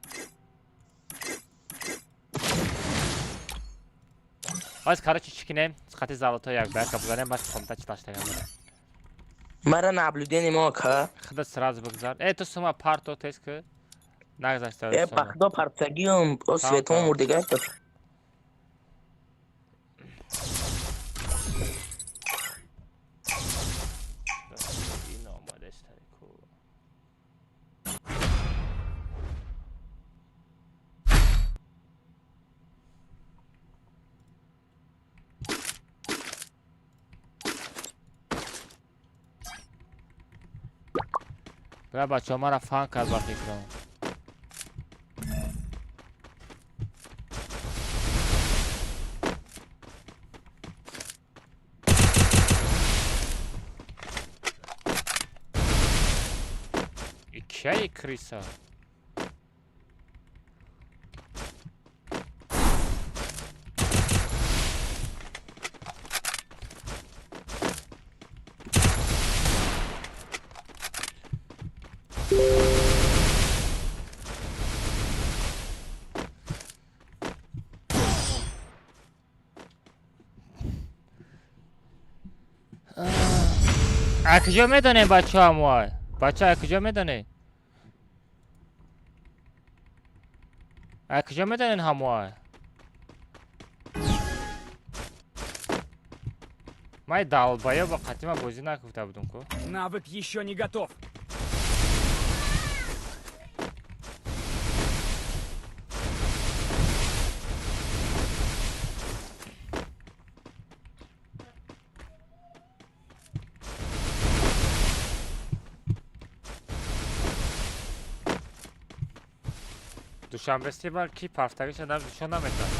Аз короче чӣ кинем? Хати золотой як ба як бизанем, бас комната читаштагам. Мара наблюдение мо ка. Худа сразу бигзар. Э, ту сума парто тест ки нагзашта. Э, бахдо партагиум, о светом мурдига. Бля, бачаҳо мара фан кард ба фикрам. Кияи криса? А куҷо медонем бачаҳо мо? Бача, а куҷо медонем? А куҷо медонем ҳамоа? Май долбоёб ба қатима бозӣ накуфта будум ку. Навык еще не готов. Душанбе стример ки парфтагиша нам нишон наметад.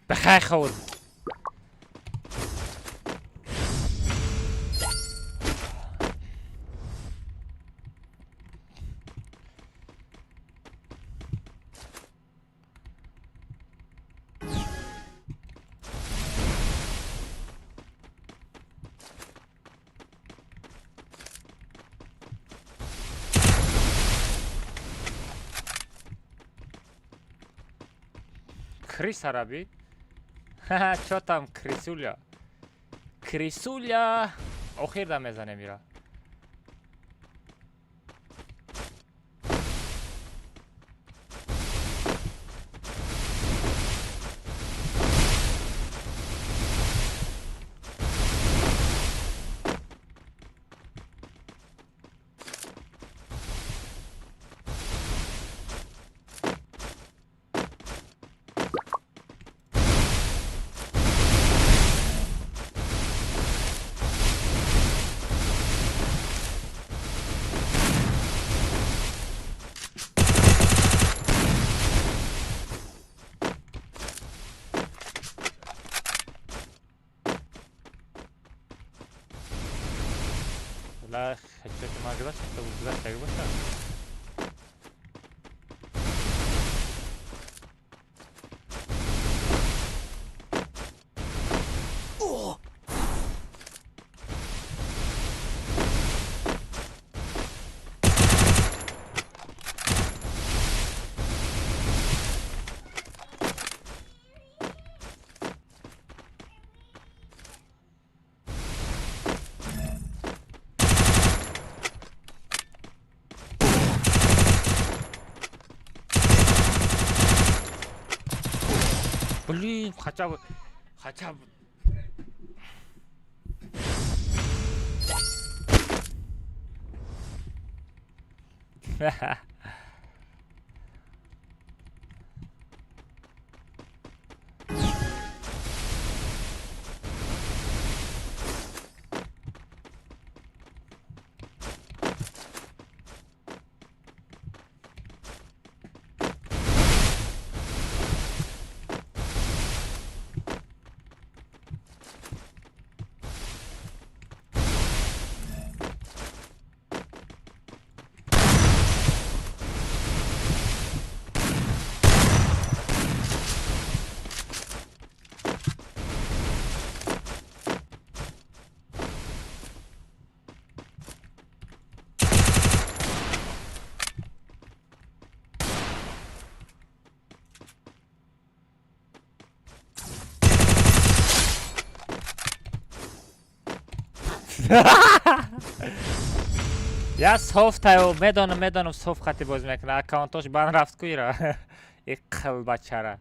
Бахай хӯр. Крис араби? Ха, чо там крисуля? Крисуля! Охир да мезанем ира. Ла хачоти ма гузашта гузашта боша. Блин, хотя бы. Хотя бы. Я софтаю, медонам, медонам, софт хати боз мекунад. Аккаунтош бан рафт ку ира. И қил бачара.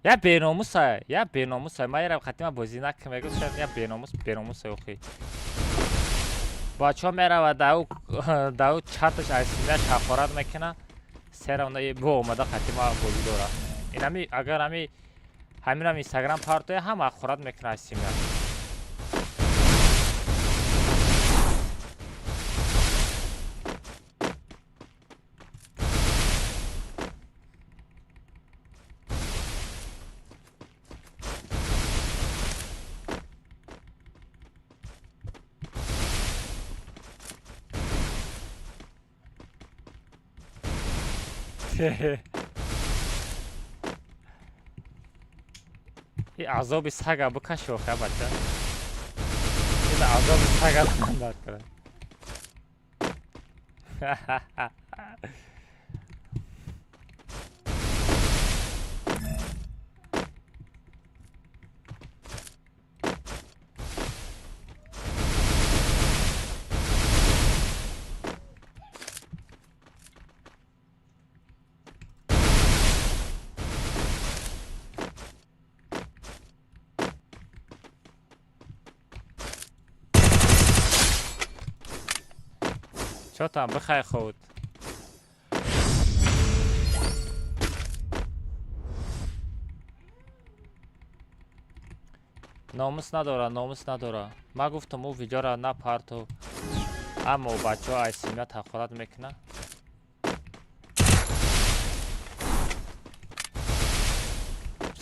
Я беномуса, я беномуса. Ма ира хати ма бозӣ накун мегӯ, шояд я беномус, беномуса охи. Бачо мерава дау дау чаташ аз симя шафорат мекуна. Сера онда бо омада хати ма бозӣ дора. Инами агар ами ҳаминам Инстаграм партоя ҳам ахорат мекуна аз симя. И азоби сага бикаши охи бача. Ин азоби сага дар кара. Чё там, бихай худ. Номус надора, номус надора. Ма гуфтам ӯ видеора напарту. Аммо бачаҳо аз семья таҳқорат мекунад.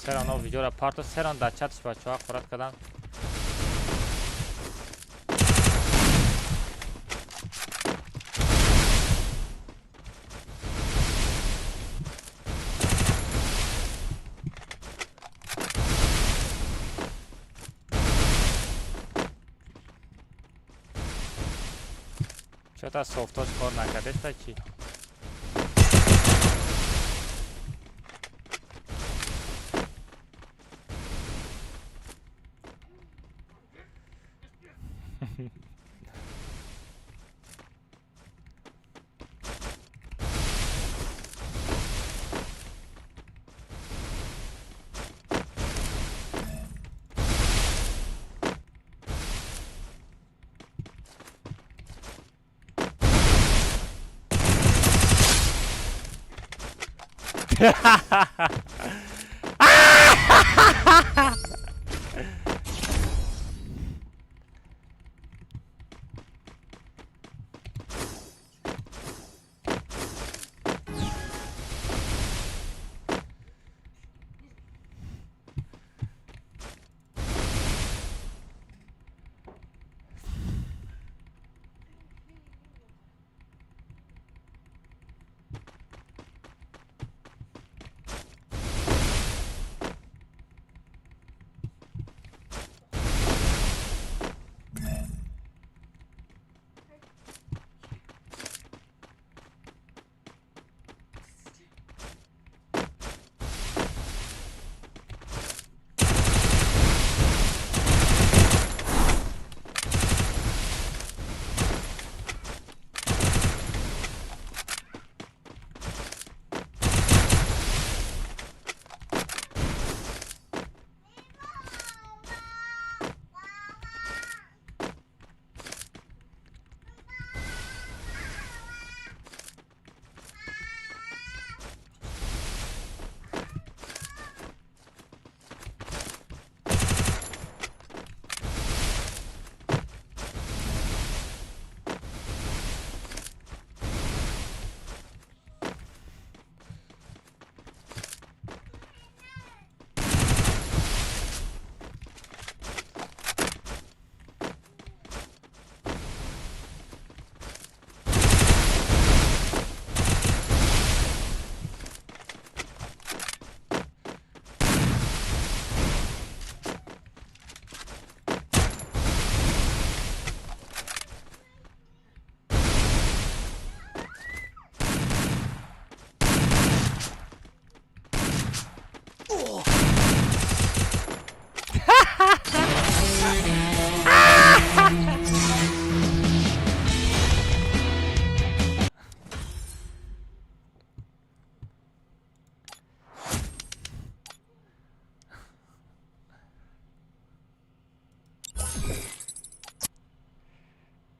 Серан о видеора парту, серан дар чатш бачаҳо ҳақорат карданд. Чё-то софтош кор накардеста чи?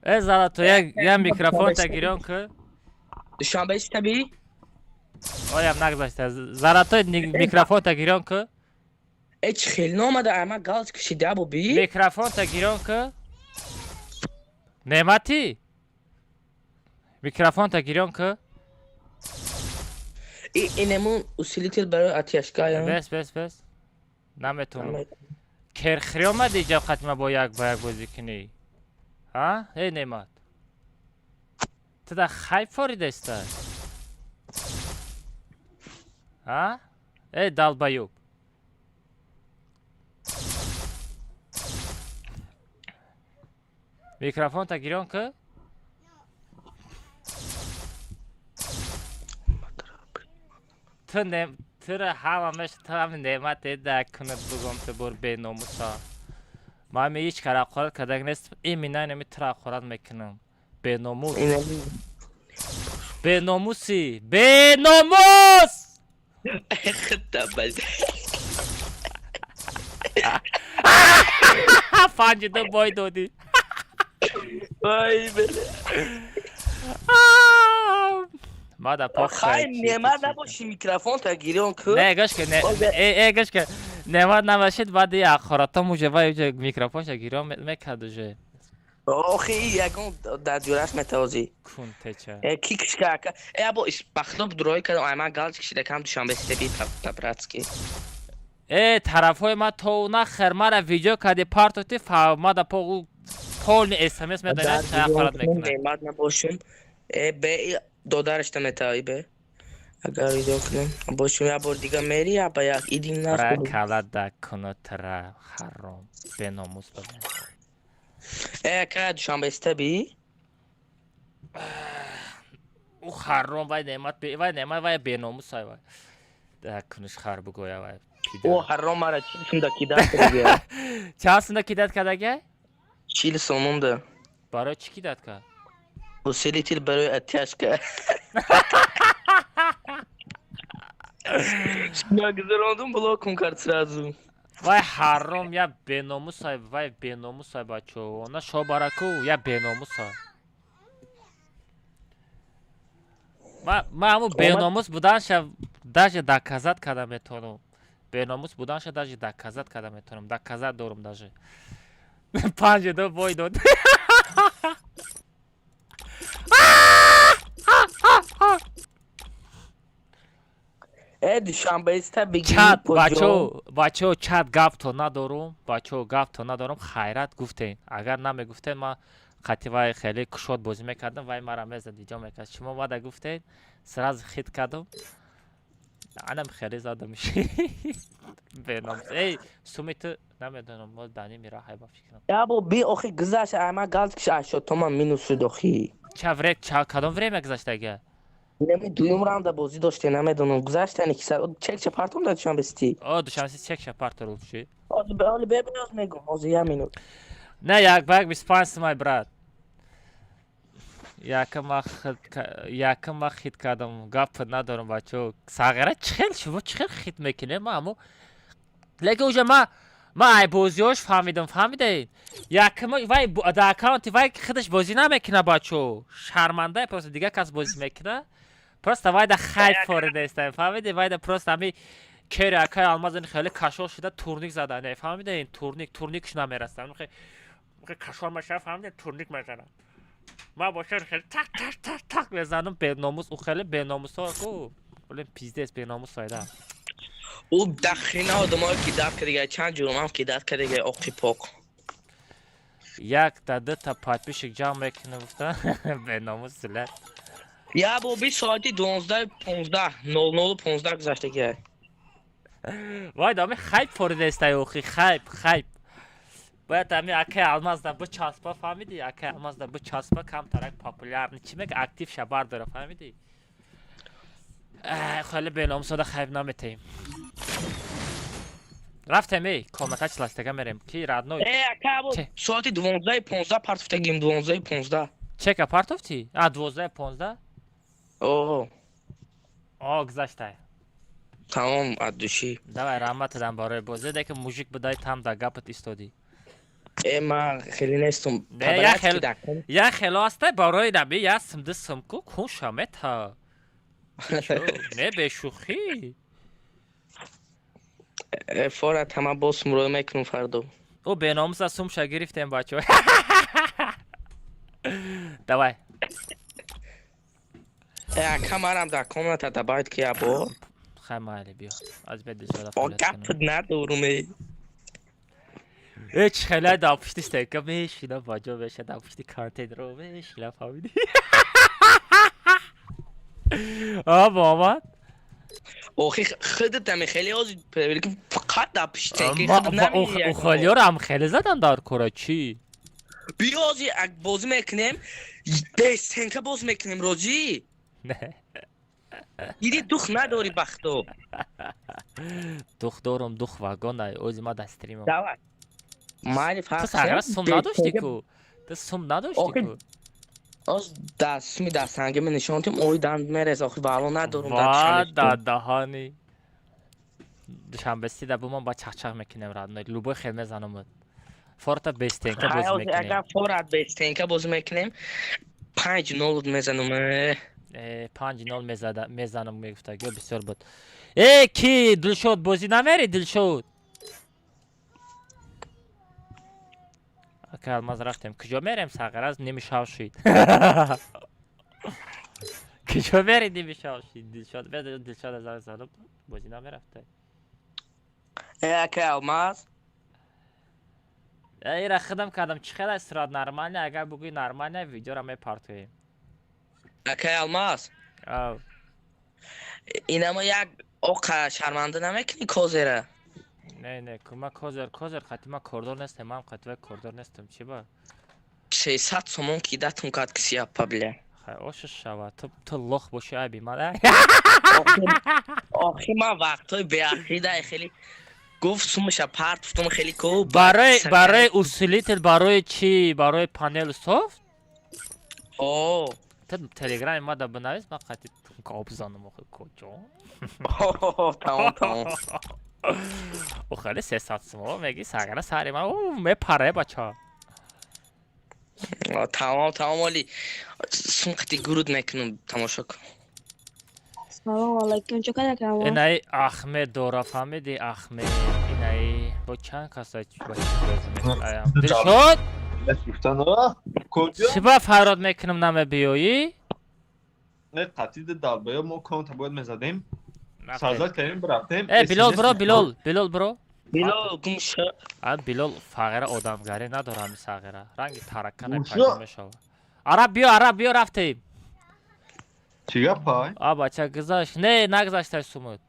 Э, Золотой, я микрофон та гирён ки. Душанбе истаби? Оям нагзашта. Золотой, микрофон та гирён ки. Э, чӣ хел номада, ама галч кишида бо би? Микрофон та гирён ки. Неъматӣ? Микрофон та гирён ки. Инемун усилитель барои оттяжка. Бес, бес, бес. Наметонам. Керхири омади иҷа хатима бо як ба як бозӣ кунӣ. Ҳа? Эй Неъмат. Ту да хайп форидаиста? Ҳа? Эй долбоёб. Микрофонта гирён ки. Ту не тура ҳама меш ту ҳами неъмат эда кунад бугом ту бур беномуса. Ман ҳами ҳеҷ кара ҳақорат кардаг нест, именно инами тура ҳақорат мекунам. Беномус. Беномуси. Беномус! Худда. 5-2 бой додӣ. Вай, бля. Мада похуй. Хай, неъмат набоши, микрофон та гирён ку. Не, гӯш ки, не, э, э, гӯш ки. Неъмат набошид, баъди ҳақоратом уже вай уже микрофонша гирён мекард уже. Охи, ягон дар ҷураш метавозӣ. Кун теча. Э, ки кишка ака? Э, або бахтоб дурои кардам, ай ман галч кишида кам Душанбе стеби по-братски. Э, тарафҳои ма то нахер мара видео карди партоти фаҳмада по полный смс медонад, ҳақорат мекунад. Неъмат набошум. Э, бе додарашта метавӣ бе. Агар видео кунем. Бошум як бор дига мери, я ба як идим Бра нахӯр. кала да кунутра ҳаром беномус бада. Э, ака Душанбе стеби? Ӯ ҳаром вай неъмат вай неъмат вай беномус ай вай. Да кунуш хар бугоя вай. О, ҳаром мара 40 сумда кидат кардагия. Чанд сумда кидат кардагия? 40 сомонда. Барои чӣ кидат кард? Усилитель барои оттяжка. Нагзарондум, блокум кард сразу. Вай ҳаром я беномусай, вай беномусай, бачо. Она шобараку я беномусай. Ма ҳамун беномус буданша даже доказать карда метавонам. Беномус буданша даже доказать карда метавонам. Доказать дорум даже. 5-2 бой дод. Э, Душанбе иста бигӣ. Чат, бачо, бачо, чат гапто надорум, бачо, гапто надорум, хайрат гуфтен. Агар намегуфтен, ман қати вай хеле кушод бозӣ мекардам, вай мара мезад, иҷо мекард. Шумо мада гуфтен, сразу хит кардам. Анам хеле задам. Беномус. Эй, суми ту намедонам, мо дани мираҳай ба фикрам. Я бо би охи гузашт, ай ман галч киш 80 томан минус шуд охи. Ча вре, ча кадом время гузаштага? Неми дуюм раунда бозӣ доште, намедонам. Гузаштани ки сар чекча партом да Душанбе сити. О, Душанбе сити чекша парторул ши. Оли бебиноз мегум, ҳозир як минут. Не, як ба як 25 сумай, брат. Якам ма хит кардам, гап надорам, бачо. Сағира чӣ хел шумо чӣ хел хит мекунед? Ма ҳамо лекин уже ма ай бозиҳош фаҳмидам, фаҳмидаед? Якама вай дар аккаунти вай худаш бозӣ намекунад, бачо. Шармандае, просто дигар кас бозӣ мекунад. Просто вай да хайп форидаиста, фаҳмиди? Вай да просто ҳами кери акай алмаз ин хеле кашол шуда турник зада, не фаҳмидаед? Турник, турникш намерасад. Хе кашол мешава, фаҳмидаед? Турник мезанад. Ман бошад хеле так так так так мезанам, беномус, ӯ хеле беномусҳо ку. Блин, пиздец, беномус айда. Ӯ дахина одамое кидат кардага, чанд ҷурумам кидат кардага, оқи пок. Як та дута подписчик ҷамъ мекунам гуфта, беномус зилат. Я бо би соати 12:15, 00:15 гузаштагия. Вай дами хайп форидаистай охи, хайп, хайп. Бояд ами акай алмаз да бичаспа, фаҳмиди? Акай алмаз да бичаспа, камтарак популярный, чӣ мега, актив ша бардора, фаҳмиди? Хеле беномусода хайп наметаем. Рафтем, эй, комната чиластага мерем. Ки родной? Э, ака, бо соати 12:15 партофтагим, 12:15. Чека партофтӣ? А, 12:15? О. О, гузаштай. Тамом, от души. Давай, раҳмат дадам барои бозӣ, лекин мужик будай, там дар гапат истодӣ. Э, ман хеле нестум. Не, я хел я хело астай барои наби я симды симку кун шамета. Не бешӯхӣ. Э, форат ҳама боз сумро мекунум фардо. О беномуса сумша гирифтем бачо. Давай. Э, ака марам дар комната добавить ки або. Хай майли биё. Аз бед дилшода О гап надорум э. Э чӣ хеле дар пушти стенка мешина баҷо меша дар пушти контейнерро мешина фаҳмидӣ? А Муҳаммад? Охи худат ами хеле ҳозир фақат дар пушти стенка худат намеи ягон. Ухолиёро хеле задан дар кора чӣ? Биё ҳозир ак бозӣ мекунем, бе стенка боз мекунем розӣ? Не. Иди дух надорӣ бахто. Дух дорум, дух вагон ай, ози ма дар стримам. Давай. Майли Ту фарқ сағира сум надошти ку? Ту сум надошти ку? Оз да суми дастангӣ ме нишон тим, ой данд мерез, охи вало надорум дар Ва Душанбе. да даҳани. Душанбе сида бумон ба чақчақ мекунем родной. Любой хел мезанам. Форта без стенка Хай бозӣ ҳозир мекунем. агар форат бе стенка бозӣ мекунем, 5-0 мезанум. Э. Э, 5-0 мезада мезанам мегуфтагиё бисёр буд. Э ки Дилшод бозӣ намери Дилшод? Ака Алмаз рафтем. Куҷо мерем сағир аз ними шав шид. Куҷо мери ними шав шид? Дилшод беда Дилшод занг задам бозӣ намерафта. Э, ака Алмаз. Э, ира хидам кардам чӣ хел аст сурат нормально агар бугӯи нормально видеоро мепартоем. Ака Алмаз. Ав. Инама як оқа шарманда намекунӣ козера? Не, не, ку ма козер, козер қати ма кордор нестем, ман қати вай кордор нестем, чӣ ба? 600 сомон ки датум кард кисияпа бля. Хай ошиш шава, ту лох боши айби ман. Охи ман вақтҳои беақлида хеле гуфт сумаша партуфтум хеле ку Барои усилитель, барои чӣ? Барои панел софт? О. Ту телеграми ма да бинавис, ман қати гап занам охи куҷо? Тамом, тамом. О хеле 300 сомон меги сагара сари ман о мепаре бача. Тамом, тамом оли сум қати гуруд мекунум тамошо кун. Салом алайкум, чӣ кар акам? Инаи Ахмед дора фаҳмиди Ахмед инаи бо чанд каса ба чӣ бозӣ мекунам. Дилшод? Куҷо? Чӣ ба фарёд мекунам намебиёӣ? Не, қатиди далбаё мо конта бояд мезадем. Сазад кардем рафтем. Э, Билол бро, Билол, Билол бро. Билол гум шо. А Билол фағира одамгарӣ надора ҳами сағира. Ранги тараккане Гум шо. пайдо мешавад. Араб биё, араб биё рафтем. Чӣ гап ай? А бача гузашт. Не, нагузаштай сумуд.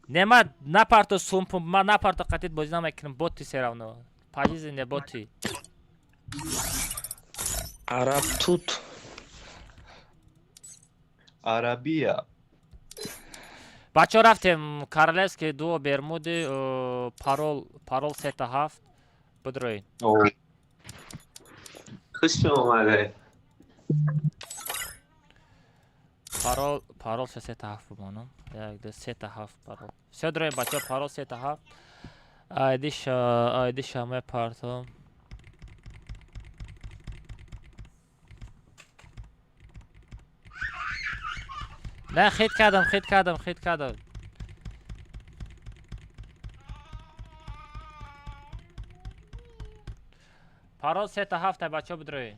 Не ма напарто сум ма напарто қатит бозӣ намекунам боти серавно. Пажизи не боти. Араб тут. Арабия. Бачаҳо рафтем Королевский дуо Бермуди парол парол 3-7 бидроед. Хуш омадед. Парол парол 3-7 бимонам. 1 2 3 7 парол. Всё дроем бачаҳо парол 3-7. Айдиша айдиша мепартом. Не хит кардам, хит кардам, хит кардам. Парол 3-7 бачаҳо бидроед.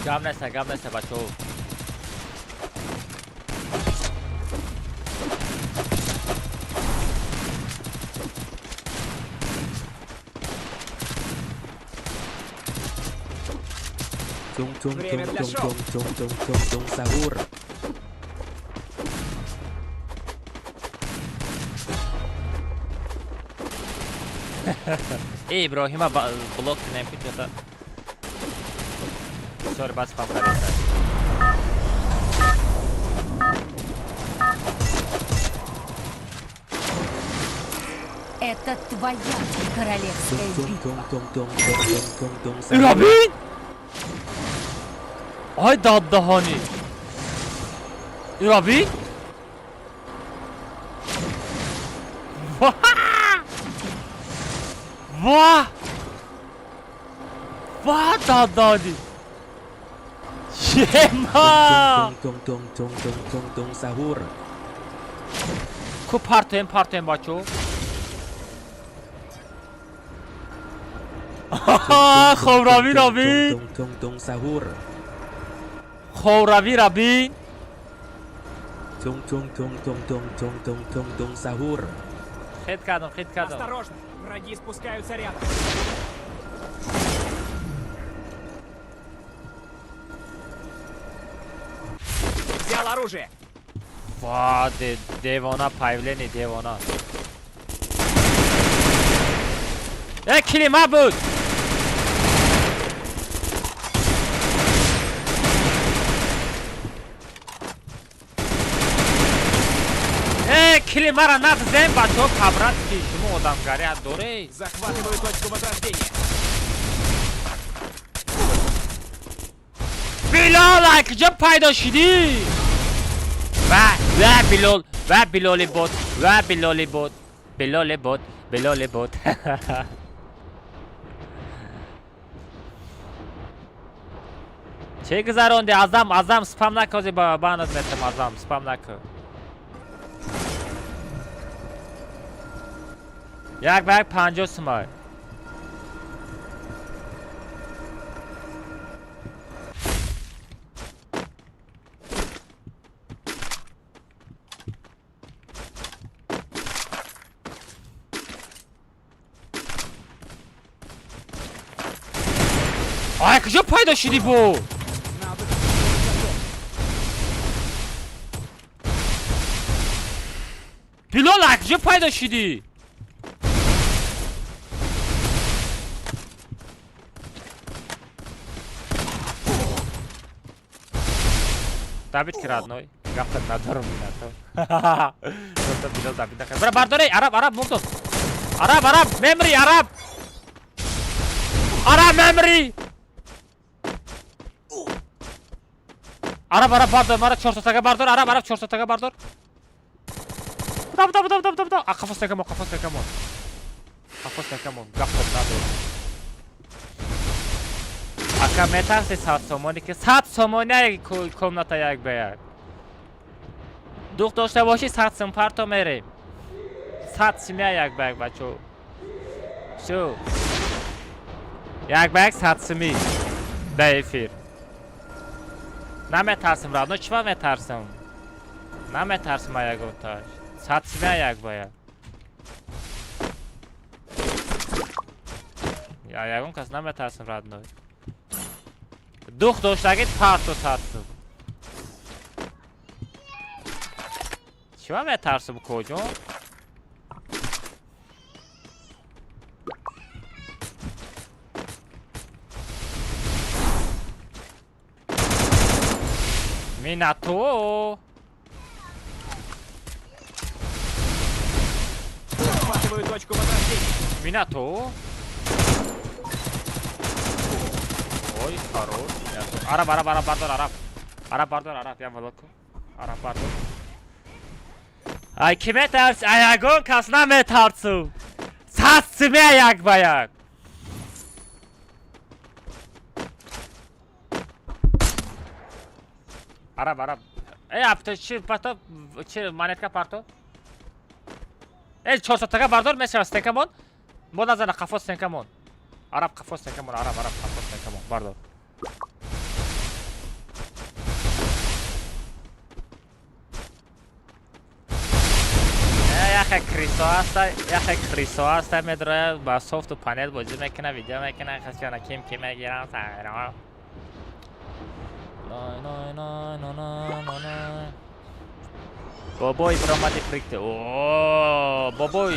Гап неста, гап неста бачаҳо. Tung tung Время tung для tung шоу. tung tung tung tung tung sahur. Э Иброҳима блок кунем ки чота бисёр бас фам кардааст. Это твоя королевская Tung битва. tung tung tung tung tung tung tung sahur. Робин! Ай даддаҳонӣ! Робин? Ва! Ва даддаҳонӣ! Ема! Tung tung tung tung tung tung sahur. Ку партоем, партоем, бачо. Хобравӣ Робин! Tung tung tung sahur. Хобравӣ Робин! Tung tung tung tung tung tung tung tung tung sahur. Хит кардам, хит кардам. Осторожно, враги спускаются рядом. Взял оружие. Ва, девона, появление девона. Э, килима буд! Э, килимара надзем, бачо, по-братски, шумо одамгарӣ доред. Захватываю точку возрождения. Билол, ай куҷо пайдо шудӣ? Ва, ва Билол, ва Билоли бот, ва Билоли бот, Билоли бот, Билоли бот. Чӣ гузаронди? Азам, азам, спам накози, ба банат метам, азам, спам нако. Як ба як 50 сумай. Ай, куҷо пайдо шудӣ бу? Надо готов. Билол, ай куҷо пайдо шудӣ? Добить ки, родной. Гапат надорум минато. Просто Билол добить накард. Бара бардорей, араб, араб, мурдум. Араб, араб, мемри, араб. Араб, мемри. Араб, араб, бардор, мара чорсотага бардор, араб, араб, чорсотага бардор. Буда, буда, буда, буда, буда. А қафос некамон, қафос некамон. Қафос некамон, гапат надорум. Ака метарси 100 сомонӣ ки 100 сомони комната як ба як. Дух дошта бошӣ 100 сум парто мерем. 100 сумя як ба як, бачо. Всё. Як ба як 100 сумӣ. Да эфир. Наметарсим, родной, чима метарсим? Наметарсим ягонташ. 100 сумя як ба як. Я ягон кас наметарсим, родной. Дух доштагит парто 100 сум. Чима метарсим, коҷон? Минато! Захватываю точку возрождения. Минато! Ой, хорош. Минато. Араб, араб, араб, бардор, араб. Араб, бардор, араб, я волоку. Араб, бардор. Ай, ки метарс? Ай, ягон кас наметарсу. 100 сумя як ба як. Араб, араб. Э, апто чи парто, чи монетка парто? Э, 400 тага бардор, мешава стенкамон. Мо назана қафо стенкамон. Араб қафо стенкамон, араб, араб қафо стенкамон, бардор. Э, яхе крисо аста, яхе крисо аста медроя ба софту панел бозӣ мекуна, видео мекуна, хасиёна ким ки мегирам, сайра. Най, най, най, най, най, най, най. Бобой биромади прикте. О, бобой.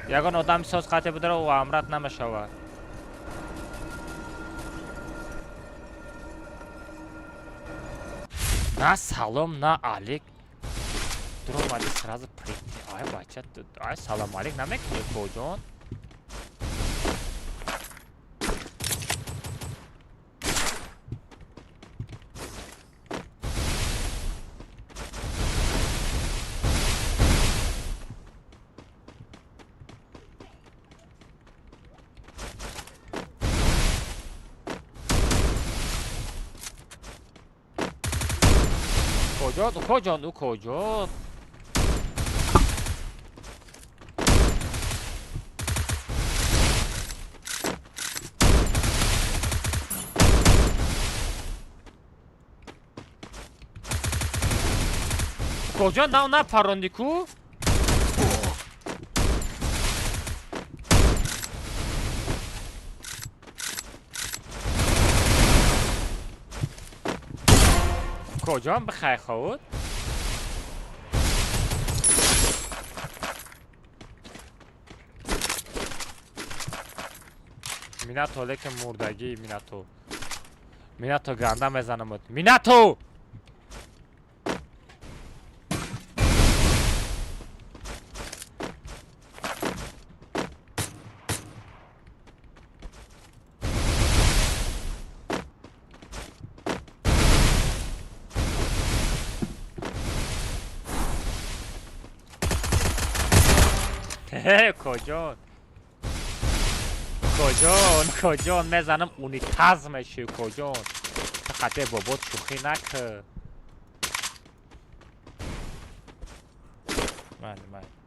Ягон одам соз қатъи будара, ӯ амрат намешавад. На салом, на алик. Дуромади сразу прикте. Ай бача, ай салом алейк намекунӣ, коҷон? Коҷон, коҷон, ӯ коҷон? Коҷон нав напаронди ку? Коҷон бихай ховуд? Минато лекин мурдагӣ Минато. Минато ганда мезанамуд. Минато! Коҷон, коҷон, коҷон, мезанам унитаз меши, коҷон. Хате бобот шӯхӣ накӣ. Майли, майли.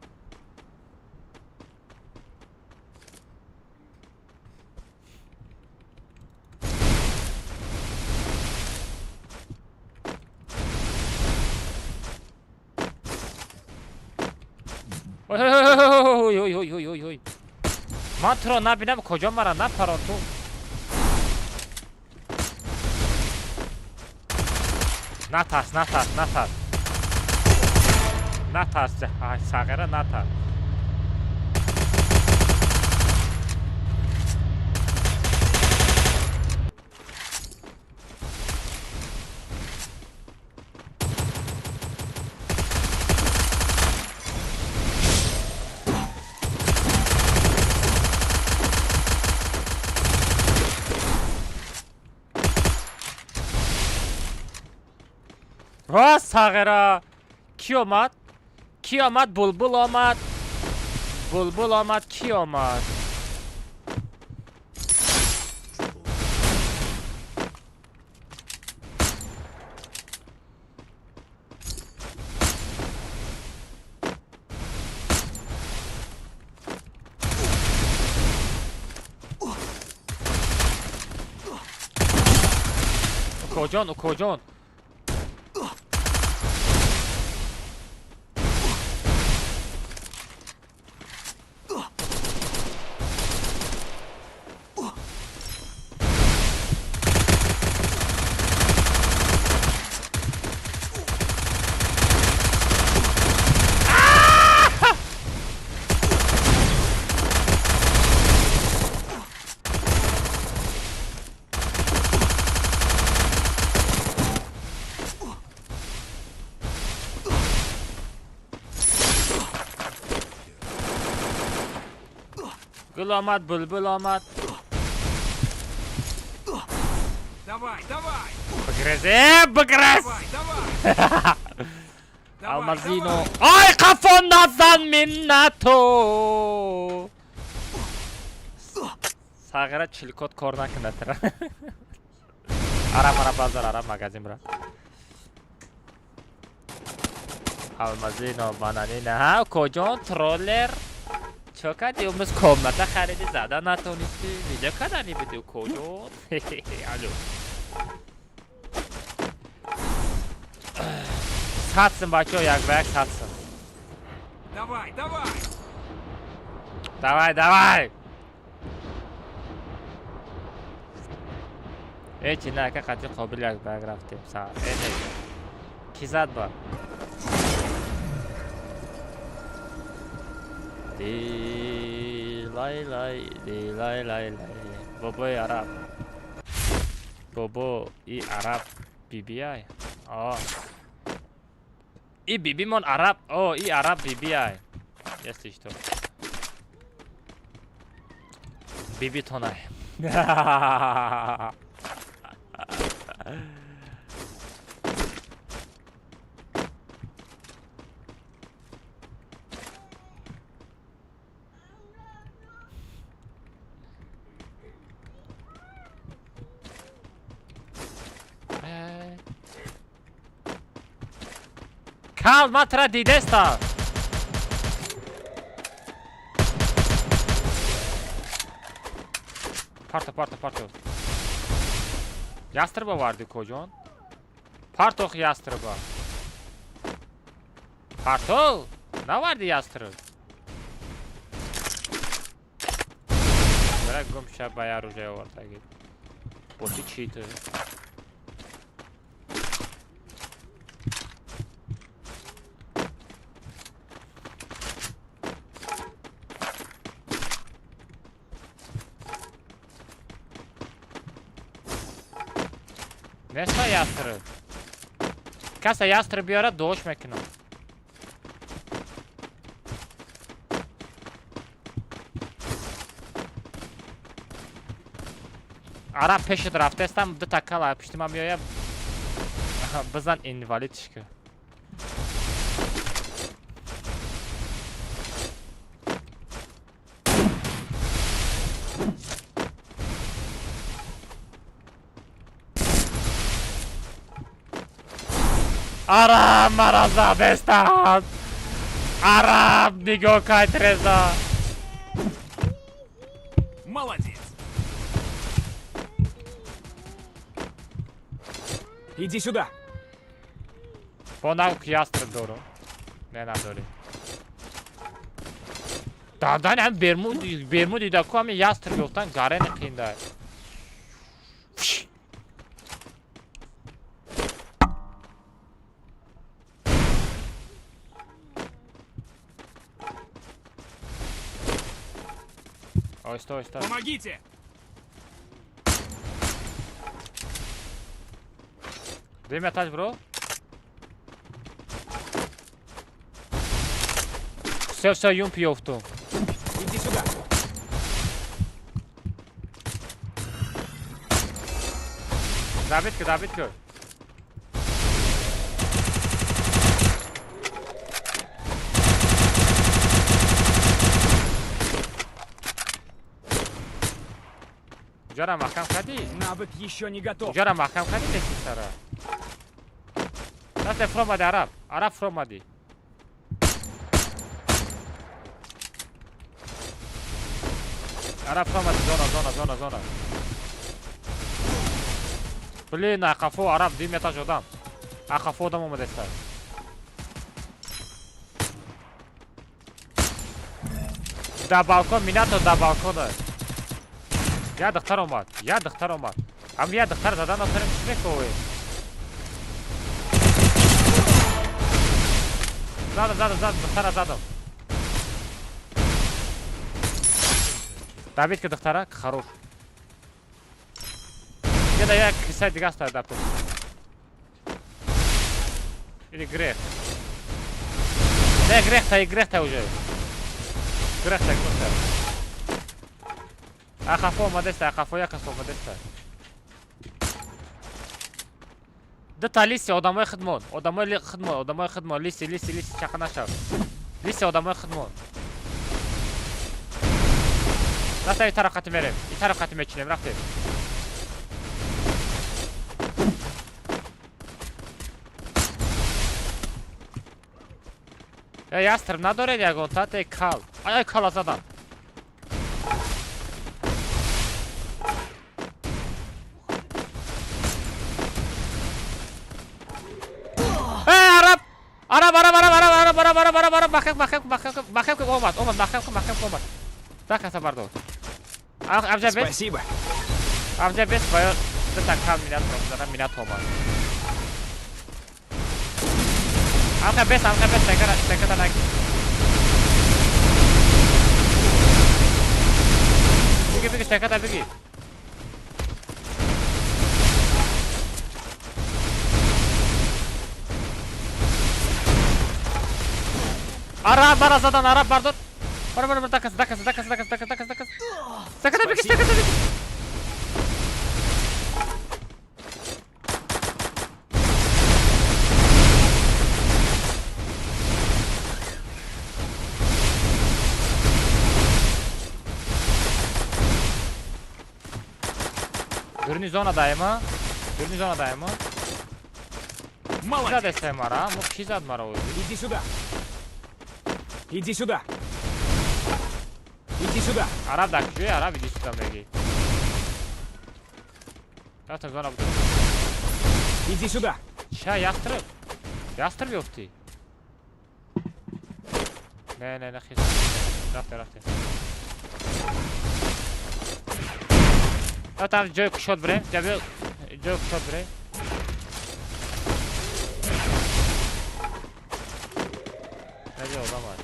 Ой, ой, ой, ой, ой, ой. Ман туро набинам, куҷо мара напарон ту. Натарс, натарс, натарс. Натарс, сағира натарс. Ва сағира! Ки омад? Ки омад? Булбул омад. Булбул омад, ки омад? Укоҷон, укоҷон. Гул омад, булбул омад. Давай, давай! Бигрез, бигрез! Давай, давай! Алмазино. Ай, қафо назан миннато! Сағира чилкот кор накунад. Ара мара базар, ара магазин бира. Алмазино, бананина. Ҳа, коҷон троллер? Чо кардӣ? Имрӯз комната харидӣ, зада натонистӣ. Видео кардани будӣ, коҷон? Алло. 100 сум бачаҳо, як ба як 100 сум. Давай, давай! Давай, давай! Ҳечи на, ака қатъи қобил як ба як рафтем. Э, не. Ки зад ба? Дилай лай, дилай лай лай. Бобои араб. Бобо и араб бибиай. О. И бибимон араб. О, и араб бибиай. Если что. Биби тонай. Кал матра дидеста. Парто, парто, парто. Ястреба варди коҷон? Партох ястреба. Парто? Наварди ястреб. Бара гум ша ба оружие овардаги. Боти чӣ ту? Неста ястреб. Каса ястреб биёрад дуош мекунам. Араб пешит рафтестам, дута кала пишти ман меояд. Бизан инвалидш ки. Араб мара задестан. Араб нигоҳ кай треза. Молодец. Иди сюда. Бо нагу ки ястреб дорум. Не надорӣ. Дадан ҳам бермуд дида ку ҳами ястреб ёфтан гарени қинда. Оҳиста, оҳиста. Помогите! Дем этаж, бро. Всё, всё, юмпи ёфтум. Иди сюда. Добить ку, добить ку. Ҷара маҳкам кардӣ? Навык еще не готов. Ҷара маҳкам кардӣ неси сара? Даста фромади араб. Араб фромади. Араб фромади зона, зона, зона, зона. Блин, ақафо араб дим этаж одам. Ақафо одам омадаста. Да балкон, минато да балкона. Я духтар омад, я духтар омад. Ам я духтар задан офарин чӣ мекунӣ? Задам, задам, задам, духтара задам. Добить ки духтара, хорош. Еда як кисаи дига аст дар пушт. Или грех. Не, грехта, грехта уже. Грехта, грехта. Ақафо омадеста, ақафо як кас омадеста. Дута лиси одамои хидмон, одамои хидмон, одамои хидмон, лиси, лиси, лиси, чақа нашав. Лиси одамои хидмон. Рафта и тараф қати мерем, и тараф қати мечинем, рафтем. Э, ястреб надоред ягон, тате кал. Ай, кала задам. Араб, араб, араб, араб, араб, араб, араб, араб, араб, маҳкам, маҳкам, маҳкам, маҳкам ки омад, омад, маҳкам ки, маҳкам ки омад. Так каса бардор. Абҷа бес. Спасибо. Абҷа бес бояд дута кал минат ро минат омад. Амха бес, амха бес, текара, теката наги. Биги, биги, теката биги. Араб мара задан, араб бардор. Бара, бара, бара, дакас, дакас, дакас, дакас, дакас, дакас, дакас. Стакана беги, стакана беги. Дурни зона даема. Дурни зона даема. Молодец. Зад мара, мо ки зад мара ози? Иди сюда. Иди сюда. Иди сюда. Араб да куҷои араб иди сюда меги. Рафтам зона буд. Иди сюда. Ча ястреб? Ястреб ёфтӣ? Не, не, не, хис. Рафте, рафте. Рафтам ҷои кушод бирем. Ҷои кушод бирем. Наҷа одам аст.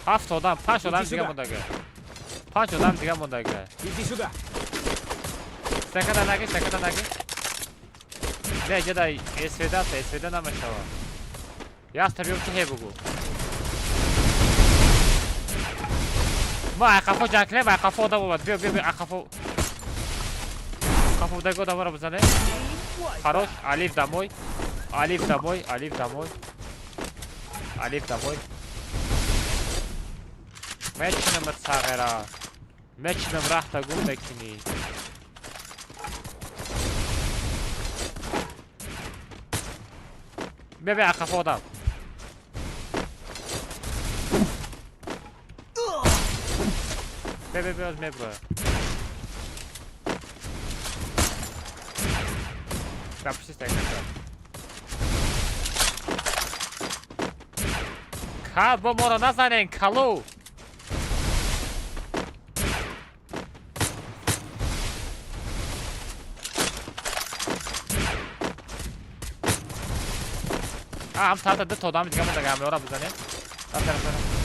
Ҳафт одам, панҷ одам дига мондага. Панҷ одам дига мондага. Иди сюда. Стакада наги, стакада наги. Не, ҷада СВД аст, СВД намешава. Ястр биём чи ҳе бугу. Ма айқафо ҷанг кунем, айқафо одам омад. Биё, биё, биё, айқафо. Қафо будаги одамаро бизанем. Хорош, алиф домой. Алиф домой, алиф домой. Алиф домой. Мечинамат сағира. Мечинам рахта гум мекунӣ. Бیا бیا қафо одам. Бیا бیا бیا меброя. Запусти так. Кал бо моро назанен калу. ҳам таҳта ду та одами дига монда, ҳамёра бизанем. Рафта, рафта, рафта.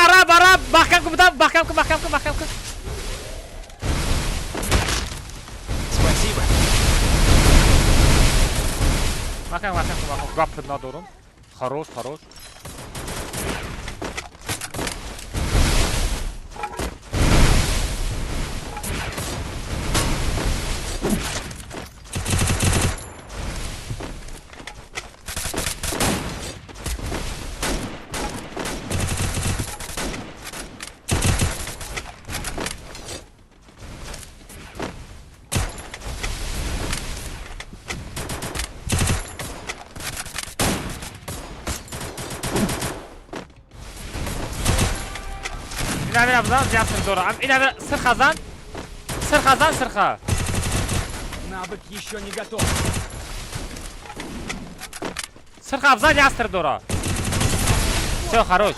Араб, араб, маҳкам кун, маҳкам кун, маҳкам кун, маҳкам кун. Спасибо. Маҳкам, маҳкам кун, маҳкам. Гап надорум. Хорош, хорош. Ина бизан, яср дора. Ина сирха зан. Сирха зан, сирха. Навык еще не готов. Сирха бизан, яср дора. Всё, хорош.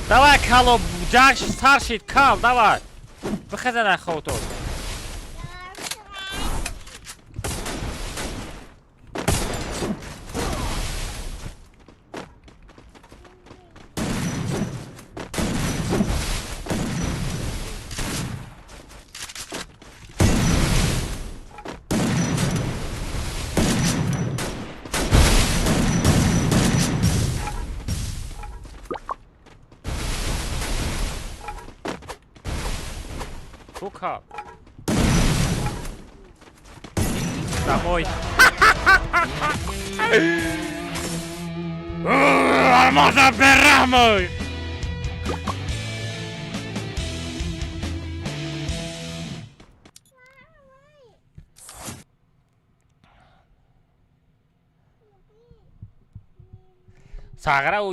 Давай, кало, ҷанг сар шид, кал, давай. Бихеза на хавто. Кука. Домой. Алмаза берамой. Сағра ӯ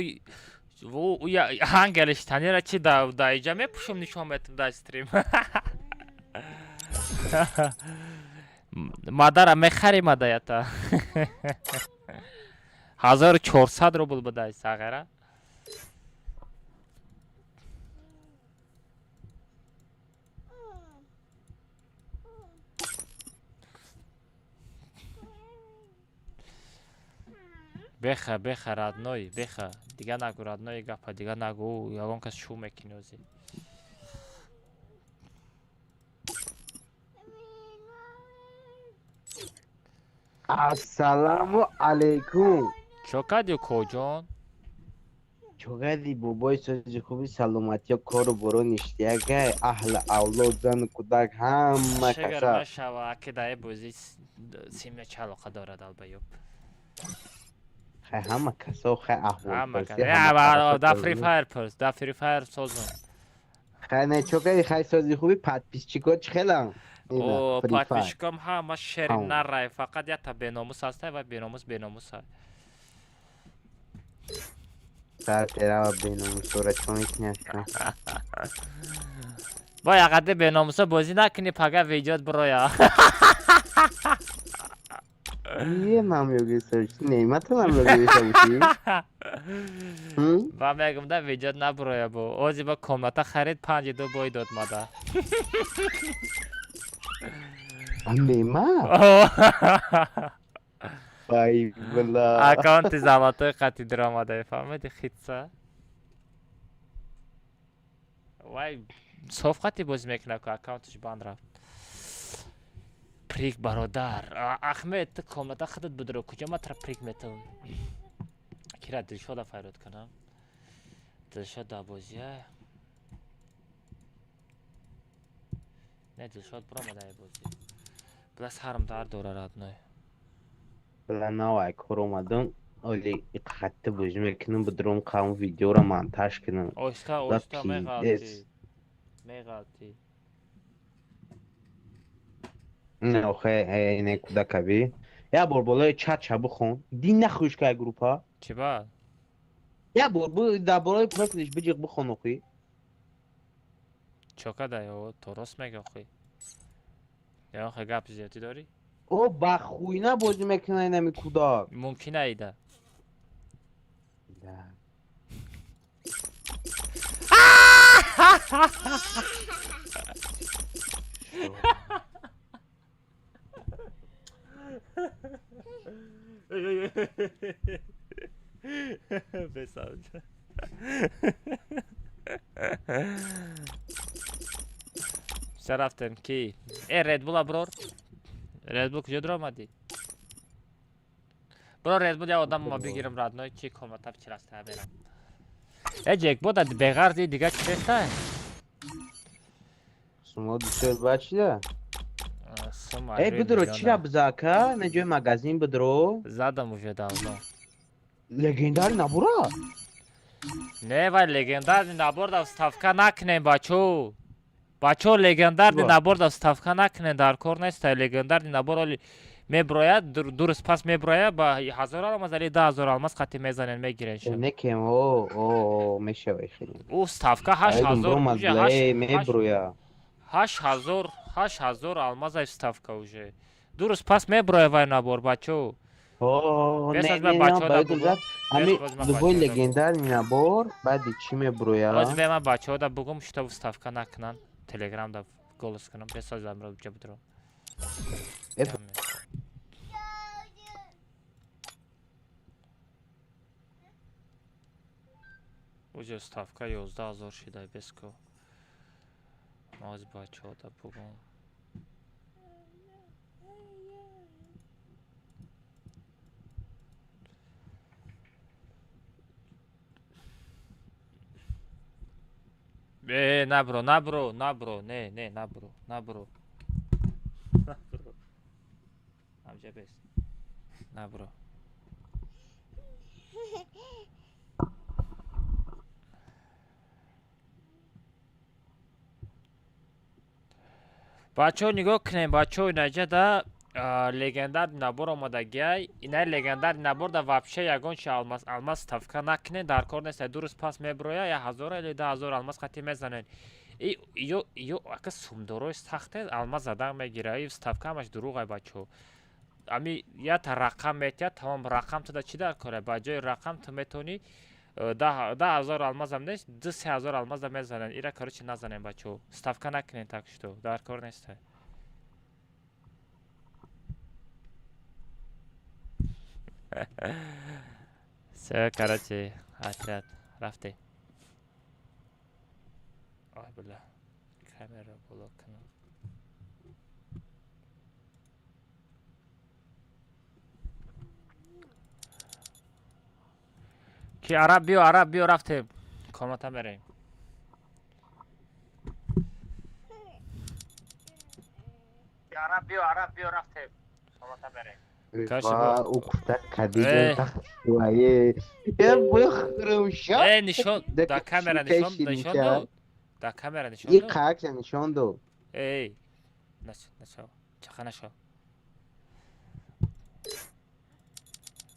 ангелиштанира чи да иҷа мепӯшум, нишон метум дар стрим. Мадара мехари мадаята. 1400 рубл будай сағира. Беха, беха, родной, беха. Дига нагу, родной, гапа, дига нагу, ягон кас шу мекунӣ ози. Ассаламу алейкум. Чо кардӣ, коҷон? Чо кардӣ, бобои сози хуби, саломатиё, кору боро ништиякай, аҳли авлод, зану кӯдак, ҳама Шигар каса. Нашава, аки даи бозӣ семья чӣ алоқа дорад, албаёб? Хай, ҳама касо, хай, Ҳама аҳволпурсӣ, кас. ҳама тарафа Да созӣ. Free Fire пурс, да Free Fire созум. Хай, не, чо кардӣ, хай, сози хуби, подписчико чӣ хелам? Ина, О, Free Fire. подписчикам ҳама шери Ҳама. нарай, фақат якта беномус ҳастай ва беномус беномуса. Сар терава беномусора чо мекунӣ ака? Бо яқаде беномуса бозӣ накунӣ, пага видеот бироя. Е, нам ёгиса, неъмата нам ёгиса бушӣ? Ва мегум да видеот набироя бо. Ози ба комната харид, 5-2 бой дод мада. Неъмат? Вай, бла. Аккаунти золотой қати диромада, фаҳмиди, хитса. Вай соф қати бозӣ мекунад ку, аккаунташ банд рафт. Прик, бародар. Ахмед, ту комната худат бидро, куҷо ма тра прик метавам? Кира Дилшода файрод кунам? Дилшод дар бозия? Не, Дилшод биромада ай бозӣ. Била, сарам дард дора, родной. Бла, навай кор омадам, оли хатта бозӣ мекунам, бидром қавм видеоро монтаж кунам. Оҳиста, Ла оҳиста, пиздец. меғалтӣ. Меғалтӣ. Не, охе, не, кӯдакаби. Як бор болои чатша бихон. Дин нахӯш кай группа. Чӣ ба? Як бор дар болои профилиш биҷиқ бихон, охи. Чо кадай? О, то рост мега, охи. Ягон хе гапи зиёдӣ дорӣ? О, ба хуйна бозӣ мекунад инами кӯдак. Мумкин аида. Да. Бесавд. Все, рафтем ки? Э, Red Bull бирор. Red Bull куҷо дуромадӣ? Бро, Red Bull я одам ма бигирам, родной, чи комната чираста мерам. Э, ҷекбода беғарзи дига чи неста? Сумо бисёр бачида. Сума. Э, бидро, чира биза, ака? На ҷои магазин бидро. Задам уже давно. Легендарный набора? Не, вай легендарный набор да ставка накунем, бачо. Бачо, легендарный Ва. набор да ставка накунем, дар кор неста. Легендарный набор оли меброяд, 2 рӯз пас меброяд, ба 1000 алмаз али 10 000 алмаз қати мезанен, мегирен шуд. Некем, о, о, о, мешавай хеле. Ӯ ставка 8000 уже Э, меброя. 8000, 8000 алмаз ай ставка уже. 2 рӯз пас меброяд вай набор, бачо. О, Бес не, аз ман не, бачаҳо не, баъд да бугум. зад. Ами Бес боз ман любой бачаҳо да легендарный набор баъди чӣ меброя? Оз бе ман бачаҳо да бугум, чтоб ставка накунанд. Телеграм да голос кунам. Бес аз амро ҷа бидро. Э, Уже ставка 11 000 шидай, беско. Ман оз бачаҳо да бугум. Э, набро, набро, набро, не, не, набро, набро. Набро. Амҷа бес. Набро. Бачаҳо, нигоҳ кунем, бачаҳо, инаҷа да Легендар набор омадагиай. Инай легендар набор да вообще ягон чи алмаз ставка накунед, дар кор нест. 2 рӯз пас меброя, 1000 или 2000 алмаз қатӣ мезанед. И ё ака сумдорои сахте алмаз задан мегира. И ставка ҳамаш дурӯғай, бачаҳо. Ами ята рақам метиҳад, тамом, рақам туда чӣ дар кора? Ба ҷои рақам ту метавонӣ 10 000 алмазам нест, 2-3 ҳазор алмаза мезананд. Ира, короче, назанем, бачаҳо, ставка накунед, так что дар кор неста. Всё, короче, отряд рафте. Ой, бля, камера боло кунам. Ки араб биё, араб биё, рафтем, комната мерем. Араб биё, араб биё, рафтем, комната мерем. Ва ӯ кадида тахтуае. Э, бихӯрам ша. Э, нишон да камера, нишон, нишон дод. Да камера нишон И дод. қакша нишон дод. Эй, нашо, нашо, чақа нашо.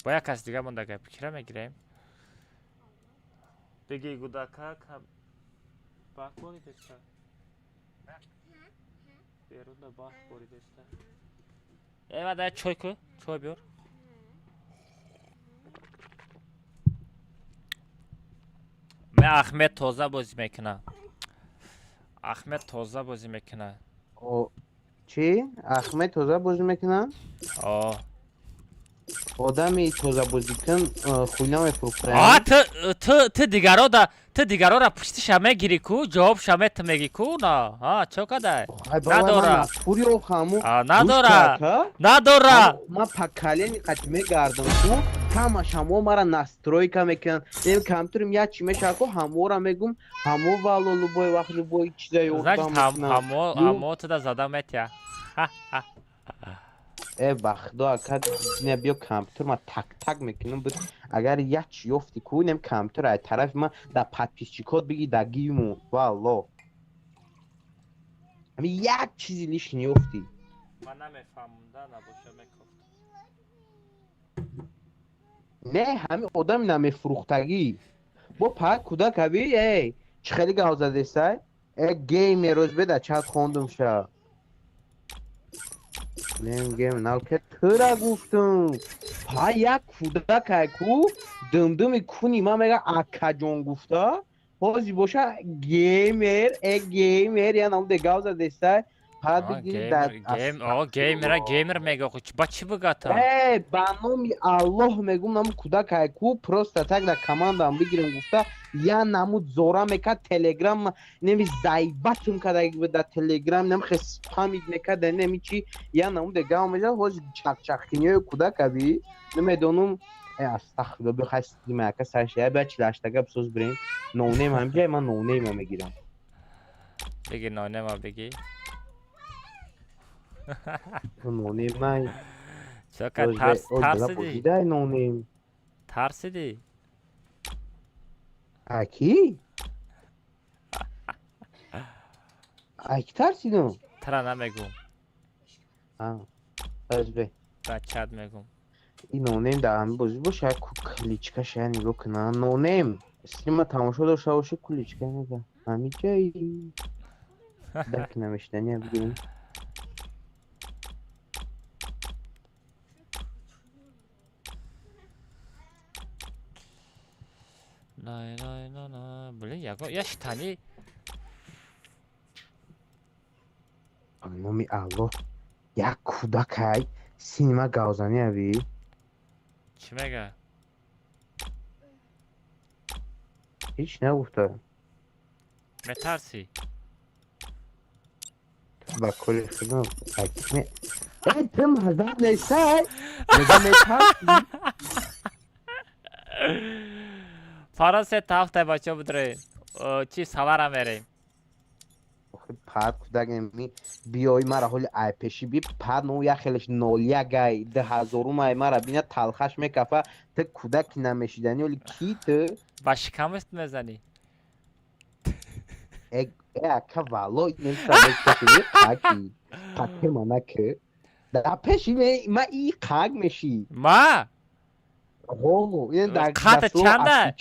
Бо як кас дига монда, гап кира мегирем. Беги, гудака кам барф боридеста. Берунда барф боридеста. Э, вада чой ку, чой биёр. Ме Ахмед тоза бозӣ мекуна. Ахмед тоза бозӣ мекуна. О, чӣ? Ахмед тоза бозӣ мекунад? О. Одами тоза бозикун хуйна мефурӯхта. А ту дигаро да, ту дигарора пуштиша мегирӣ ку, ҷавобша мету мегӣ ку, на? А, чо кадай? Надора. А, надора. Надора. Ман поколение қати мегардам ку, ҳамаш ҳамо мара настройка мекунанд. Нем компютерим як чи мешавад ку, ҳамора мегум, ҳамо вало любой вақт любой чиза Значит, ёрдам ҳам мекунанд. ҳамо ҳамо туда зада метия. Э, ба худо, ака, не, биё компютер ма так так мекунам буд. Агар як чи ёфти ку, нем компютер ай тарафи ма да подписчикот биги, да гиму, валло. Ами як чизи лишний ёфти. Ман намефаҳмам, да, набоша мекофт. Не, ҳами одами намефурӯхтагӣ. Бо пак кӯдак аби, эй, чӣ хеле гав задесай? Э, геймер рӯз беда чат хондум ша. Нем гейм налке тура гуфтум. Па як кӯдак ай ку, думдуми куни ма мега акаҷон гуфта. Ҳози боша геймер, э геймер, я намуде гав задесай. Па бигири дар Гейм, о, геймера геймер мега, ба чӣ бигата? Э, ба номи Аллоҳ мегум, намуд кӯдак ай ку, просто так да командаам бигирем гуфта, я намуд зора мекард телеграм, неми зайбатум карда буд дар телеграм, нем хе спамид мекард, неми чи, я намуде гав мезад, ҳози чақчақкиниҳои кӯдак аби, намедонум, э, астағфирулло, биё хай стрима яка сар шая, биё чилаштага бисоз бирем, ноунейм ҳамҷай, ман ноунейма мегирам. Биги ноунейма биги. Ноунеймай. Чака тарс тарсиди? Дидай ноунейм. Тарсиди? А ки? А ки тарсидум? Тара намегум. А, бе. Ба чат мегум. И ноунейм дар ҳамин бозӣ боша, як кличка шая нигоҳ кунам. Ноунейм, стрима тамошо дошта боши, кличка нега. Ҳамиҷаи. Дак намешидани бигирем. Най най на на. Блин, яго я штани. Ба номи Аллоҳ, як кӯдакай синима гавзанӣ аби. Чӣ мега? Ҳеҷ нагуфта. Метарсӣ? Ба кори худам акне. Э, ту маззат несай? Мега метарсӣ? Фара се та ҳафта, бачаҳо, бидроем. Чи савара мерем. Охи пад кӯдак неми биёй мара ҳоли ай пеши би пад ну як хелеш нолякай дуҳазорумай мара бина талхаш мекафа, ту кӯдаки намешиданӣ оли ки ту? Ба шикамаст мезанӣ. Э, э, ака, валло немисаки патема наки. Да пеши ма и қаг меши. Ма? Ҳо, ин дар Қати чанда?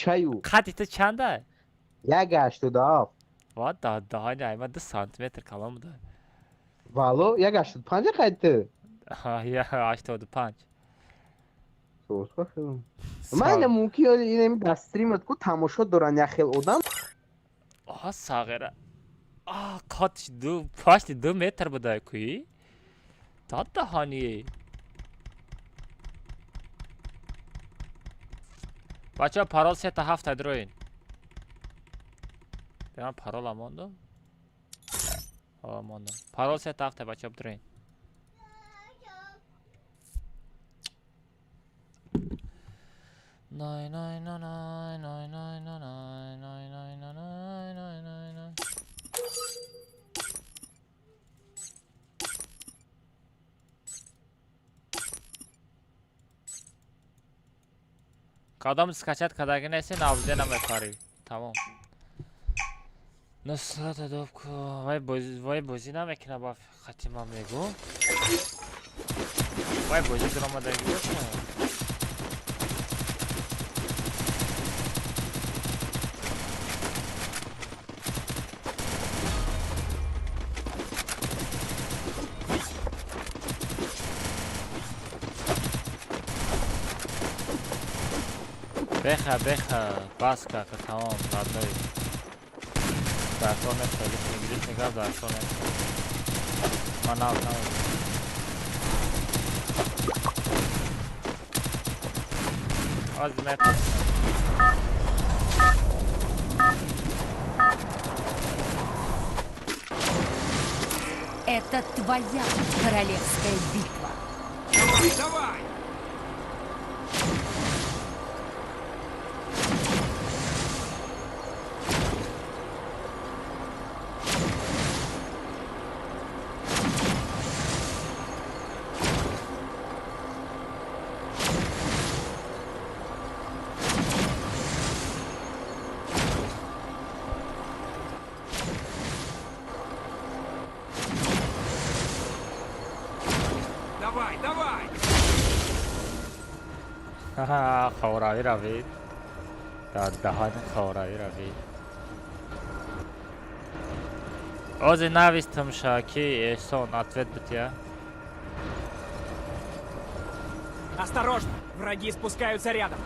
Қати ту чанда? 1.87. Ва да да ма 2 сантиметр калон буда. Вало, 1.85 қайд ту? Ҳа, 1.85. Ман ина мумкин ёли ина дар стримат ку тамошо доран як хел одам. Аҳа, сағира. А, қатш ду, пашти 2 метр буда куи? Та даҳани. Бачаҳо парол 3 та 7 дроин. Ман парола мондам. Ҳа, мондам. Парол 3 та 7 бачаҳо дроин. Най най най най най най най най най най най най най най. Кадом скачать кадаги неси навде намепарӣ. Тамом. Нусрата добку. Вай бозӣ намекуна ба хати ман мегӯ. Вай бозӣ дуромадаги боша. Беха, беха, бас кака, тамом, родной. Даркор нест, лишний, лишний гап даркор нест. Ман нав, нав. Аз мепурсам. Это твоя королевская битва. Давай, давай! Давай, давай! Ха-ха, хаврави равид. Дар даҳани хаврави равид. Ози навистам ша, ки Эҳсон ответ битя. Осторожно, враги спускаются рядом.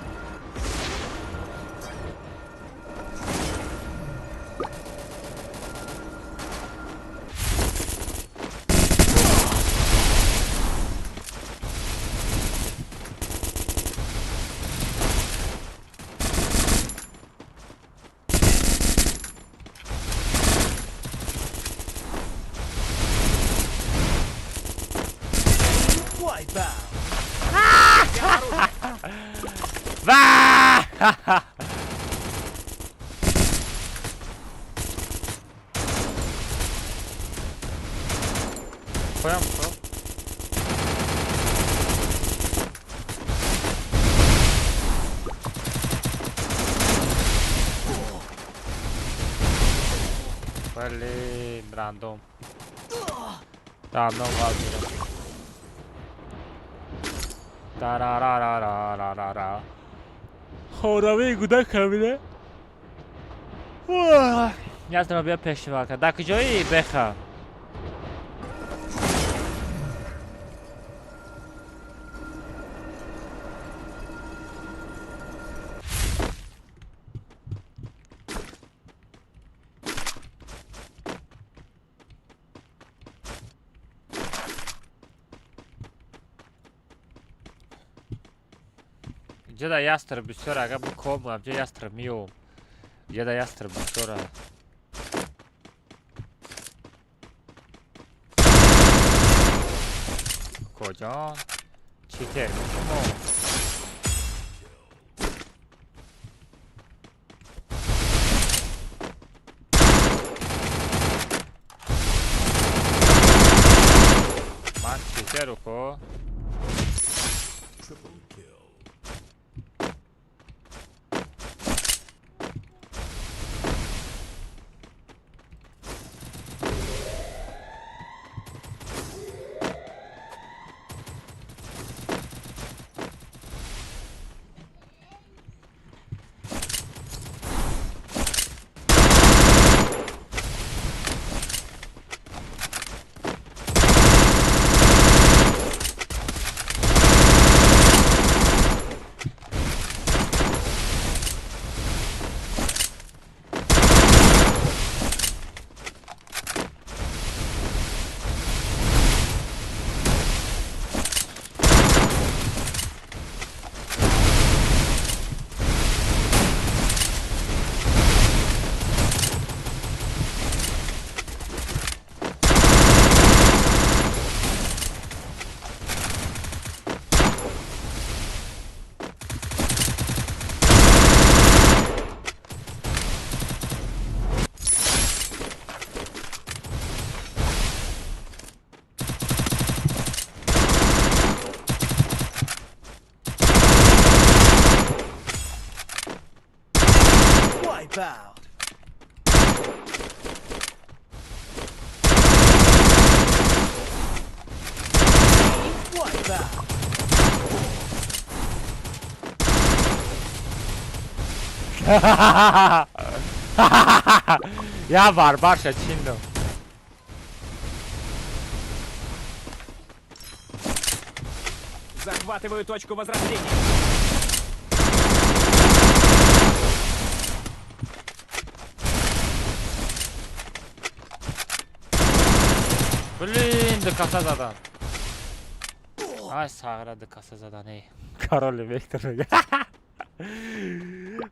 Поям шо? Блин, рандом. Рандом вазира. Тарарарарарара. Хоравии гудак ҳамина. Яздама бия пешвака. Дар куҷои беха? Ҷада ястр бисёр, ага биком, абҷа ястр миём. Ҷада ястр бисёр. Коҷон? Читер шумо. Ман читеру ко? Wipe out. Wipe out. Я барбарша чиндам. Захватываю точку возрождения. Блин, ду каса задан. Ай, сағира ду каса задан, эй. Король Вектор.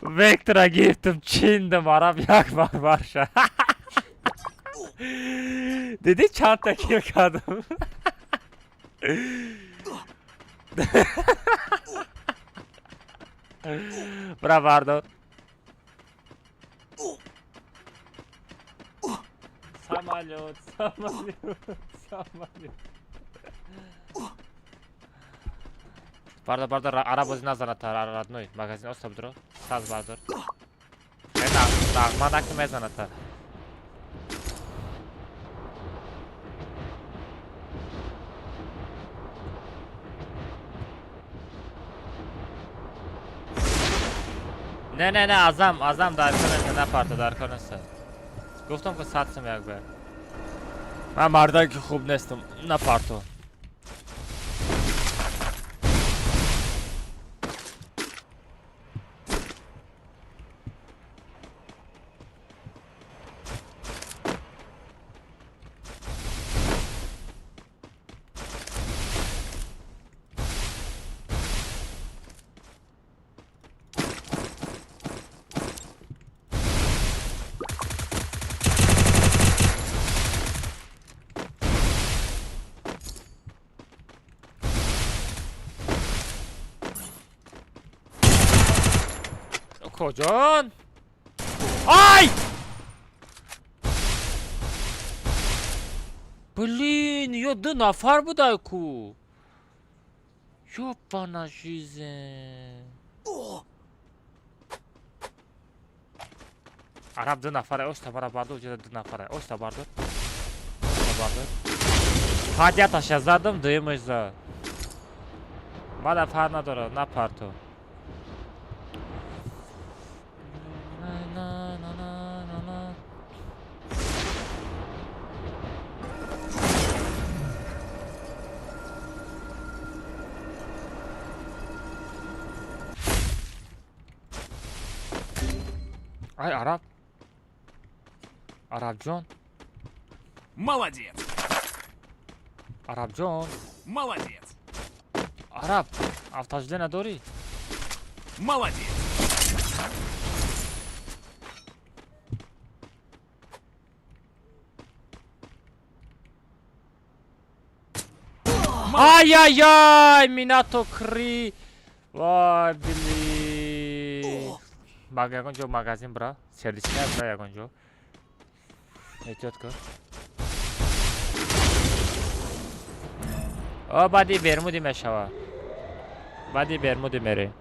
Вектора гирифтам, чиндам, араб як барбарша. Дидӣ чандта кил кардам? Бра бардор. Самолёт, самолёт, самолёт. Бардор, бардор, араб бозӣ назанад, родной. Магазин оста бидро. Саз бардор. Нағма наки мезанад. Не, не, не, азам, азам дар кор нест, напарто дар кор нест. Гуфтам ки 100 сум як бар. Ман мардак ки хуб нестам, напарто. Коҷон? Ай! Блин, ё ду нафар будай ку. Ёбана жизнь. Араб ду нафара, оста бара бардор, ҷода ду нафара. Оста бардор. Оста бардор. Ҳадияташа задам, дуюмаш зад. Мада фар надорад, напарту. Ай, араб. Арабҷон. Молодец. Арабҷон. Молодец. Араб, автожле надорӣ? Молодец. Ай-яй-яй, минато кри. Вай, блин. Ягон ҷо магазин бра, сервисня бра ягон ҷо. Эҳтиёт кун. О, баъди бермуди мешава. Баъди бермуди мерем.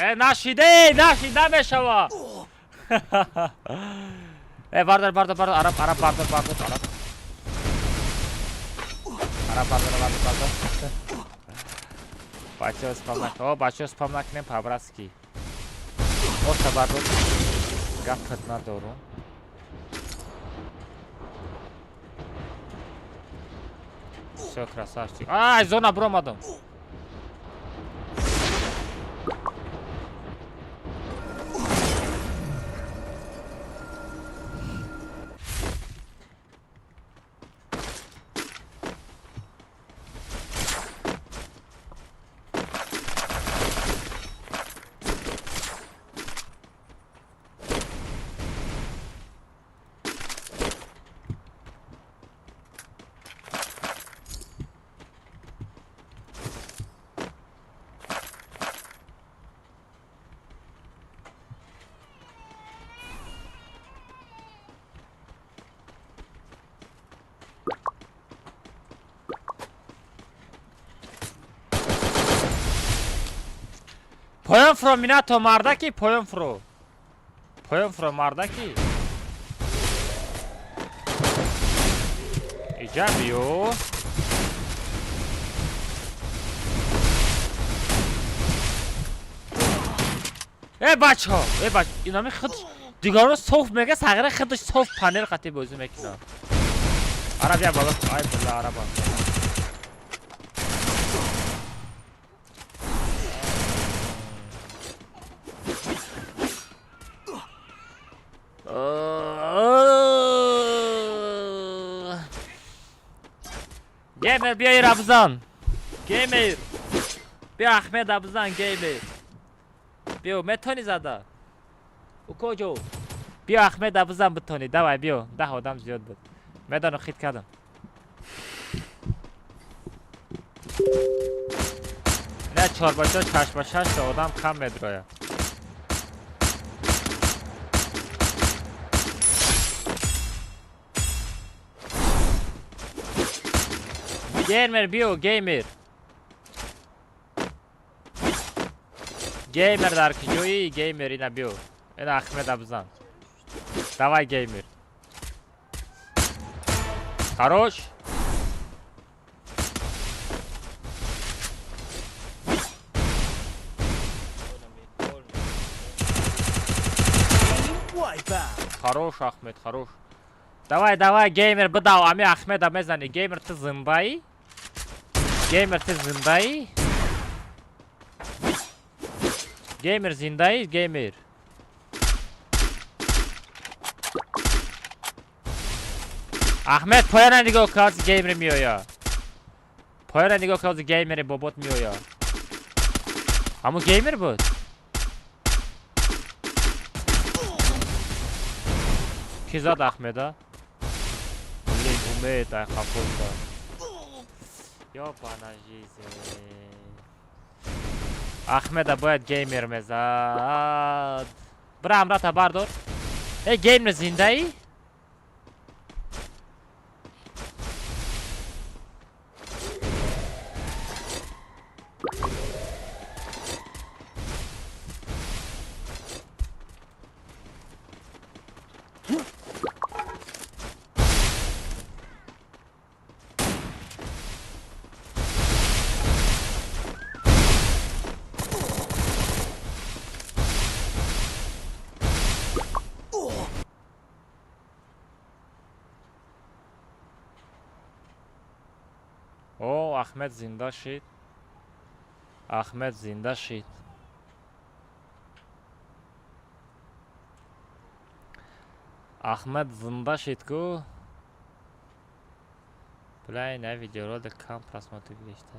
Нашиде, нашид намешава. Бардор, бардор, бардор, араб, араб, бардор, бардор, араб. Араб, бардор, бардор, бардор. Бачаҳо спам накунем. О, бачаҳо спам накунем по-братски. Ота бардор. Гапат надорум. Всё, красавчик. Ай, зона бромадам. Поён фуро минато мардаки, поён фуро. Поён фуро мардаки. Иҷа биё. Э бачо, э бач, инами худ дигаро соф мега, сағира худаш соф панел қати бозӣ мекунад. Араб я бала, ай била араба. Геймер биё ира бизан. Геймер. Биё Ахмеда бизан геймер. Биё метони зада. Укоҷо. Биё Ахмеда бизан битони. Давай биё. 10 одам зиёд буд. Медану хит кардам. Не 4 ба 4 6 ба 6 одам кам медроя. Геймер биё, геймер. Геймер дар куҷоӣ? Геймер ина биё. Ина Ахмеда бизан. Давай геймер. Хорош. Хорош, Ахмед, хорош. Давай, давай, геймер, бидав, ами Ахмеда мезани. Геймер, ту зиндаӣ? Геймер, ты зиндаӣ? Геймер зиндаӣ? Геймер. Ахмед, поёна нигоҳ кун, геймер меоя. Поёна нигоҳ кун, геймери бобот меоя. Ҳамун геймер буд? Ки зад Ахмеда? Блин, умед, ай хафота. Ёбана жизнь. Ахмеда бояд геймер мезад. Бира амрата бардор. Эй, геймер зиндаӣ? О, Ахмед зинда шид. Ахмед зинда шид. Ахмед зинда шид ку. Бля, ина видеоролик кам просмотр гирифта.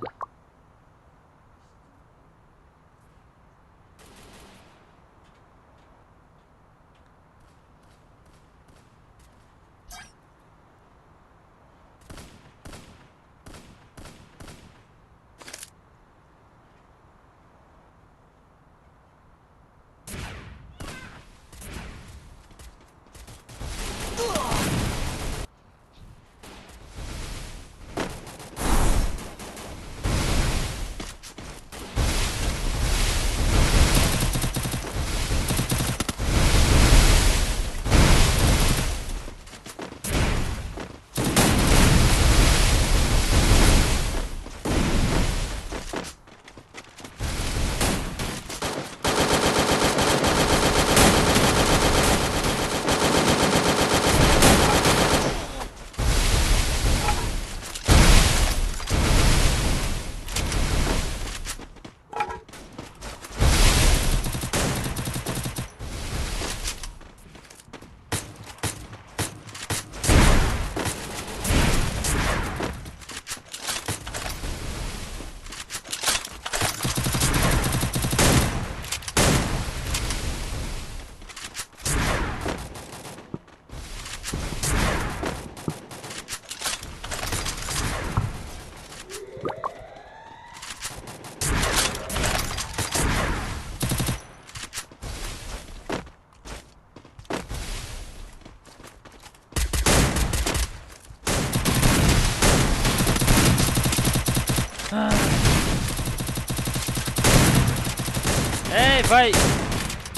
Эй, вай!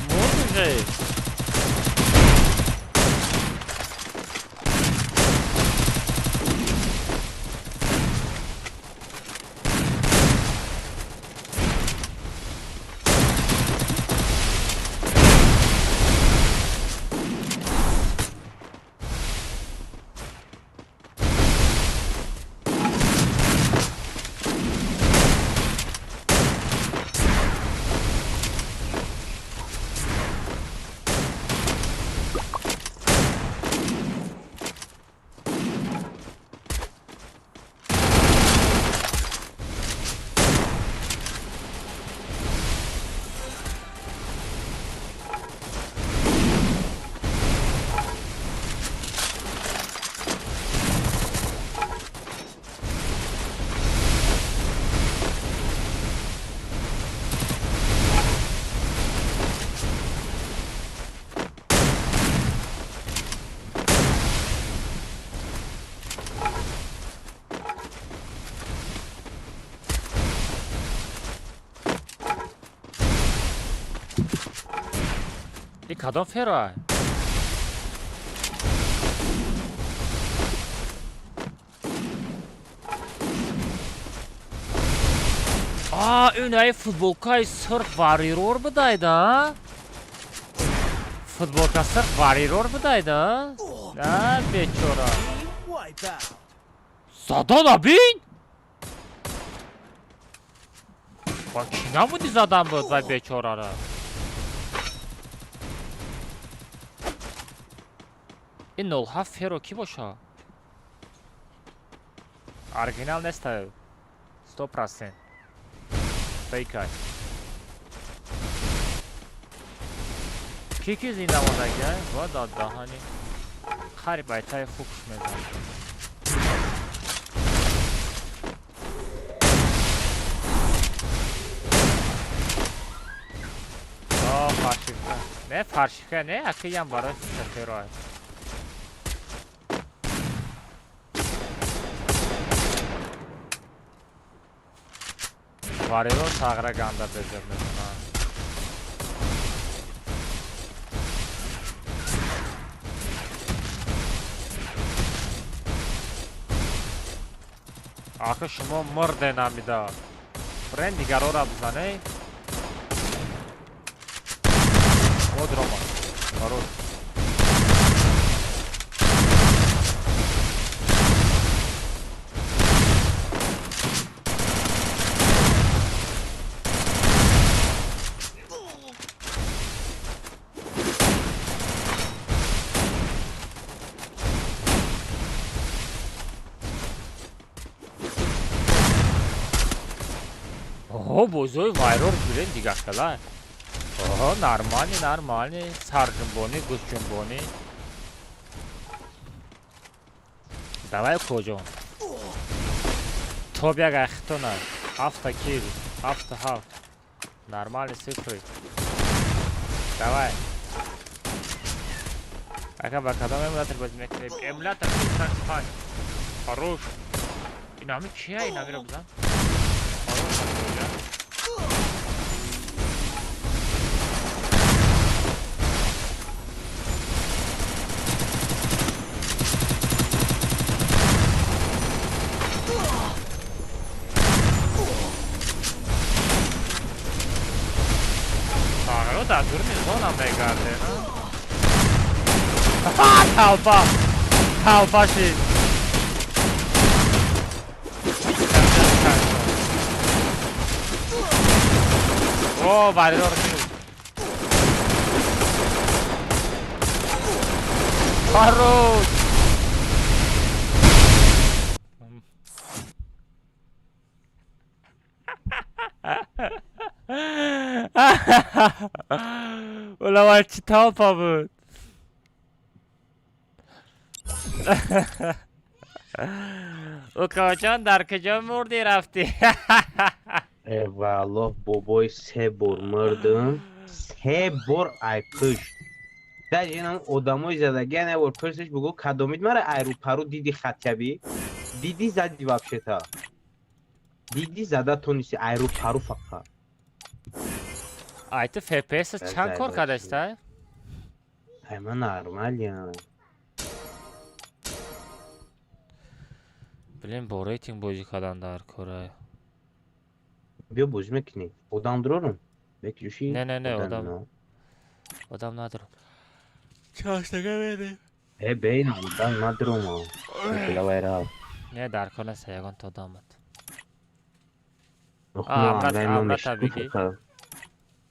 Мурд уже! Кадом феро? А, унаи футболкаи сурх варирор будайда? Футболка сурх варирор будайда? А, бечора. Задан абин? Ба ки набуди задан буд вай бечорара? Ин 07 феро ки боша? Оригинал неста. 100%. Фейкай. Ки зинда мондагиай? Ва дад даҳани. Хари байтаи хубш мезанад. О, фаршивка. Не фаршивка, не, акиям барои феро. Вариро тағра ганда безор мекунад. Ахи шумо мурде намида. Брен дигарора бизане. Од Рома. Хорош. Оҳо, бозои вайрор бирен дигар хела. Оҳо, нормали, нормали, сарҷунбонӣ, гӯшҷунбонӣ. Давай, коҷон. Топ як ахтона. Ҳафта кил, ҳафта ҳафт. Нормали цифры. Давай. Ака ба кадом эмулятор бозӣ мекунем? Эмулятор 5. Хорош. Инами кия? Инамиро бизан. Хорош. Дар дуруни зона мегарде, талпа талпа шид. О, варирор минус. Хорош. Улавай чӣ талпа буд? Укоҷон, дар куҷо мурдӣ рафтӣ? Э валлоҳ, бобой, се бор мурдум, се бор ай пушт. Даже инам одамои задагия не бор пурсиш бугу кадомид мара айру пару диди хатяби? Диди зади вообще-то. Диди зада тонисти айру пару фақат. Ай, ту FPS чанд кор кардаста? Ай, ман нормалиям. Блин, бо рейтинг бозӣ кардан дар кора. Биё, бозӣ мекунӣ. Одам дорорум? Бекҷуши? Не, не, не, одам. Одам надорам. Чаштага медем. Э, бейн, одам надорум. Вайрал. Не, дар кор нест ягон одамат. Амрата бигӣ.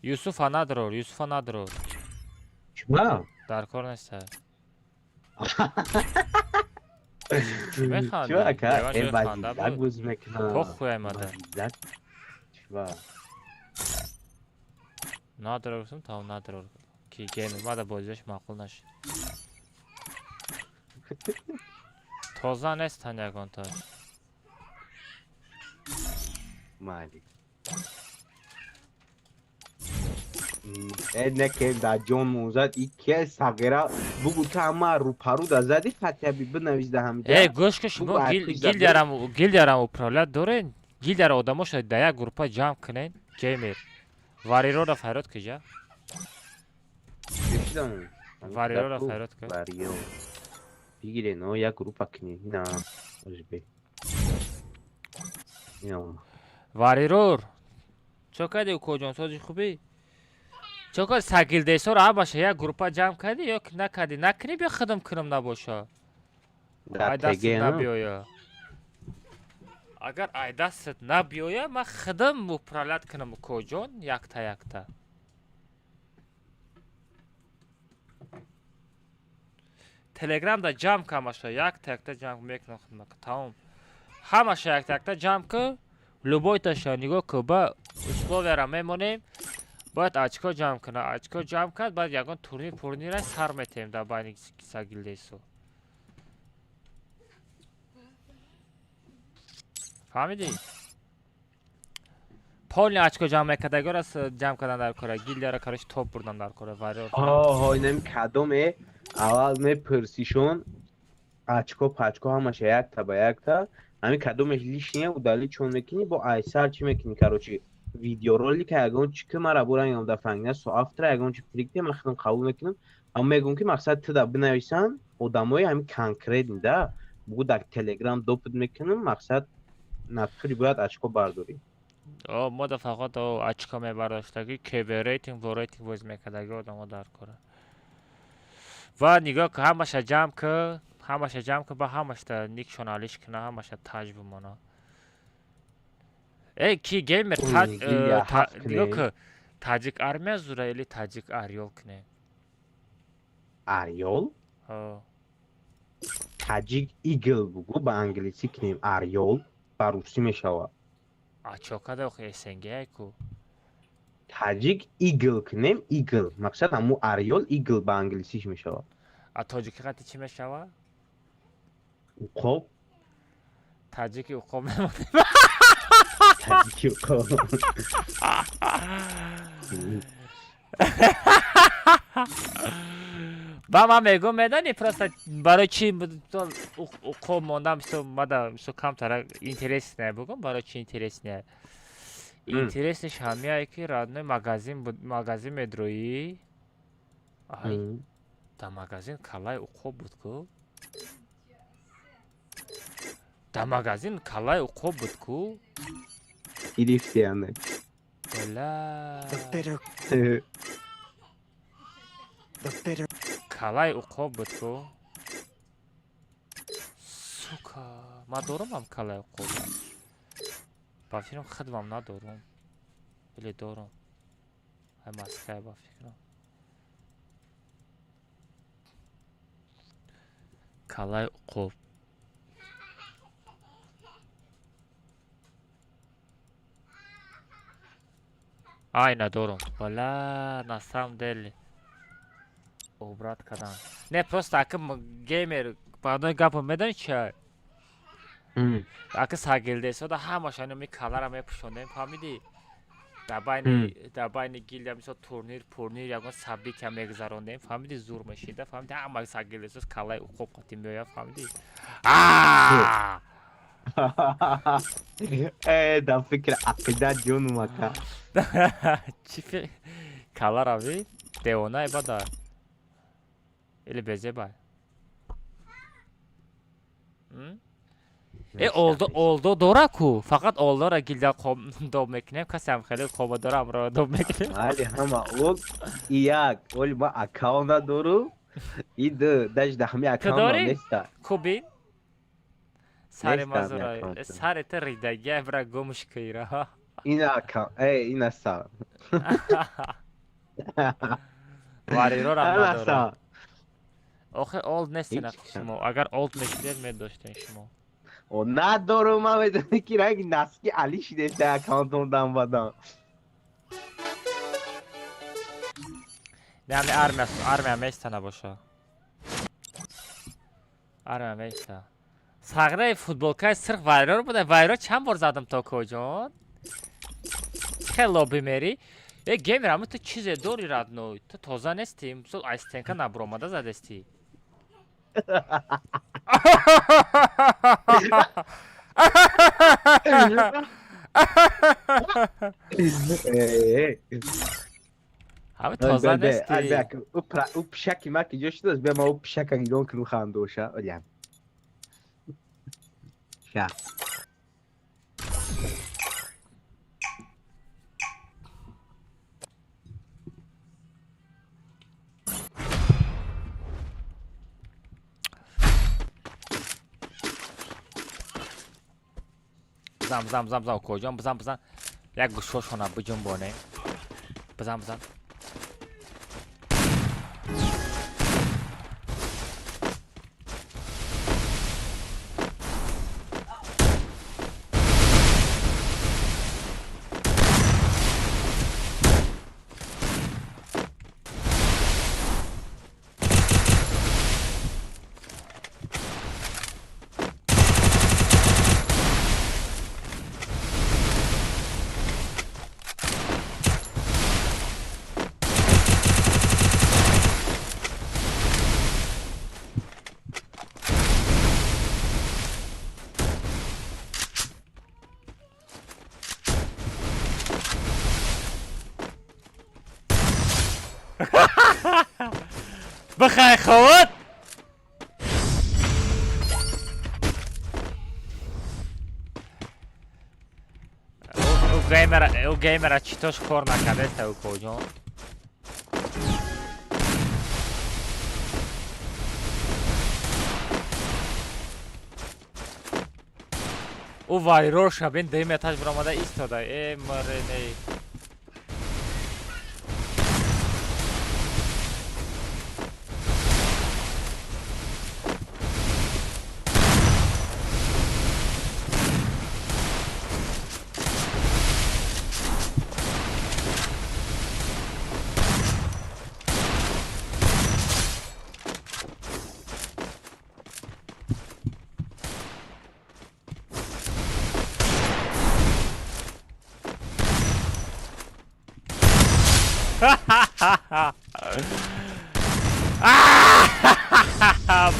Юсуфа надорор, Юсуфа надорор. Чуба? Дар кор нест. Механдӣ? Чуба, ака? Э, базизак бозӣ мекунам. Похуй аймада. Чуба? Надорор гуфтам, тамом, надорор. Ки геймер мада бозиаш маъқул нашид. Тоза нестанд ягонташ. Майли. Э, не ки дар ҷон музад и ки сағира бугу, ту ҳама рӯпару да зади, фатяби бинавис да ҳамҷа. Э, гӯш ки, шумо гилдиярам, гилдиярам управлять дорен? Гилдияра одамоша дар як группа ҷамъ кунен, геймер. Варирора файрод киҷа? Варирора файрод ки. Вариро. Бигирен, о, як группа кунем. На, ожбе. Ина. Варирор. Чо кардӣ, укоҷон, сози хубӣ? Чо кардӣ, сагилдесоро ҳамаша як группа ҷамъ кардӣ ё накардӣ? Накунӣ, биё худам кунам набоша. Ай дастат набиёя. Агар ай дастат набиёя, ман худам управлять кунам, укоҷон, якта якта. Телеграмда ҷамъ ка ҳамаша, якта якта ҷамъ мекунам худам, тамом. Ҳамаша якта якта ҷамъ ку, любойташа нигоҳ ку, ба условияра мемонем, бояд очко ҷамъ кунад. Очко ҷамъ кард, баъд ягон турнир пурнира сар метаҳем дар байни сагилдесо. Фаҳмидӣ? Полни очко ҷамъ мекардагиро ҷамъ кардан дар кора, гилдияро, короче, топ бурдан дар кора. Вариор. Ҳо, инами кадоме аввал мепурсишон очко пачко ҳамаша якта ба якта, ҳамин кадомеш лишния удали чон мекунӣ, бо айсар чӣ мекунӣ, короче, видеоролика ягон чӣ ки мара буран ям да фангна соафтра ягон чи фрикте, ман худам қабул мекунам, аммо мегӯм ки мақсад ту да бинависан одамои ҳамин конкретни да бугу, дар телеграм допуд мекунам, мақсад натури бояд очко бардорӣ. О, мо да фақат очко мебардоштагӣ, кб рейтинг бо рейтинг боз мекардаги одамо дар кора. Ва нигоҳ ку, ҳамаша ҷамъ ку, ҳамаша ҷамъ ку, ба ҳамашта никшон алиш куна, ҳамаша таҷ бимона. Э, ки геймер, нигоҳ ку, таҷик армия зура или таҷик арёл кунем? Арёл? Таҷик игл бугу, ба англисӣ кунем, арёл ба русӣ мешавад. А чо када охи СНГ ку? Таҷик игл кунем, игл. Мақсад ҳаму арёл игл ба англисиш мешавад. А тоҷики қати чӣ мешавад? Уқоб. Таҷики уқоб мемонем. Таҷики уқоб. Ба ман мегӯм, медонӣ, просто барои чӣ уқоб мондам, мада камтара интересное бугум, барои чӣ интересное? Интереснеш ҳамияе ки родной магазин, магазин медроӣ, ай, дар магазин каллаи уқоб буд ку, дар магазин каллаи уқоб буд ку. Гирифти ана. Бла, каллаи уқоб буд ку, сука. Ман дорамам каллаи уқоб, ба фикрам худмам надорум или дорум, ай маская, ба фикрам каллаи уқоб. Ай, надорум, бала. На самом деле обрат кардам, не, просто ака геймер, ба одной гапо медонӣ чи, ака сагилдесода ҳамаша ми калара мепӯшондем, фаҳмидӣ, дар байни гилда мисол турнир пурнир ягон события мегузарондем, фаҳмидӣ, зур мешида, фаҳмидӣ, ҳама сагилдесоз каллаи уқоб қати меояд, фаҳмидӣ. Э, да фикр ақида ҷонум ака. Чӣ фикр? Кала рави? Девона бада. Или безеба. Э, олдо олдо дора ку. Фақат олдора гилда қом доб мекунем. Касе ҳам хеле қоба дора амро доб мекунем. Али ҳама ол як, оли ма аккаунт надору. И ду, даже да ҳами Ту аккаунт дорӣ? неста. Кубин? Сари Неста ҳами мазура. аккаунт. Сари ту ридагия бра гумш кира. Ина аккаунт, э, ина са. Варирора Ана надора. са. Охе олд нестен Ҳеҷ ақ шумо. Агар олд мешидед медоштен шумо. О, надору ма медони ки ранги наски али шидеста аккаунтом дам бадам. Не ами армия армия места набоша. Армия места. Сағраи футболкаи сирх вайрор буда. Вайрор чанд бор задам то коҷон? Хел лоби мери? Э, геймер, ами ту чизе дори родной. Ту тоза нести. Мисол аз стенка набуромада задести. Э, э. Ами тоза нести. У пишаки ма ки ҷо шудааст, бия ма у пишака нигоҳ кунам хандоша. Олям. Ша. Бизан, бизан, бизан, бизан, коҷон, бизан, бизан. Як гӯшошона биҷунбонем. Бизан, бизан. Бихай ховот! Ӯ геймера, ӯ геймера читош кор накардеста ӯ коҷон. Ӯ вайрор шабин дуюм этаж биромада истода. Э, мрне.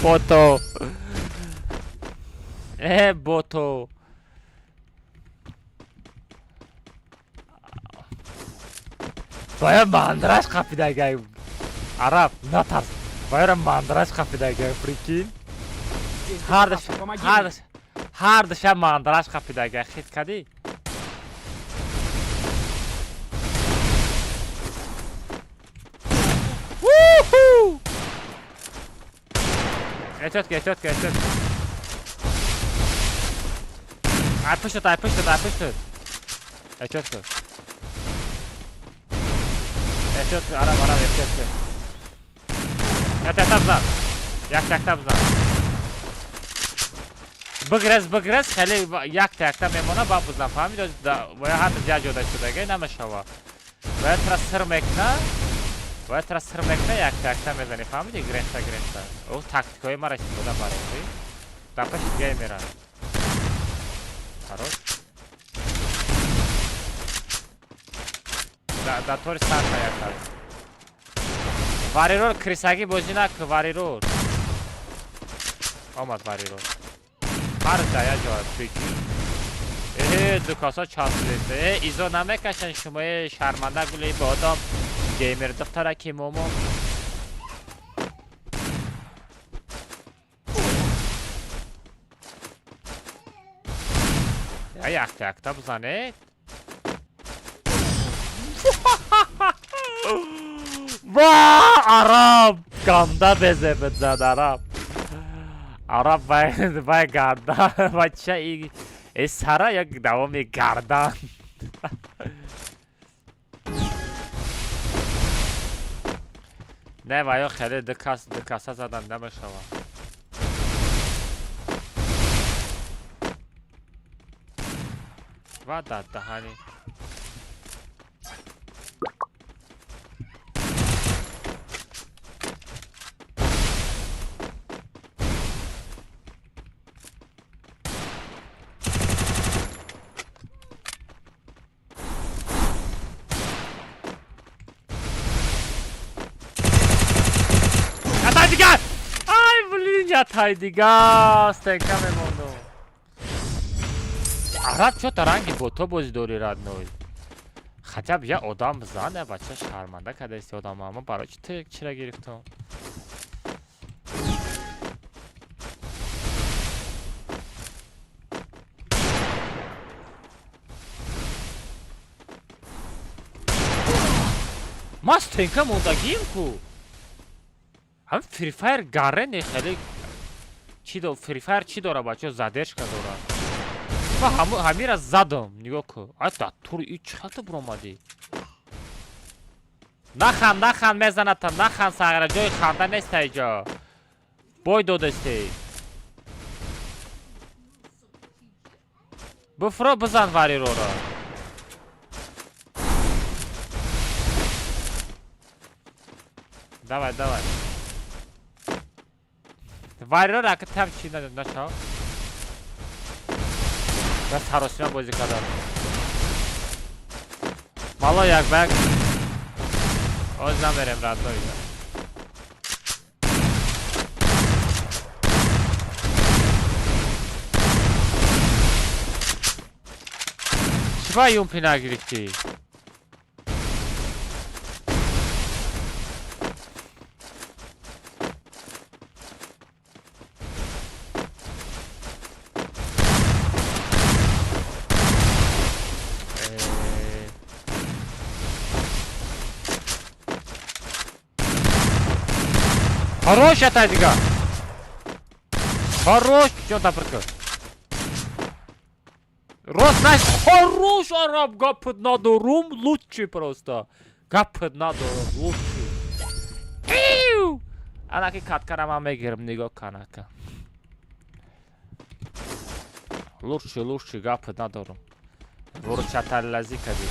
Бото. Э, бото. Бая мандраж қапидагай. Араб, натарс. Баяра мандраж қапидагай, прикинь. Ҳар ҳар ҳар душа мандраж қапидагай. Хит кадӣ? Уху! Эҳтиёт кун, эҳтиёт кун, эҳтиёт кун. Ай пуштат, ай пуштат, ай пуштат. Эҳтиёт кун. Эҳтиёт кун, араб, араб, эҳтиёт кун. Якта якта бизан. Якта якта бизан. Бигрез, бигрез, хеле якта якта мемона, ба бизан. Фаҳмидӣ? Бояд ҳар як ҷода шудагай намешава. Бояд тра сир мекуна. Бояд тра сир мекуна, якта якта мезанӣ. Фаҳмидӣ? Грехта, грехта. Ӯ тактикаҳои мара истифода баред. Дар паши геймера. Хорош. Да тори сарта якта. Варирор крисагӣ бозӣ накун, варирор. Омад варирор. Ҳар да я ҷо прикинь. Э, ду каса часпида. Э, изо намекашен шумо, э, шарманда гули ба одам геймер духтара ки момо. Я якта якта бизанед. Ва, араб ганда безебет зад араб. Араб вай гардан бача и сара як давоми гардан. Не ва ё хеле ду кас ду каса задан намешавад. Ва дар даҳани. Тай дигар! Ай, блин, я тай дигар! Стенка мемондум. Араб чо таранги бо то бозӣ дори родной? Хотя б я одам бизане, бача шарманда кадаисти одам, ама барои чи ту чира гирифтум? Ман стенка мондагием ку? Ҳам Free Fire гарене хеле чӣ до Free Fire чӣ дора бачо задержка дора. Ман ҳамира задам, нигоҳ кун. Ай да тур и чӣ хел ту буромадӣ? Нахан, нахан мезаната, нахан сағира, ҷои ханда нест иҷо. Бой додастӣ. Буфро бизан варирора. Давай, давай. Варирора ки там чӣ нашав? Ба саросима бозӣ кардам. Мало як ба як. Оз намерем родной. Чӣ ба юмпи нагирифтӣ? Хорош, тай дигар. Хорош, чё тапирка. Рост найс, хорош, араб, гапат надорум, лучший просто. Гапат надорум, лучший. Иу! Анаки каткара ман мегирам, нигоҳ канака. Лучший, лучший, гапат надорум. Ворчаталлази кади.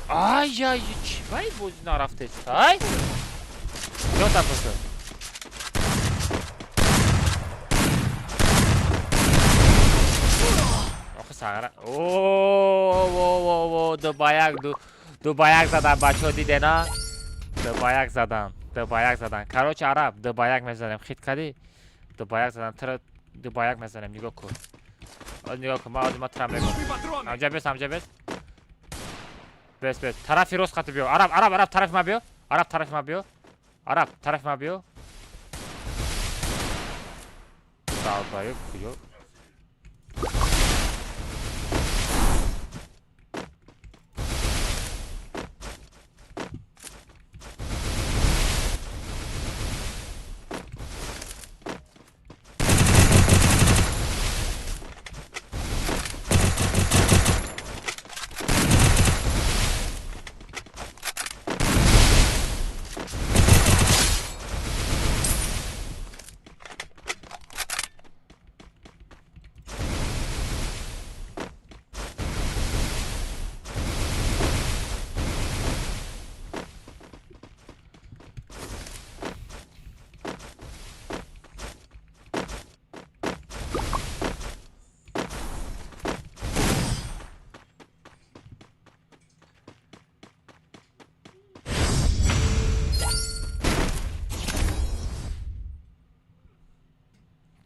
Ай, ай, чӣ вай бозӣ нарафтест, ай? Ҷон тапоса. Охи сағара. О, во, во, во, ду ба як, ду ба як задан, бачаҳо дидена? Ду ба як задан, ду ба як задан. Короче, араб, ду ба як мезанем. Хит кардӣ? Ду ба як задан, тра ду ба як мезанем, нигоҳ кун. Нигоҳ кун, ман ҳозир ман тра мегӯм. Ҳамҷа бес, ҳамҷа бес. Бес, бес. Тарафи рост қати биё. Араб, араб, араб, тарафи ман биё. Араб, тарафи ман биё. Араб, тарафи ман биё. Долбоёб куҷо?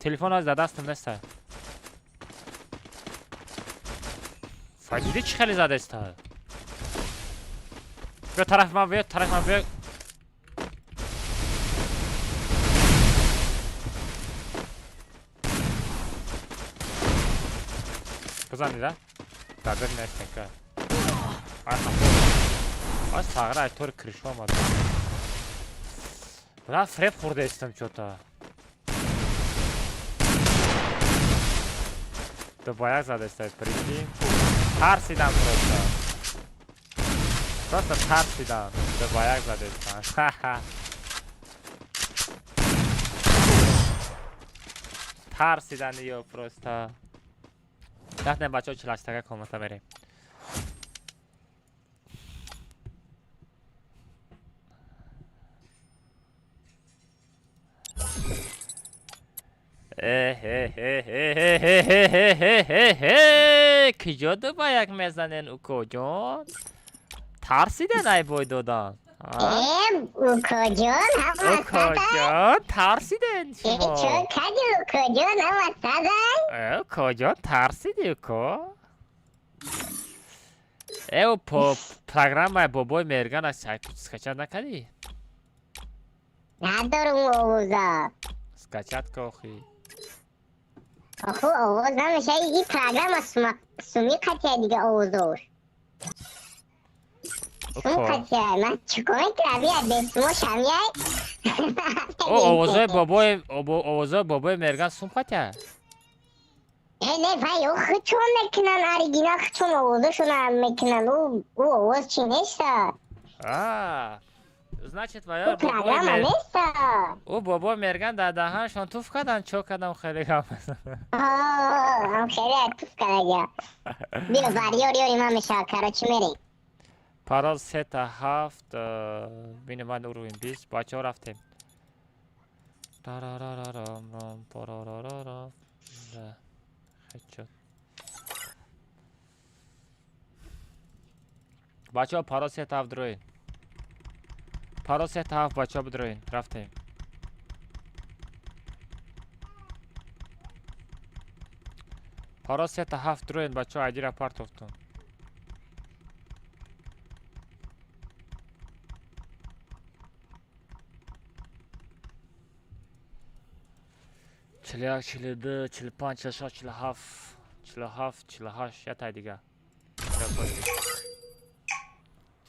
Телефон аз дар дастам неста. Файдиди чӣ хеле задаста? Биё тарафи ман, биё тарафи ман, биё. Бизан дида? Дар неста ка. Ай хафо. Ай сағра ай тори кришо омад. Бля, фреб хӯрдаистам чё-то. Ду ба як задаистай, прикинь. Тарсидам просто. Просто тарсидам. Ду ба як задаистам. Ха-ха. Тарсидан ё просто. Рафтем бачаҳо 48-така комната мерем. Э-хе-хе-хе-хе-хе-хе-хе-хе. Киҷо ду ба як мезанен, укоҷон? Тарсиден ай бой додан? Укоҷон, Укоҷон, тарсиден шумо? Чо кади, укоҷон, ҳама садай? Укоҷон, тарсиди, уко? Э, по программаи бобои Мерган скачать накардӣ? Надорум овоза. Скачать ка охи. Оху овоз намеша, и программа суми қатия дига овозош. Сум қатия, ман чикор мекунам, бия бесумо шамияй? О, овозои бобои Мерган сум қатия? Э, не, вай, ӯ худшон мекунан, оригинал худшон овозошона мекунан, ӯ овоз чи неста? А, значит, вая Ӯ программа неста. Ӯ бобои Мерган дар даҳаншон туф кардан, чо кардам, хеле гап. Ҳам хеле туф кардага. Биё, варёр ёри ман мешавад, короче, мерем. Парол 3 та 7, бини ман уровень 20, бачаҳо рафтем. Тарарарарам, рам, парарарарам. Да, хечот. Бачаҳо парол 3 та 7 дроин. Парол 3 та 7 бачаҳо бидроин, рафтем. Парол 3 та 7 дроин, бачаҳо айдира партофтун. 41, 42, 45, 46, 47, 47, 48, ятай дига.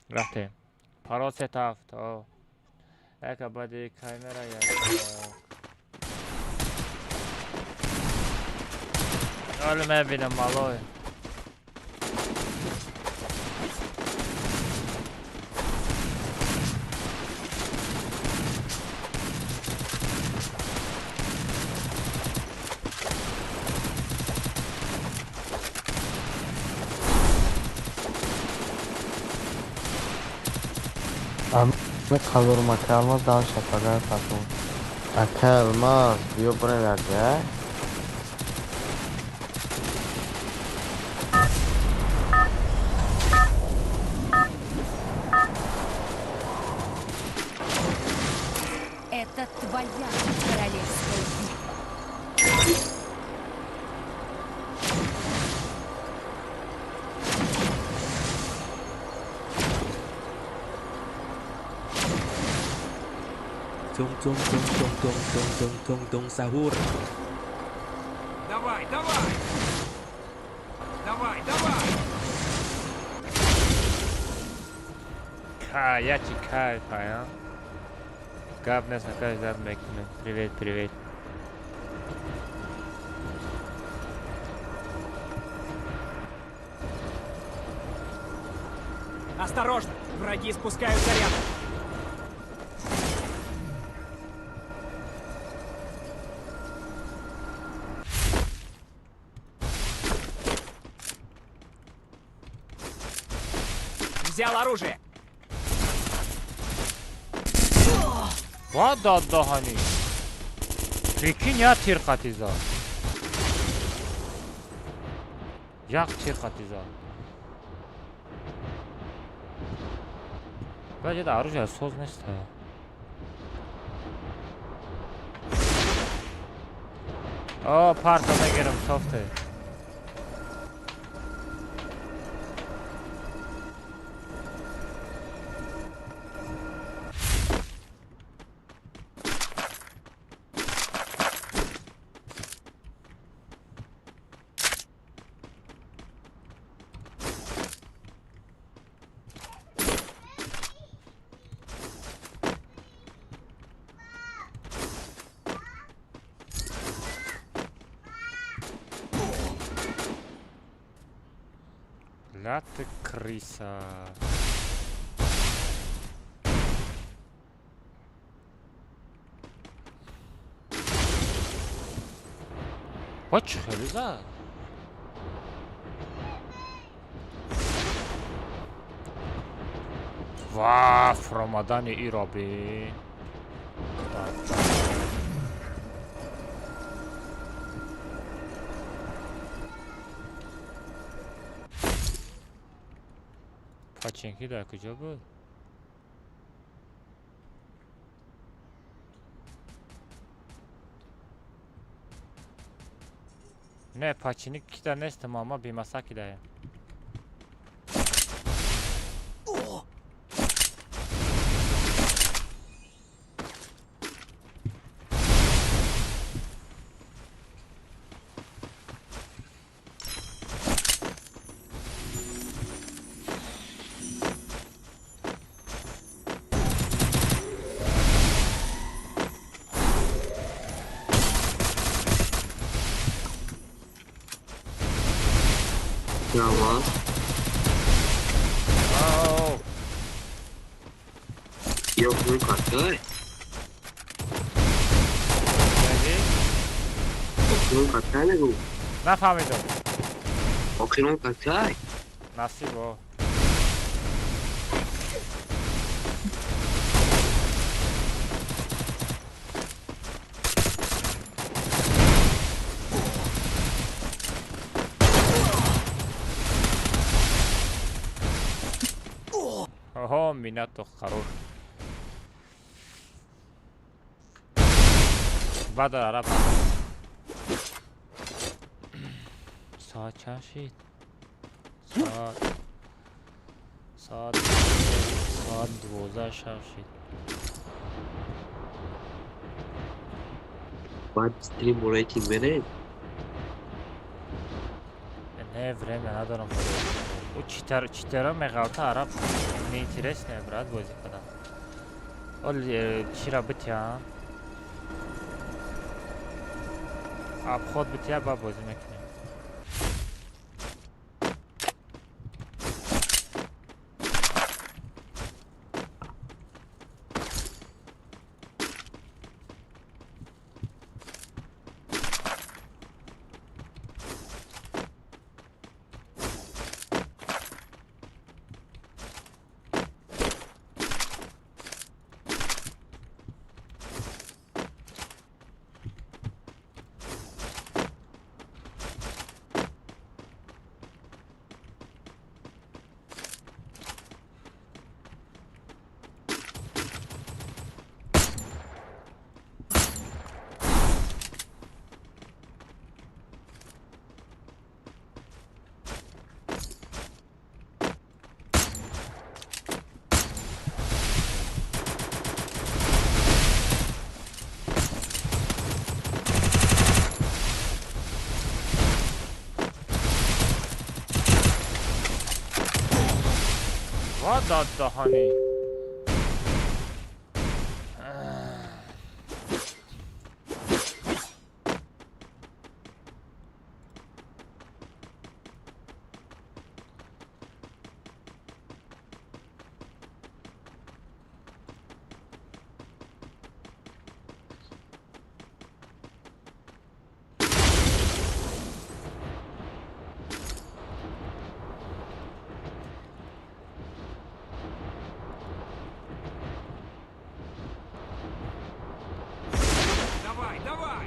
Рафтем. Парол 3 та 7. О. Яка баъди камера як. Ҳоло мебинам малой. Ами қалурмака Алмаз даҳан шапагар патун. Ака Алмаз, биё бирем якҷа. Это твоя королевская битва. Tung tung tung tung tung tung tung tung tung sahur. Давай, давай! Давай, давай! Кай, я чи кайф, а? Гап нест, накай зад мекунем. Привет, привет. Осторожно! Враги спускают заряд! Взял оружие! Ва дод даҳанӣ. Прикинь, як тир қатӣ зад. Як тир қатӣ зад. Баъд оружие соз нест. О, парта мегирам, софте. Ля ты крыса. Вот чё хеле зад. Ва, фуромадани иро бин. Пачинки дар куҷо буд? Не, пачини кида нестам, ама бемаса кидаем. Алмаз. Ау. Ёхуй какой? Охирон какай нагу? Нафаҳмидам. Охирон какай? Насибо. Оҳо, минато хорош. Баъд араб. Соат чанд шид? Соат 12 шаб шид. Баъд стрим бо рейтинг мерем? Не, время надорам. Ӯ читера меғалта араб. Неинтересное, брат, бозӣ кунам. Ол чира битя? Обход битя, ба бозӣ мекунем. Ва даҳани. Давай, давай!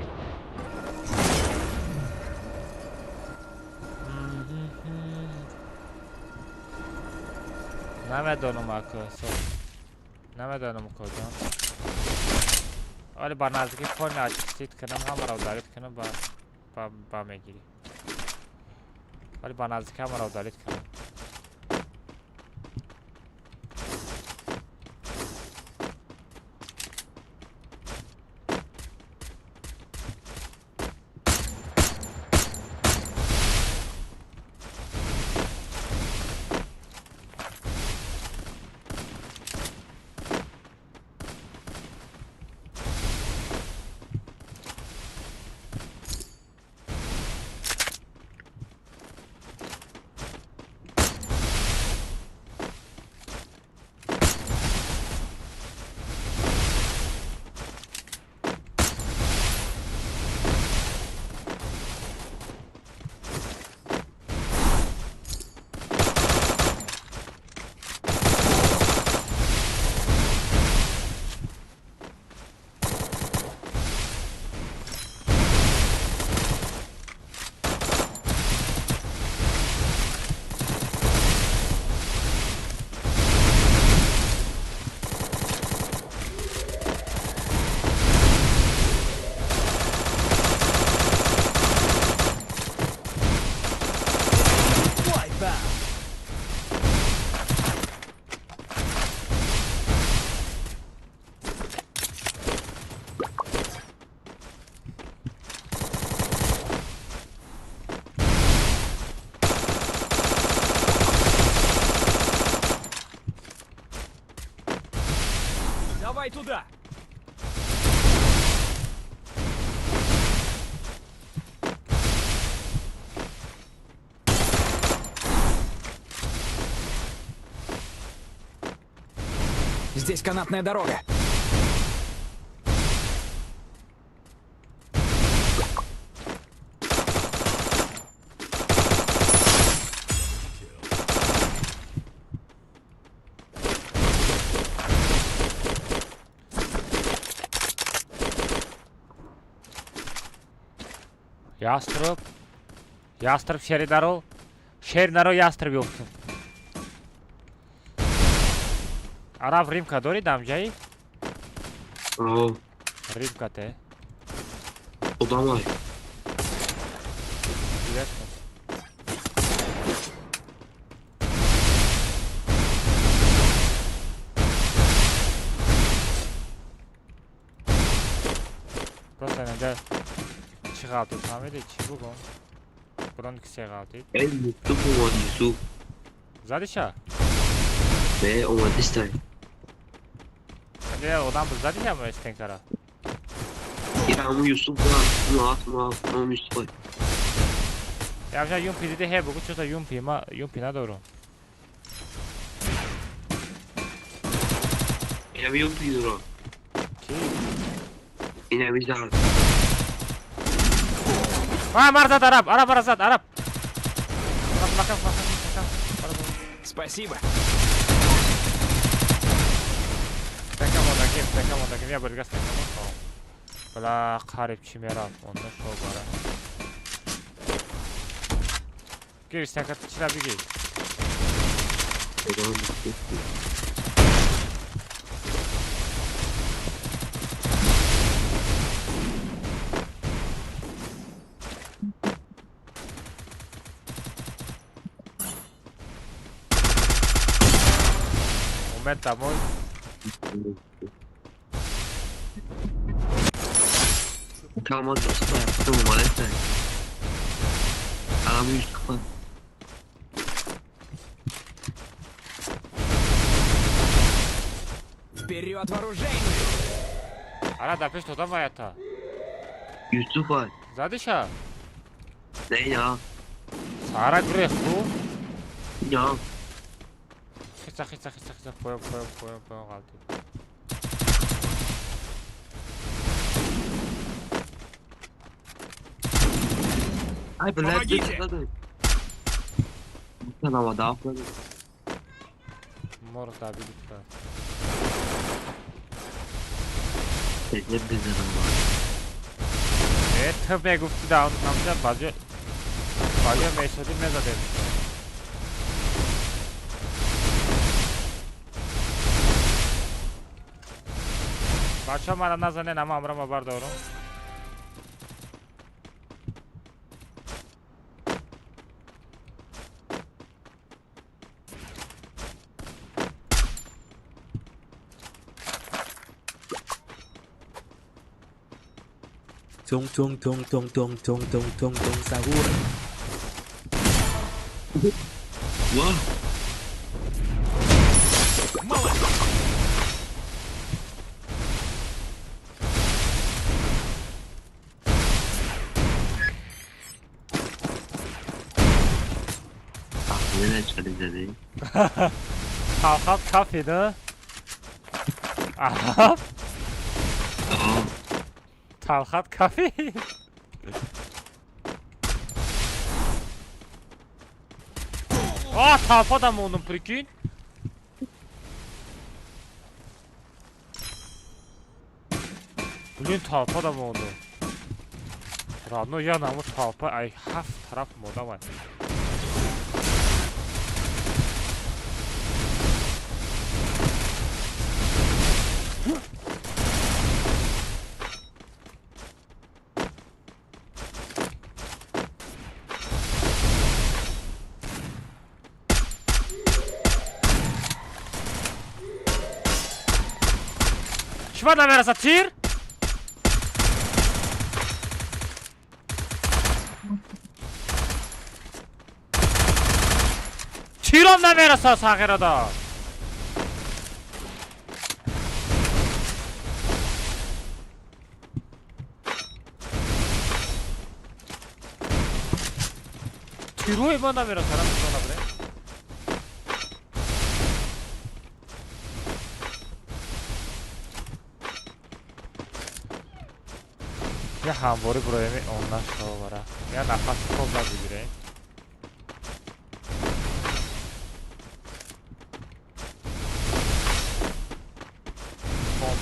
Намедонам ака, намедонам куҷо. Вале ба наздикӣ полный очистить кунам, ҳамаро удалить кунам ба. Ба мегирӣ. Вале ба наздика маро удалить кардам. Давай туда! Здесь канатная дорога. Ястреб. Ястреб шери даро. Шер наро ястреб ёфтум. Араб римка дори дамҷаи? О. Римка те. Одамай. Просто инҷа чӣ ғалтид фаҳмидӣ? Чӣ бугум? Кудон кисе ғалтид? Эй, Юсуф омад, Юсуф. Задиша? Не, омадистай. Инҷа одам буд задиша мо стенкара? Ира ҳамун Юсуф буд, ном Юсуф. Явша юмпи диди ҳе бугу чӯта юмпи, ма юмпи надорум. Инам юмпи дорам. Ки? Инам изар. А, мара зад, араб, араб, мара зад, араб. Макам, макам, макам. Спасибо. Стенка модагим, стенка модагим, я бурга стенка модагим. Бла, қариб чӣ мерафт, онда шо бара. Гир, стенка чира бигир. Омед домой. Kalmaz usta yaptım umarım. Adam Yusuf'a. Вперед, вооружение! Ара да пеш одам ваята. Юсуфа. Задиша? Не, я. Сара греху? Я. Хица, хица, хица, хица, поем, поем, поем, поем, ғалтид. Ай, блядь, помогите! Морда видит. Это мегуфти да, он там баҷо баҷо месоди мезадем. Бачаҳо мара назанен, ама амрама бардорум. Tung tung tung tung tung tung tung tung tung sahur. Wah. Талхат кафеда. Аҳа. Талхат кафе. А, толпада мондум, прикинь. Блин, толпада мондум. Родной, я наму толпа, ай, ҳафт тараф модам ай. Чӣ намерасад тир? Тирам намерасад сағирада. Тирои ма намерасад, ра бре. Я ҳамворӣ буроями он нашавара. Я нафаси хоб набигирем.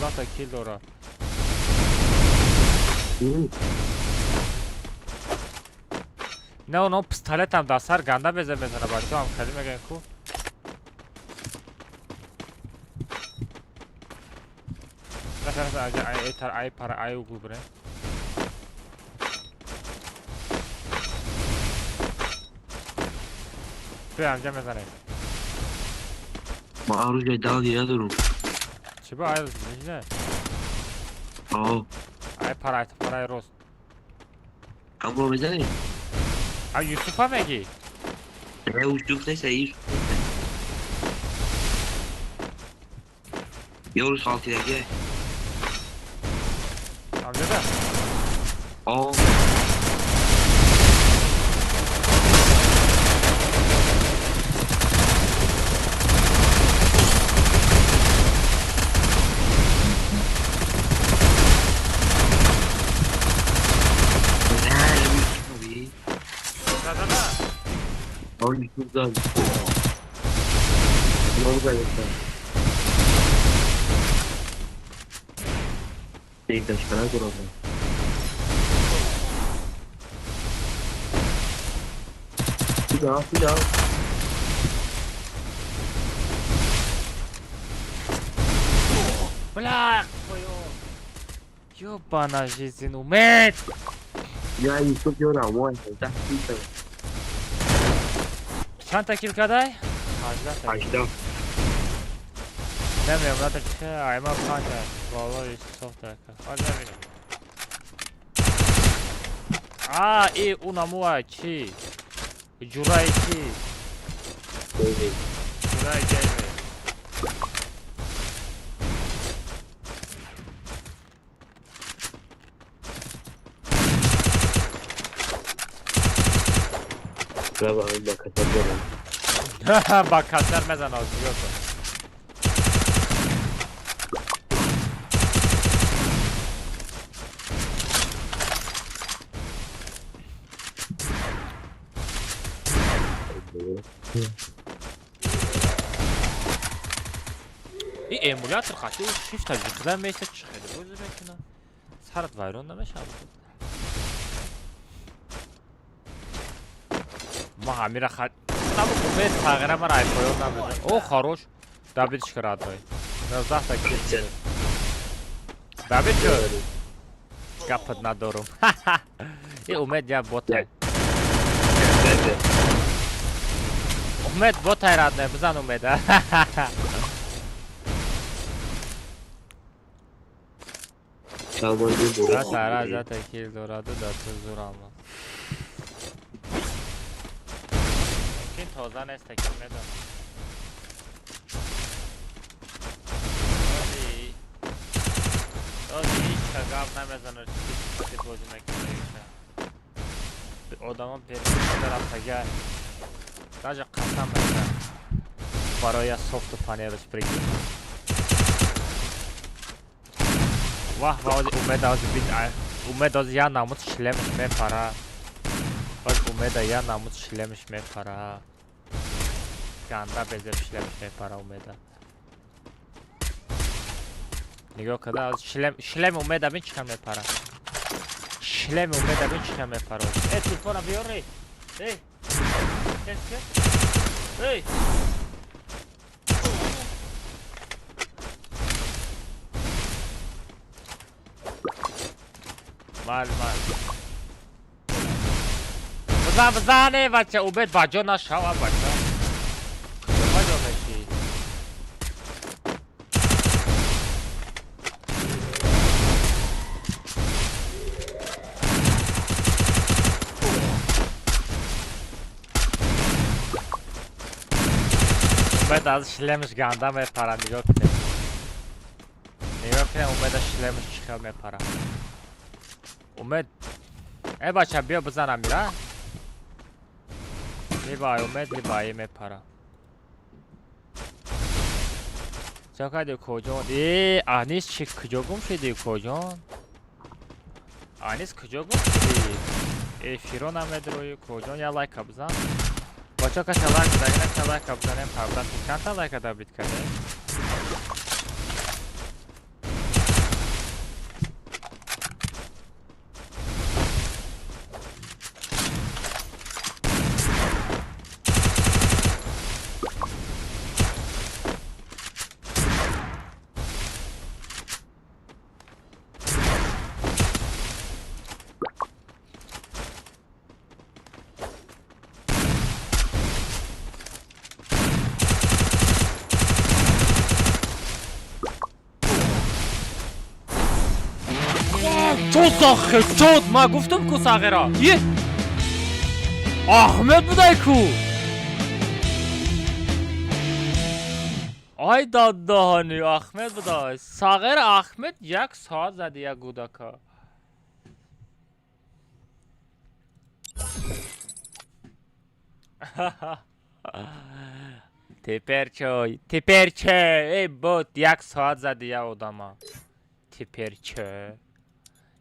15 та кил дора. Не, оно пистолетам дар сар ганда беза мезана, бачаҳо ҳам хеле мегӯян ку. Ай тар ай пара ай угул бре. Бیا анҷа мезанем. Ма оружие дал надорам. Чӣ ба ай не? О. Ай пара ай пара ай рост. Ҳамро мезанем? А Юсуфа мегӣ? Не, Юсуф нест, ай Юсуф. Ёрус халтидаги. Амҷада? О. Бля, Ёбана жизнь, умед! Я Юсуф ёра, вон, да, Чанд та кил кадай? 18. Намеям, надо че, айма панҷа. Болои софта. Ҳол намедонам. А, и унамуа чи? Ҷураи чи? Ҷураи геймер. Ба катар мезан аз нигоҳ кун. И эмулятор хати шифта ҷиқида меса чӣ хеле бозӣ мекунад. Сарат вайрон намешавад. Ма ҳамира хат Там умед тағйира мара ай поён намезан. О, хорош. Добить родной. 19 та кил. Добить шуд. Гапат надорум. И умед я ботай. Умед ботай родной, бизан умеда. Мусалмон ин Да сара зата кил дораду да ту зур алмаз. Мумкин тоза нест, ки медонам. Ози ҳеҷ ка гап намезанад, чи бозӣ мекунад. Одамо берун рафтага. Даже қасам мекунам. Барои софту панелаш прикинь. Ваҳ, ва ози умеда ози бин, умед ози я намуд шлемш мепара. Оз умеда я намуд шлемш мепара. Ганда безеб шлемш мепара умеда. Нигоҳ када, оз шлем, шлем умеда бин чӣ мепара. Шлем умеда бин чӣ мепара. Э, телефона биёр, эй. Эй. Кес ке? Эй. Мал, мал. Бизан, бизан, эй, бача, умед баҷо нашава, бача. Куҷо баҷо мешӣ? Умед аз шлемш ганда мепара, нигоҳ кунед. Нигоҳ кунед, умеда шлемш чӣ хел мепара. Умед, э бача, биё бизан амира. Либо ай умед, либо ай мепара. Чо кардӣ коҷон? Э, Анис чӣ куҷо гум шудӣ коҷон? Анис куҷо гум шудӣ? Эфиро намедроӣ коҷон, я лайка бизан. Бача касе лайк задаги нака лайка бизанем, правда, чандта лайка добит кардем? Чод сахе, чод, ма гуфтам ку сағира. Е! Ахмед будай ку. Ай дадаҳани Ахмед будай. Сағир Ахмед як соат зади як гудака. Теперь чё? Теперь чё? Эй, бот, як соат зади я одама. Теперь чё?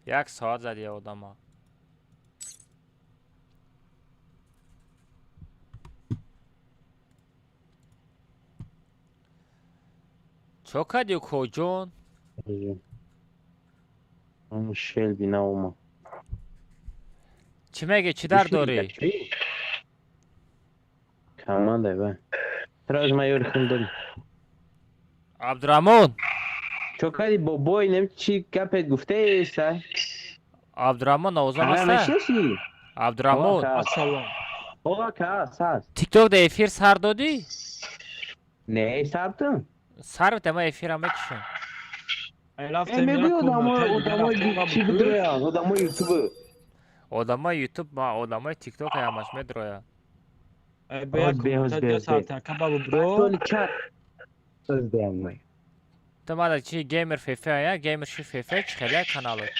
Як соат зади я одама. Чо кардӣ коҷон? Шелби наома. Чӣ мегӣ, чӣ дард дорӣ? Команда ба. Сразу майор хундон. Абдураҳмон. Чо кардӣ бобой, нем чӣ гапет гуфтаеса? Абдураҳмон овозам аста? Мешиносӣ? Абдураҳмон. Ассалом. Ҳо кас ҳаст. Тикток да эфир сар додӣ? Не, сартам. Сар бите, ман эфирам мекушам. Мегӯи одамои чӣ бидроянд? Одамои ютуб. Одамои ютуб, ма одамои тикток ҳамаш медроянд. Ту мада чи геймер фефе ая? Геймер ши фефе чӣ хеле каналот?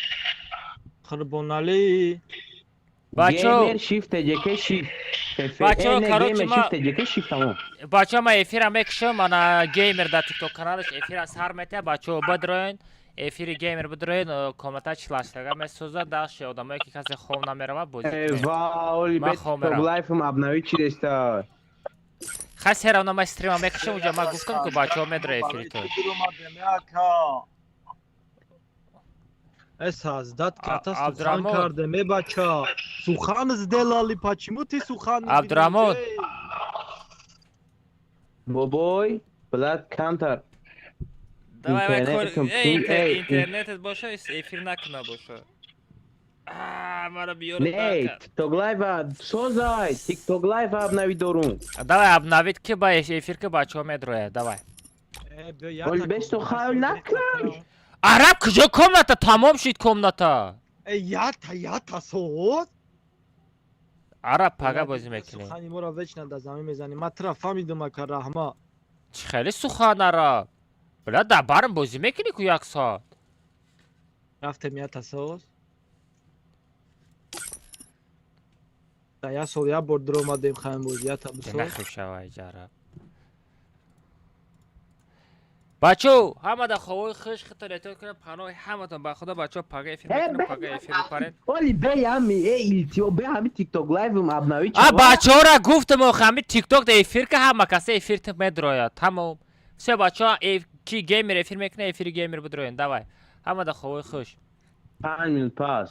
Қурбоналӣ. Бачо, Геймер shift TJK shift. Бачо, короче, ма shift TJK shift тамом. Бачо, ма эфира мекушам, ана геймер дар тикток каналаш эфира сар метия, бачо бидроен, эфири геймер бидроен, комната чилаштага месозад, даши одамое ки касе хов намерава бозӣ кунед. Ва, оли Ман бет хов топ меравам. лайфм обновить чидаста. Хай серавно ма стрима мекушам, уҷа ма гуфтам ку бачаҳо медро эфири ту. Э, создать карта сухан Абдураҳмон. кардем, э бача. Сухан сделали, почему ты сухан не Абдураҳмон. берёшь? Бобой, блад кантар. Давай, давай, кор... Интернетом Эй, пинг, эй, интернетет боша, эфир накуна боша. А, мара биёр. Не, TikTok live созай, TikTok live обновить дорум. Давай обновить ки ба эфир ки бачаҳо медрояд, давай. Оли бес то хайл накун. Араб, куҷо комната? Тамом шид комната. Э, ята, ята соз. Араб, пага бозӣ мекунем. Сухани моро вечно дар замин мезанӣ. Ман тура фаҳмидум, ака, раҳма. Чӣ хеле сухан, араб? Бля, дар барм бозӣ мекунӣ ку як соат. Рафтем, ята соз. Дар як сол як бор дуромадем, хаем боз ята бисоз. Нахӯ шавай, ҷараб. Бачо, ҳама дар ховои хуш, худтон эҳтиёт кунед, паноҳи ҳаматон ба худо, бачо, пага эфир мекунем, пага эфир бипаред. Оли бе ҳами э илтио бе ҳами TikTok лайвм обнови. А бачаҳоро гуфтам, охи ҳами тикток да эфир ка, ҳама каса эфир медрояд, тамом, все, бачаҳо, ки геймер эфир мекунад, эфири геймер бидроен, давай, ҳама дар ховои хуш. 5 минут пас.